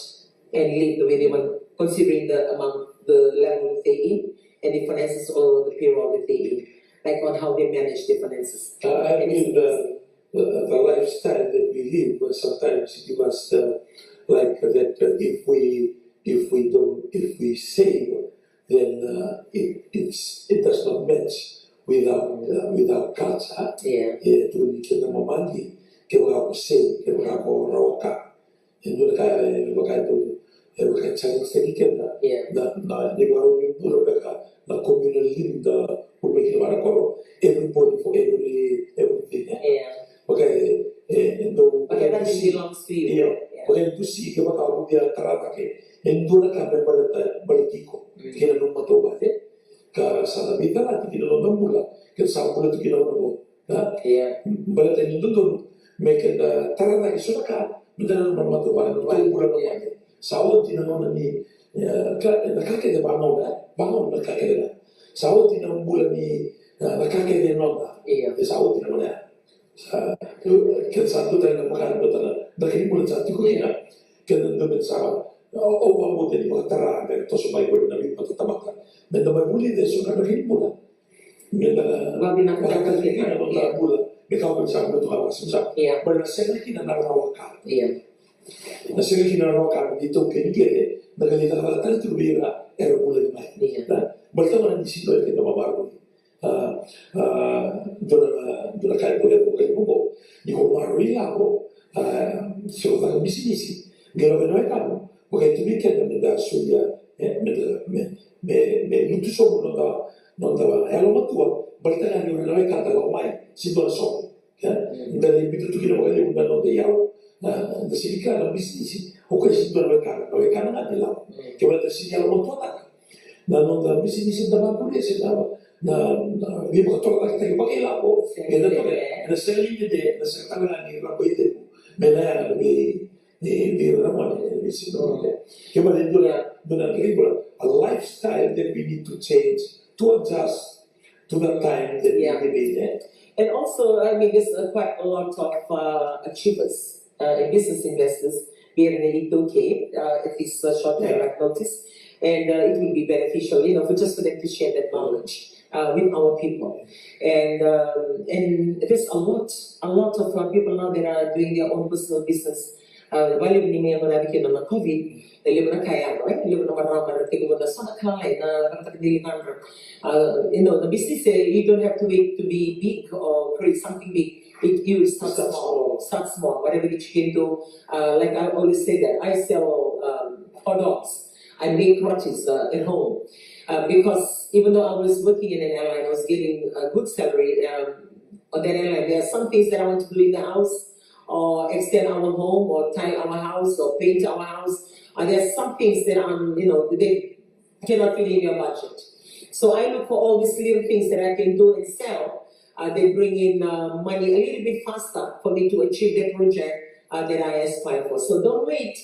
and live the way they want, considering the amount the level that they in, and the finances or the payroll that they in, like, on how they manage their finances. Uh, I mean, the, the, the lifestyle that we live, where sometimes it give us uh, like that uh, if we if we don't if we save, then uh, it it's, it does not match with our uh, with our culture. Yeah. E tukuni keda mamadi kevaka ko save, kevaka ko rawa ka. E dua na ka e vaka e dua e vaka e challenge taki keda. Yeah. Na na ni vaka ni bula beka na communal living da ulu mai kina vaka na koro. Everybody for every everything. Eh? Yeah. Vaka e e e dau But that belongs to you. Io. Yeah. Vaka e dusi kevaka o via tara cake e dua na ka me baleta baleti iko. Mm. Kei na nomu matavuvale ka sa na veicalati kina nona bula. Ke sa bula tu kina nona bula. Yeah. Baleta ni dodonu me keda tara cake so na ka me da nanuma na matavuvale, na matavuvale na vale. Sa oti na nona ni e, ka na ka kece vagauna, vagauna na ka kece na. Sa oti na bula ni e, na ka kece e noda. Yeah. E sa oti na nona. Sa keda sa dua tale na vaka na dua tale na ka ni bula sa tiko kina. Keda dua me sa o vagauta ni vakatara me toso mai voli na veimatatamata. Me da mai vuli de so na ka ni bula. Me da Vakavinavinakataki vakatara na noda bula. Me ka voli sa me toka vaka sa. Yeah. Bale na sega kina na rawa ka. Yeah. Na sega kina na rawa ka me di taukeni kece na ka ni cakacaka tale tu vei ira era bula ni mai. Yeah. Bale tau na ni sino e keda mamaru. Dua na dua na ka e kole ko kai ko ni ko maroroi lako. Soro taka bisinisi. Gera vei na wekana. Ko kai tu vei keda me da solia me da me me me lutu sobu noda noda yalomatua. Bale tau na ni na wekana lako mai. Sino na sobu. Ia, da lai biuta tu kina vakalevu na noda iyau, na, na sega ni kila na bisinisi, o koya sega ni dua na wekana, na wekana ga ni lako. Kevaka da sega ni yalomatuataka na noda bisinisi da vakavulia se na, na, na veivakatorocaketaki vakailavo, e na toka, e na sega ni dede, e na sega tale ga ni lako i levu, me na yaga na vei, vei, vei ira na gone, vei sega na gone. Kevaka e dua na, dua na, a lifestyle that we need to change to adjust to the time that we live in, eh? And also, I mean, there's uh, quite a lot of uh, achievers uh, and business investors here in the U K uh, at this uh, short time at notice. And uh, it will be beneficial, you know, for just for them to share that knowledge uh, with our people. And um, and there's a lot, a lot of uh, people now that are doing their own personal business. Uh, vale ni me na vike na COVID, e levu na ka e yaco, e levu na marama era tekivu na so na ka e na vakataka ni livadra. Uh, you know, the business, eh, you don't have to wait to be big or create something big. It, you start small, start small, whatever that you can do. Uh, like I always say that I sell um, hot dogs. I make rotis uh, at home uh, because even though I was working in an airline, I was getting a good salary um, on that airline. There are some things that I want to do in the house or extend our home or tile our house or paint our house. Uh, there are some things that I'm, you know, they cannot fit in your budget. So I look for all these little things that I can do and sell. Uh, they bring in uh, money a little bit faster for me to achieve the project uh, that I aspire for. So don't wait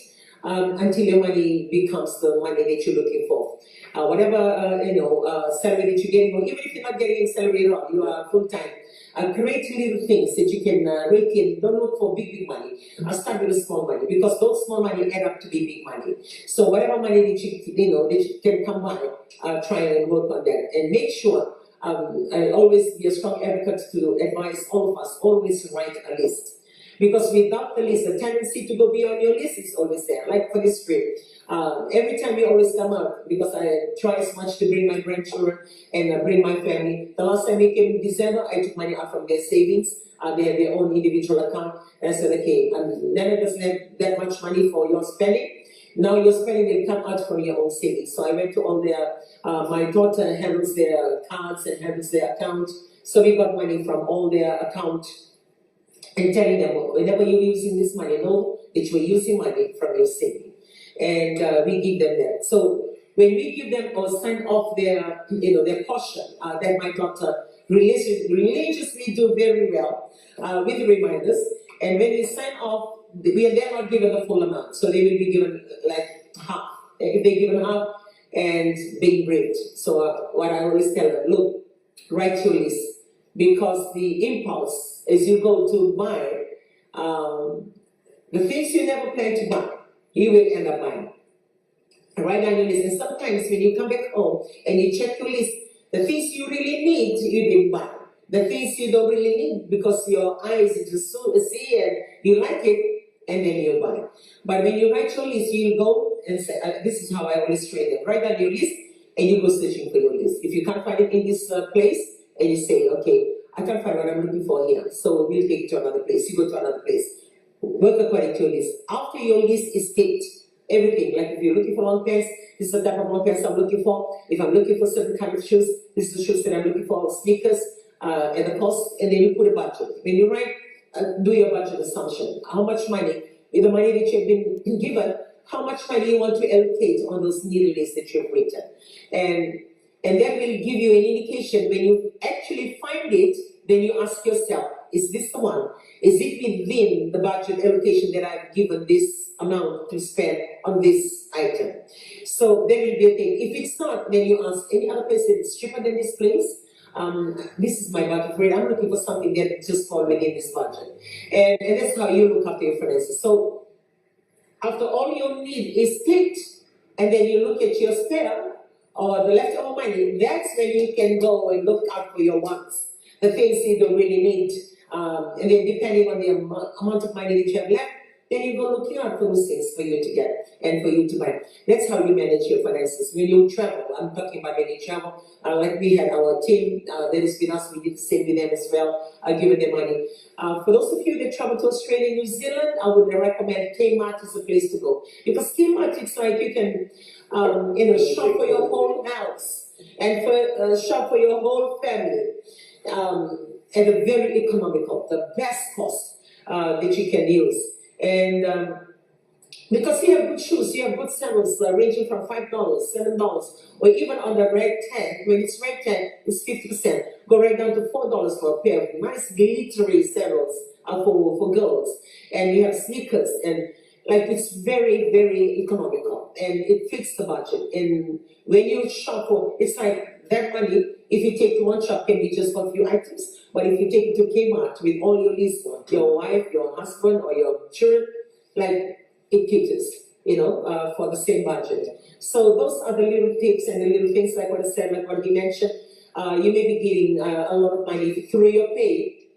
um, until your money becomes the money that you're looking for. Uh, whatever uh, you know uh, salary that you're getting, or even if you're not getting a salary at all, you are full time. Uh, create little things that you can uh, rake in. Don't look for big, big money. Uh, start with a small money because those small money add up to be big money. So whatever money that you you know that you can come by, uh, try and work on that and make sure. Um, I always be a strong advocate to advise all of us always write a list. Because without the list, the tendency to go beyond your list is always there, like for this trip. Um, every time we always come out, because I try as much to bring my grandchildren and uh, bring my family. The last time we came in December, I took money out from their savings, uh, they have their own individual account. And I said, okay, um, Nana doesn't have that much money for your spending. Now your spending will come out from your own savings. So I went to all their, uh, my daughter handles their cards and handles their account. So we got money from all their account and telling them, whenever you're using this money, know that you're using money from your saving. And uh, we give them that. So when we give them or sign off their, you know, their portion uh, that my daughter religiously, religiously do very well uh, with reminders, and when we sign off, we are then not given the full amount, so they will be given like half. If they're given half, and being briefed. So uh, what I always tell them, look, write your list, because the impulse as you go to buy um, the things you never plan to buy, you will end up buying. Write down your list. And sometimes when you come back home and you check your list, the things you really need, you didn't buy. The things you don't really need because your eyes is just so see and you like it, and then you buy. But when you write your list, you go and say, uh, this is how I always train them. Write down your list and you go searching for your list. If you can't find it in this uh, place, and you say, okay, I can't find what I'm looking for here, so we'll take it to another place. You go to another place. Work according to your list. After your list is ticked, everything, like if you're looking for long pants, this is the type of long pants I'm looking for. If I'm looking for certain kind of shoes, this is the shoes that I'm looking for, sneakers, uh, and the cost, and then you put a budget. When you write, uh, do your budget assumption. How much money, with the money that you've been given, how much money you want to allocate on those needy lists that you've written. And and that will give you an indication. When you actually find it, then you ask yourself, is this the one? Is it within the budget allocation that I've given this amount to spend on this item? So there will be a thing. If it's not, then you ask any other place that is cheaper than this place. Um, this is my budget rate. I'm looking for something that just fall within this budget. And, and that's how you look after your finances. So after all your need is ticked, and then you look at your spare or the leftover money, that's when you can go and look out for your wants, the things you don't really need. Um, and then depending on the amou- amount of money that you have left, then you go looking out for those things for you to get and for you to buy. That's how you manage your finances. When you travel, I'm talking about when you travel, uh, like we had our team uh, that is with us, we did the same with them as well, uh, giving them money. Uh, for those of you that travel to Australia and New Zealand, I would recommend Kmart is the place to go. Because Kmart, it's like you can, um, you know, shop for your whole house and for uh, shop for your whole family um, at a very economical, the best cost uh, that you can use. And um, because you have good shoes, you have good sandals uh, ranging from five dollars, seven dollars, or even on the red tent, when it's red tent, it's fifty percent. Go right down to four dollars for a pair of nice glittery sandals uh, for, for girls. And you have sneakers, and like it's very, very economical, and it fits the budget. And when you shop for, it's like that money, if you take to one shop, can be just for a few items. But if you take it to Kmart with all your list, your wife, your husband, or your children, like it caters, you know, uh, for the same budget. So those are the little tips and the little things, like what I said, like what he mentioned. Uh, you may be getting uh, a lot of money through your pay,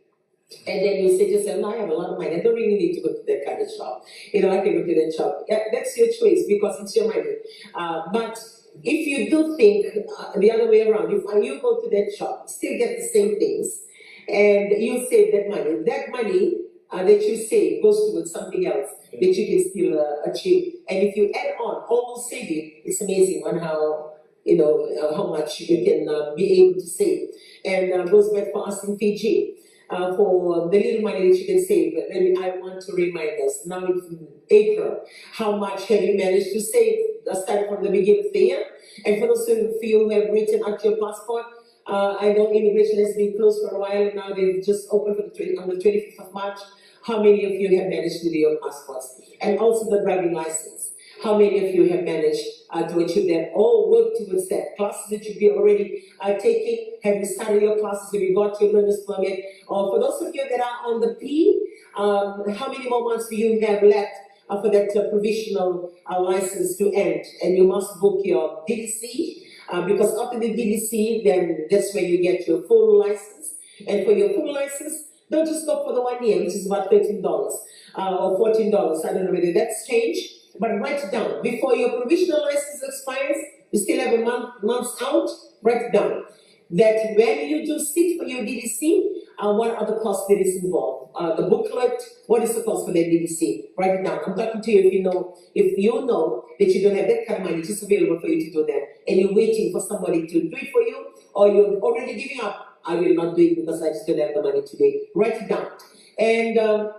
and then you say to yourself, no, I have a lot of money. I don't really need to go to that kind of shop. You know, I can go to that shop. Yeah, that's your choice because it's your money. Uh, but if you do think uh, the other way around, if you go to that shop, still get the same things, and you save that money, that money uh, that you save goes towards something else that you can still uh, achieve. And if you add on all those saving, it's amazing on how you know uh, how much you can uh, be able to save. And uh, goes back for us in Fiji. Uh, for the little money that you can save, then I want to remind us now it's April. How much have you managed to save aside from the beginning of the year? And for those of you who have written out your passport, uh, I know immigration has been closed for a while, and now they've just opened for the twenty, on the twenty-fifth of March. How many of you have managed to do your passports? And also the driving license. How many of you have managed uh, to achieve that or work towards that? Classes that you've been already uh, taking, have you started your classes? Have you got your learner's permit? Or for those of you that are on the P, um, how many more months do you have left uh, for that uh, provisional uh, license to end? And you must book your D D C uh, because after the D D C, then that's when you get your full license. And for your full license, don't just go for the one year, which is about thirteen dollars uh, or fourteen dollars. I don't know whether that's changed, but write it down. Before your provisional license expires, you still have a month, months out, write it down. That when you do sit for your D D C, uh, what are the costs that is involved? Uh, the booklet, what is the cost for that D D C? Write it down. I'm talking to you if you know if you know that you don't have that kind of money just available for you to do that, and you're waiting for somebody to do it for you, or you're already giving up. I will not do it because I just don't have the money today. Write it down. And um,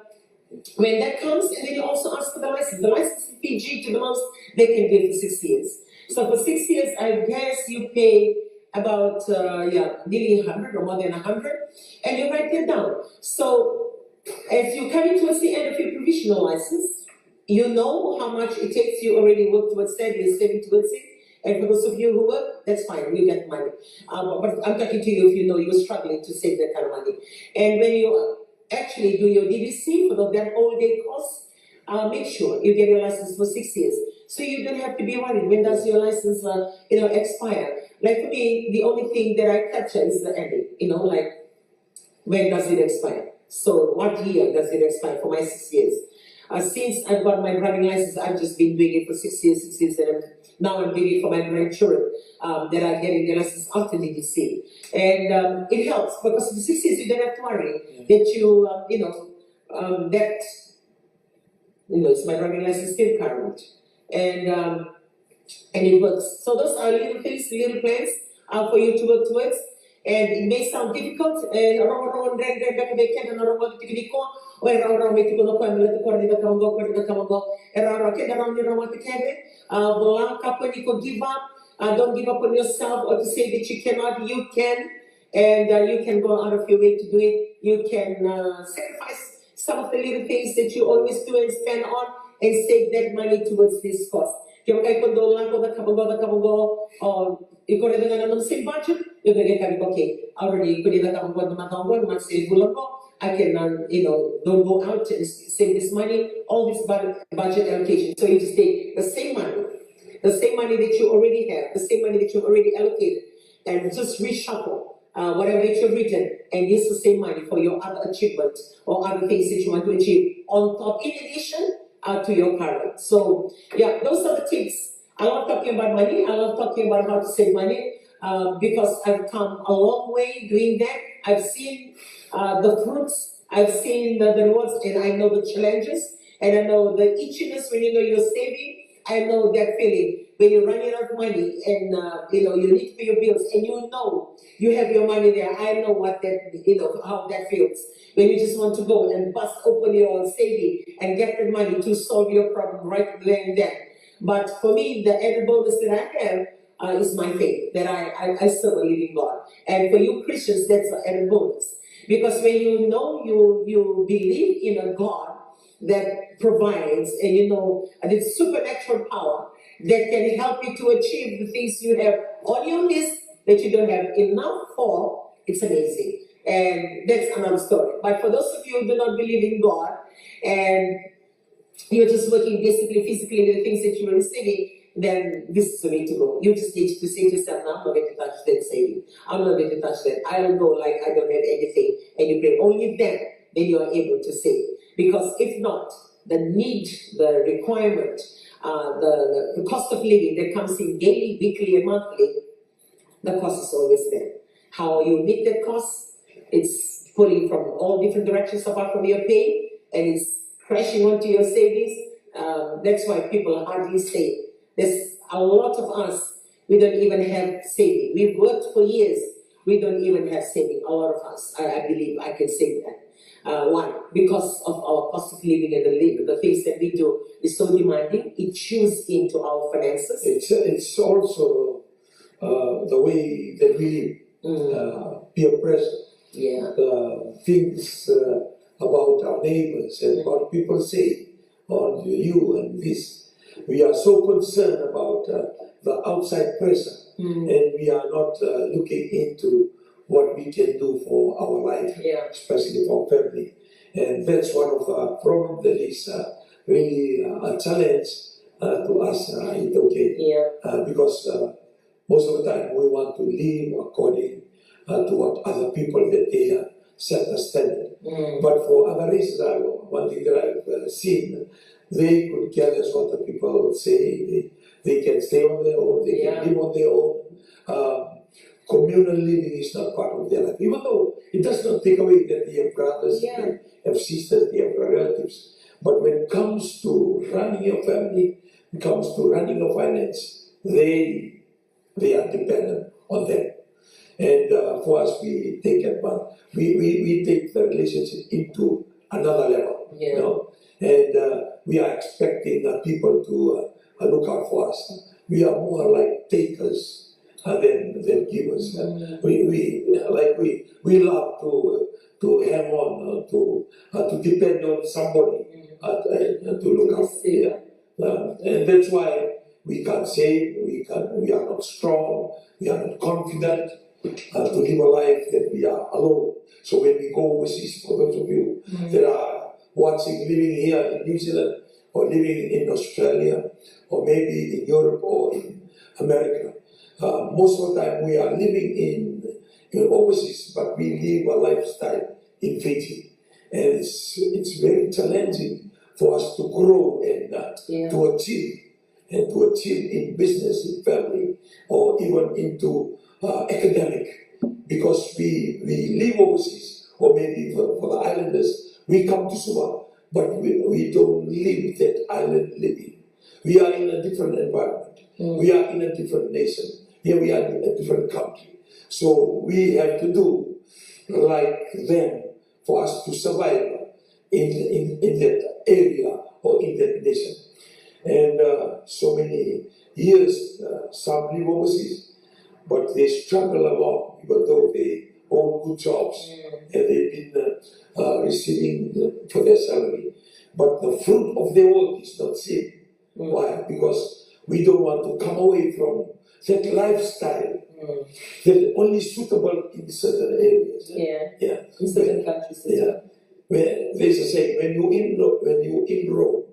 when that comes, and then you also ask for the license. The license in Fiji to the most they can give for six years. So for six years, I guess you pay about uh, yeah, nearly a hundred or more than a hundred, and you write that down. So as you're coming towards the end of your provisional license, you know how much it takes. You already work towards that. You're saving towards it. And for those of you who work, that's fine. You get money. Um, but I'm talking to you if you know you're struggling to save that kind of money. And when you actually do your D D C for the, that whole day course, Uh, make sure you get your license for six years, so you don't have to be worried when does your license, uh, you know, expire. Like for me, the only thing that I capture is the ending. You know, like, when does it expire? So what year does it expire for my six years? Uh, since I've got my driving license, I've just been doing it for six years, six years, and I'm, now I'm doing it for my grandchildren, um, that are getting their license after D D C. And um, it helps because for six years you don't have to worry that you, um, you know, um, that you know, it's my driving license still current. And um, and it works. So those are little things, little plans uh, for you to work towards. And it may sound difficult. E rogorogo dredre beka vei keda na rogoca tiko nikua. O e rogorogo me tiko na koya me lati koya ni cakava qo, koya ni cakava qo. E rogorogo keda rawa ni rogoca kece. Uh, vola, kakua ni ko give up. Uh, don't give up on yourself or to say that you cannot. You can. And uh, you can go out of your way to do it. You can uh, sacrifice some of the little things that you always do and spend on and save that money towards this cause. Kevaka iko dau lako cakava qo, cakava qo, o iko raica ga na nomu same budget, iko qai kaya, okay, au rawa ni ko ni cakava qo na macawa qo, na macawa se vula qo, I can, uh, you know, don't go out and save this money, all this bud- budget allocation. So you just take the same money, the same money that you already have, the same money that you already allocated, and just reshuffle uh, whatever that you've written and use the same money for your other achievement or other things that you want to achieve on top, in addition uh, to your current. So, yeah, those are the tips. I love talking about money. I love talking about how to save money uh, because I've come a long way doing that. I've seen uh, the fruits, I've seen the, the rewards, and I know the challenges, and I know the itchiness when you know you're saving. I know that feeling when you're running out of money and uh, you know you need to pay your bills, and you know you have your money there. I know what that, you know, how that feels when you just want to go and bust open your saving and get the money to solve your problem right there and then. But for me, the added bonus that I have uh, is my faith, that I, I, I serve a living God. And for you Christians, that's an added bonus. Because when you know you, you believe in a God that provides, and you know, and it's supernatural power that can help you to achieve the things you have on your list that you don't have enough for, it's amazing. And that's another story. But for those of you who do not believe in God and you're just working basically physically with the things that you were receiving, then this is the way to go. You just need to say to yourself, "No, I'm not going to touch that saving. I'm not going to touch that. I'll go like I don't have anything." And you pray. Only then, then you are able to save. Because if not, the need, the requirement, uh, the, the, the cost of living that comes in daily, weekly, and monthly, the cost is always there. How you meet that cost, it's pulling from all different directions apart from your pay, and it's crashing onto your savings. Um, that's why people hardly save. There's a lot of us, we don't even have saving. We've worked for years, we don't even have saving. A lot of us, I, I believe I can say that. Uh, why? Because of our cost of living and the, living, the things that we do is so demanding. It chews into our finances. It's, it's also uh, the way that we live, uh, peer pressure, yeah, uh, things uh, about our neighbors and what people say on you and this. We are so concerned about uh, the outside pressure, and we are not uh, looking into what we can do for our life, yeah, especially for family. And that's one of the problems that is uh, really uh, a challenge uh, to us uh, in Tauke. Yeah. Uh, because uh, most of the time we want to live according uh, to what other people that they uh, set the standard. But for other races, uh, one thing that I've uh, seen, they could care less what the people say. They, they can stay on their own. They can live on their own. Um, communal living is not part of their life. Even though it does not take away that they have brothers, they have sisters, they have relatives. But when it comes to running your family, it comes to running your finance, they they are dependent on them. And uh, for us, we take advantage, we, we, we take the relationship into another level. Yeah. You know? And uh, we are expecting uh, people to uh, uh, look out for us. We are more like takers uh, than, than givers. Uh, we, we, like we, we love to, to hang on, uh, to, uh, to depend on somebody uh, uh, to look out. Yeah. Uh, and that's why we can't save, we, can, we are not strong, we are not confident uh, to live a life that we are alone. So when we go overseas, for those of you that are watching, living here in New Zealand, or living in Australia, or maybe in Europe or in America. Uh, most of the time we are living in, in overseas, but we live a lifestyle in Fiji. And it's, it's very challenging for us to grow and uh, yeah. to achieve and to achieve in business, in family, or even into uh, academic, because we, we live overseas, or maybe for, for the islanders, we come to Suva, but we, we don't live that island living. We are in a different environment. Mm. We are in a different nation. Here we are in a different country. So we have to do like them for us to survive in, in, in that area or in that nation. And uh, so many years, uh, some live overseas, but they struggle along, even though they own good jobs mm. and they've been uh, uh, receiving for their salary. But the fruit of their work is not seen. Mm. Why? Because we don't want to come away from that lifestyle mm. that only suitable in certain areas. Yeah. Yeah. In certain countries. Yeah. Where there's a saying, when you in when you in Rome,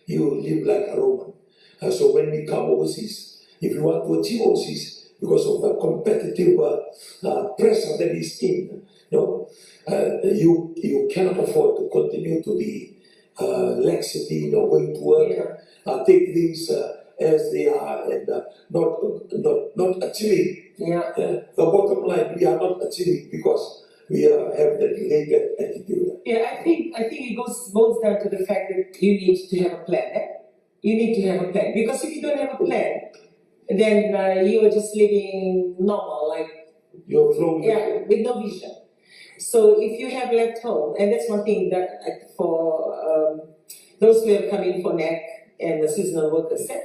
you live like a Roman. And so when we come overseas, if you want to achieve overseas, because of the competitive uh, uh, pressure that is in, you know, uh, you you cannot afford to continue to be uh, laxity, you know, going to work, yeah. uh, take things uh, as they are and uh, not, not, not achieving. Yeah. Uh, the bottom line, we are not achieving because we uh, have that laid back attitude. Yeah, I think I think it goes boils down to the fact that you need to have a plan. Eh? You need to have a plan because if you don't have a plan, then uh, you are just living normal, like you're flowing. Yeah, with no vision. So if you have left home, and that's one thing that uh, for um, those who have come in for NEC and the seasonal workers, eh,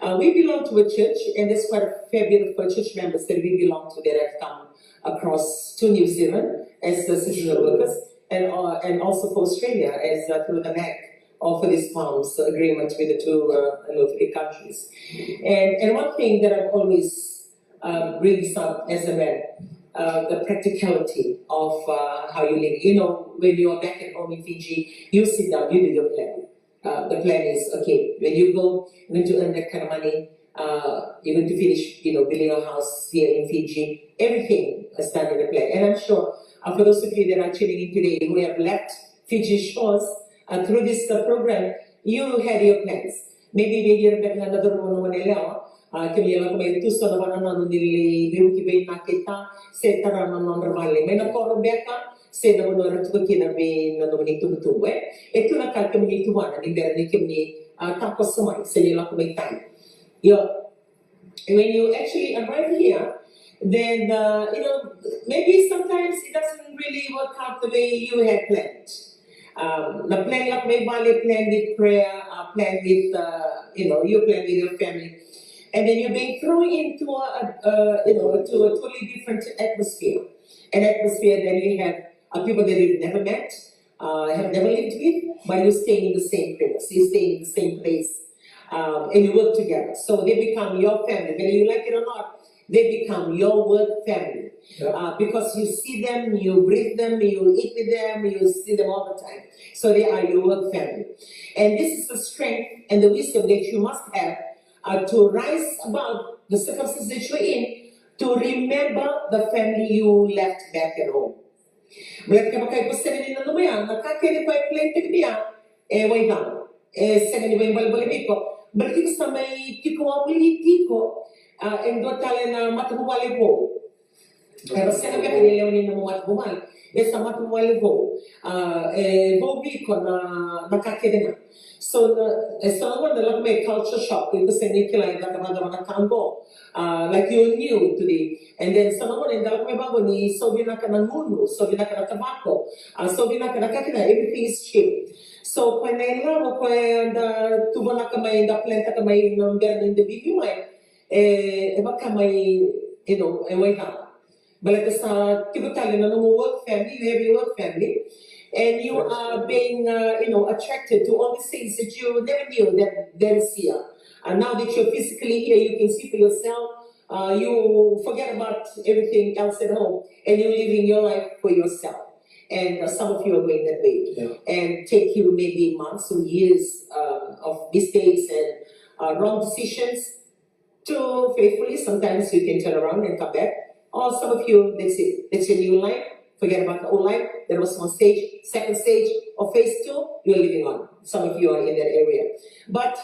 uh, we belong to a church, and there's quite a fair bit of uh, church members that we belong to that have come across to New Zealand as the seasonal workers, and uh, and also for Australia as uh, through the NEC or for this PALMS agreement with the two uh, North countries. And and one thing that I've always um, brings up as a man uh, the practicality of uh, how you live. You know, when you are back at home in Fiji, you sit down, you do your plan. Uh, the plan is okay. When you go, you're going to earn that kind of money. Uh, you're going to finish, you know, building your house here in Fiji. Everything is done in the plan. And I'm sure uh, for those of you that are tuning in today who have left Fiji shores uh, through this uh, program, you had your plans. Maybe vei ira beka na cauravou, na gone yalewa, a, kemuni lako mai tu so na vanua ni lai veivuke vei na keta se tara na nodra vale mai na koro beka se na vanua era tuka kina vei na nomuni tubutubu, e. E tu na ka kemuni tuvana ni bera ni kemuni a, takoso mai se ni lako mai tani. Io, when you actually arrive here, then uh, you know, maybe sometimes it doesn't really work out the way you had planned. Um, na plan lako mai vale, plan with prayer, uh, plan with uh, you know, you plan with your family, and then you're being thrown into a, a, a you know, to a totally different atmosphere, an atmosphere that you have uh, people that you've never met, uh, have never lived with, but you're staying in the same premise, you're staying in the same place, um, and you work together. So they become your family, whether you like it or not. They become your work family. Yeah. Uh, because you see them, you breathe them, you eat with them, you see them all the time. So they are your work family. And this is the strength and the wisdom that you must have uh, to rise above the circumstances that you're in, to remember the family you left back at home. Baleta kevaka iko sega ni nanuma ya, na ka kece ko e plan tiko mai ya e waicaga, e sega ni vaibolebole vei iko. Baleta iko sa mai tiko wavoli tiko, a, e dua tale na matavuvale vou. Era sega beka ni lewe ni nomu matavuvale, e sa matavuvale vou. A, e vou vei iko na, na ka kece ga. So na, e sa na gona lako mai culture shock, iko sega ni kila e cakacaka na ka qo. Uh, like you're new to the, and then sa na gona e dala ko me vaqo ni so vinaka na gunu, so vinaka na tavako, uh, so vinaka na kakina, everything is cheap. So ko e na ilavo ko e da tuvanaka mai, da plantaka mai na bera ni da bibi mai, e, e vaka mai, you know, e waicaga. Baleta sa tiko tale na nomu work family, you have your work family, and you are being, uh, you know, attracted to all these things that you never knew that there is here. And now that you're physically here, you can see for yourself. Uh, you forget about everything else at home, and you're living your life for yourself. And uh, some of you are going that way. Yeah. And take you maybe months or years um, of mistakes and uh, wrong decisions to faithfully. Sometimes you can turn around and come back. Or some of you, that's it. That's your new life. Forget about the old life. That was one stage. Second stage or phase two, you're living on. Some of you are in that area. But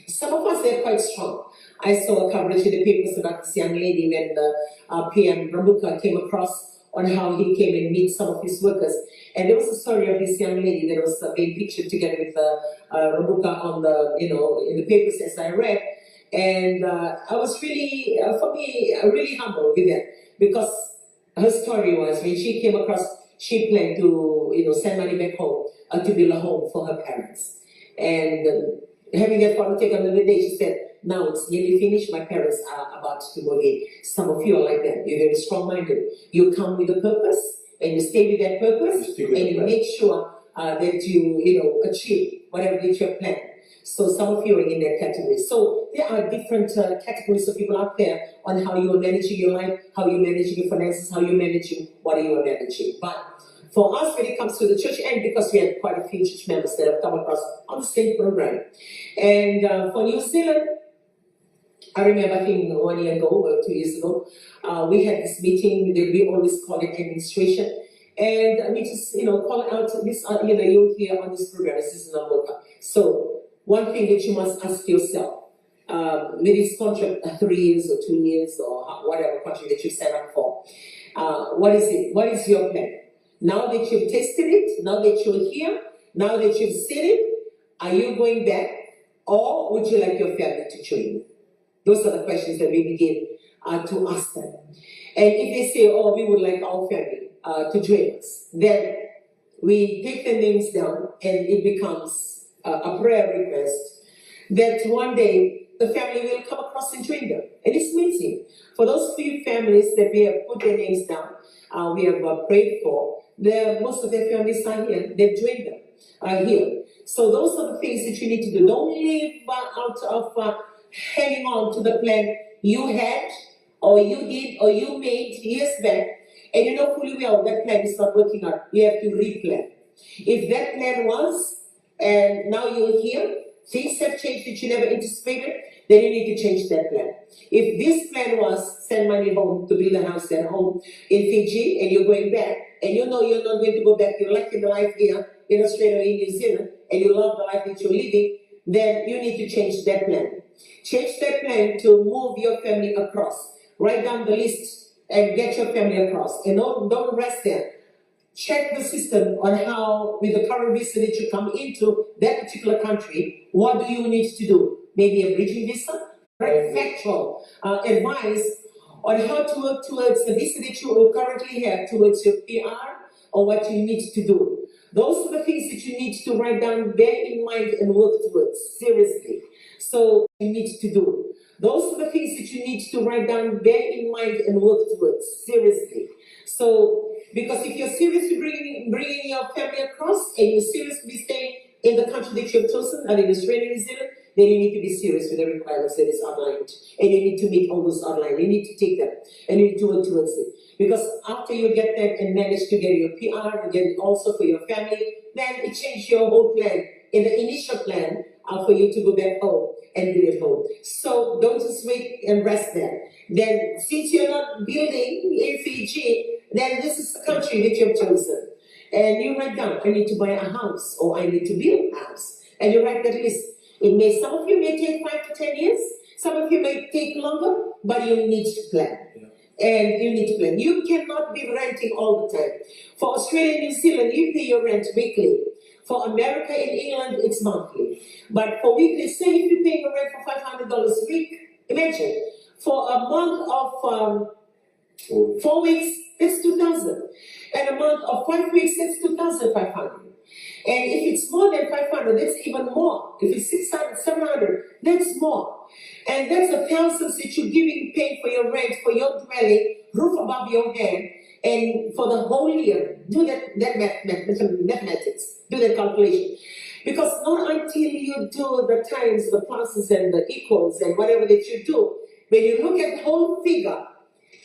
some of us, they're quite strong. I saw a coverage in the papers about this young lady when the uh, P M Rabuka came across on how he came and meet some of his workers. And there was a story of this young lady that was uh, being pictured together with uh, uh, Rabuka on the, you know, in the papers as I read. And uh, I was really, uh, for me, uh, really humbled with that because her story was when she came across, she planned to, you know, send money back home uh, to build a home for her parents. And um, having that photo taken on the day, she said, "Now it's nearly finished. My parents are about to move in." Some of you are like that. You're very strong-minded. You come with a purpose and you stay with that purpose and you make sure uh, that you, you know, achieve whatever that you have planned. So some of you are in that category. So there are different uh, categories of people out there on how you are managing your life, how you are managing your finances, how you are managing what you are managing. But for us, when it comes to the church, and because we have quite a few church members that have come across on the same program. And uh, for New Zealand, I remember, I think one year ago or two years ago, uh, we had this meeting that we always call it administration. And we just, you know, call out this, uh, you know, you're here on this program, this is not local. So one thing that you must ask yourself, um, with this contract uh, three years or two years or ho- whatever contract that you sign up for, uh, what is it? What is your plan? Now that you've tasted it, now that you're here, now that you've seen it, are you going back or would you like your family to join you? Those are the questions that we begin uh, to ask them. And if they say, "Oh, we would like our family uh, to join us," then we take their names down and it becomes uh, a prayer request that one day the family will come across and join them. And it's amazing. For those few families that we have put their names down, uh, we have uh, prayed for, the, most of their families are here. They've joined them, are here. So those are the things that you need to do. Don't live uh, out of uh, hanging on to the plan you had or you did or you made years back, and you know fully well that plan is not working out. You have to replan. If that plan was, and now you're here, things have changed that you never anticipated, then you need to change that plan. If this plan was send money home to build a house at home in Fiji, and you're going back, and you know you're not going to go back, you're liking the life here in Australia or in New Zealand, and you love the life that you're living, then you need to change that plan. Change that plan to move your family across. Write down the list and get your family across. And don't, don't rest there. Check the system on how, with the current visa that you come into that particular country, what do you need to do? Maybe a bridging visa? Right? Factual uh, advice on how to work towards the visa that you currently have towards your P R or what you need to do. Those are the things that you need to write down, bear in mind, and work towards seriously. So you need to do. Those are the things that you need to write down, bear in mind, and work towards seriously. So, because if you're seriously bringing, bringing your family across and you're seriously staying in the country that you have chosen, either in Australia or New Zealand, then you need to be serious with the requirements that is outlined. And you need to meet all those outlined. You need to take them and you need to work towards it. Because after you get them and manage to get your P R and get it also for your family, then it changes your whole plan in the initial plan uh, for you to go back home and be at home. So don't just wait and rest there. Then, since you're not building in Fiji, then this is the country that you have chosen. And you write down, "I need to buy a house or I need to build a house." And you write that list. It may, some of you may take five to ten years, some of you may take longer, but you need to plan. And you need to plan. You cannot be renting all the time. For Australia and New Zealand, you pay your rent weekly. For America and England, it's monthly. But for weekly, say if you're paying a rent for five hundred dollars a week, imagine, for a month of um, four weeks, that's two thousand. And a month of five weeks, that's two thousand five hundred. And if it's more than five hundred, that's even more. If it's six hundred, seven hundred, that's more. And that's the thousands that you're giving, paying for your rent, for your dwelling, roof above your head, and for the whole year. Do that, that math, math, mathematics. Do that calculation. Because not until you do the times, the pluses and the equals and whatever that you do, when you look at the whole figure,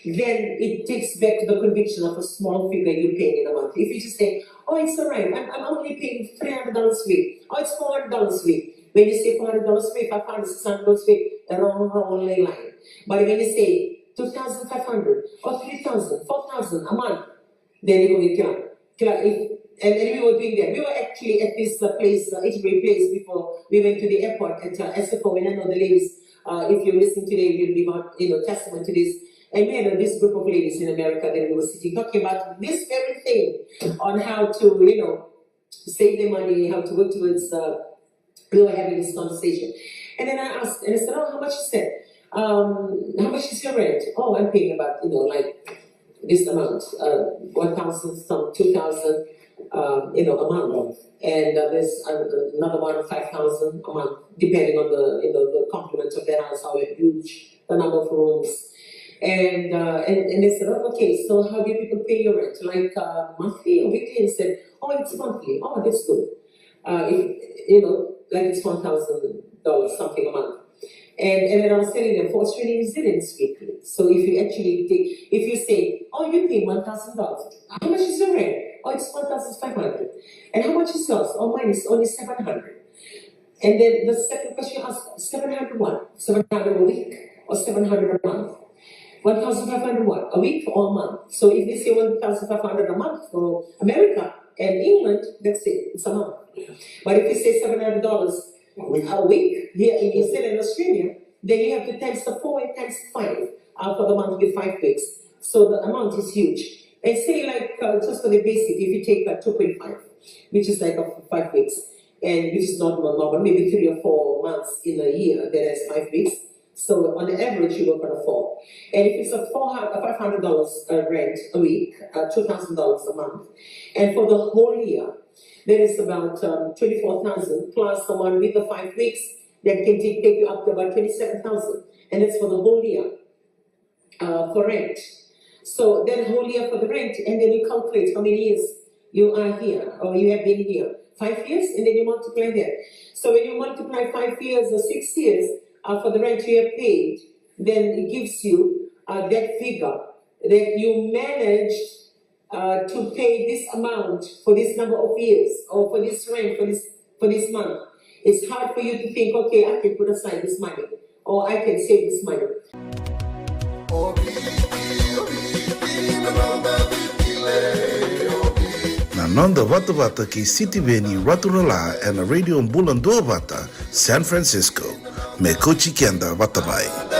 then it takes back the conviction of a small figure you're paying in a month. If you just say, "Oh, it's all right, I'm, I'm only paying three hundred dollars a week, oh, it's four hundred dollars a week." When you say four hundred dollars a week, five hundred, six hundred dollars a week, the wrong, wrong line. But when you say two thousand five hundred or three thousand, four thousand a month, then you go get killed. Kila, if, and, and we were doing that. We were actually at this uh, place, uh, H B place before we went to the airport at uh, S F O. And I know the ladies, uh, if you're listening today, you'll be, you know, testament to this. And we had uh, this group of ladies in America that we were sitting talking about this very thing on how to, you know, save their money, how to work towards uh, we were having this conversation. And then I asked, and I said, "Oh, how much is that? Um, how much is your rent?" "Oh, I'm paying about, you know, like this amount, uh, one thousand, some two thousand, um, you know, a month. And uh, there's uh, another one, five thousand a month, depending on the, you know, the complement of that house, how huge, the number of rooms." And, uh, and, and they said, "Oh, okay, so how do you people pay your rent? Like uh, monthly or weekly?" And said, "Oh, it's monthly." "Oh, that's good." Uh, if, you know, like it's one thousand dollars something a month. And, and then I was telling them, for Australian residents weekly. So if you actually take, if you say, "Oh, you pay one thousand dollars. How much is your rent?" "Oh, it's one thousand five hundred." "And how much is yours?" "Oh, mine is only seven hundred." And then the second question you ask, "Seven hundred what? Seven hundred a week or seven hundred a month?" "One thousand five hundred what? A week or a month?" So if they say one thousand five hundred a month for America and England, that's it, it's a month. But if you say seven hundred dollars a week here in New Zealand and Australia, then you have to times the four and times five uh, for the month with five weeks. So the amount is huge. And say like uh, just for the basic, if you take uh, two point five, which is like a five weeks, and which is not normal, maybe three or four months in a year that has five weeks. So on average, you work on a four. And if it's a four hundred, a five hundred dollars uh, rent a week, uh, two thousand dollars a month, and for the whole year, that is about um, twenty-four thousand plus the one with the five weeks that can take, take you up to about twenty-seven thousand, and that's for the whole year uh, for rent. So that whole year for the rent, and then you calculate how many years you are here or you have been here. Five years, and then you multiply that. So when you multiply five years or six years uh, for the rent you have paid, then it gives you uh, that figure that you managed uh, to pay this amount for this number of years or for this rent for this for this month. It's hard for you to think, "Okay, I can put aside this money or I can save this money." Na noda vatavata kei Sitiveni Raturala ena Radio Bula Duavata, San Francisco. Me kauti keda vata mai.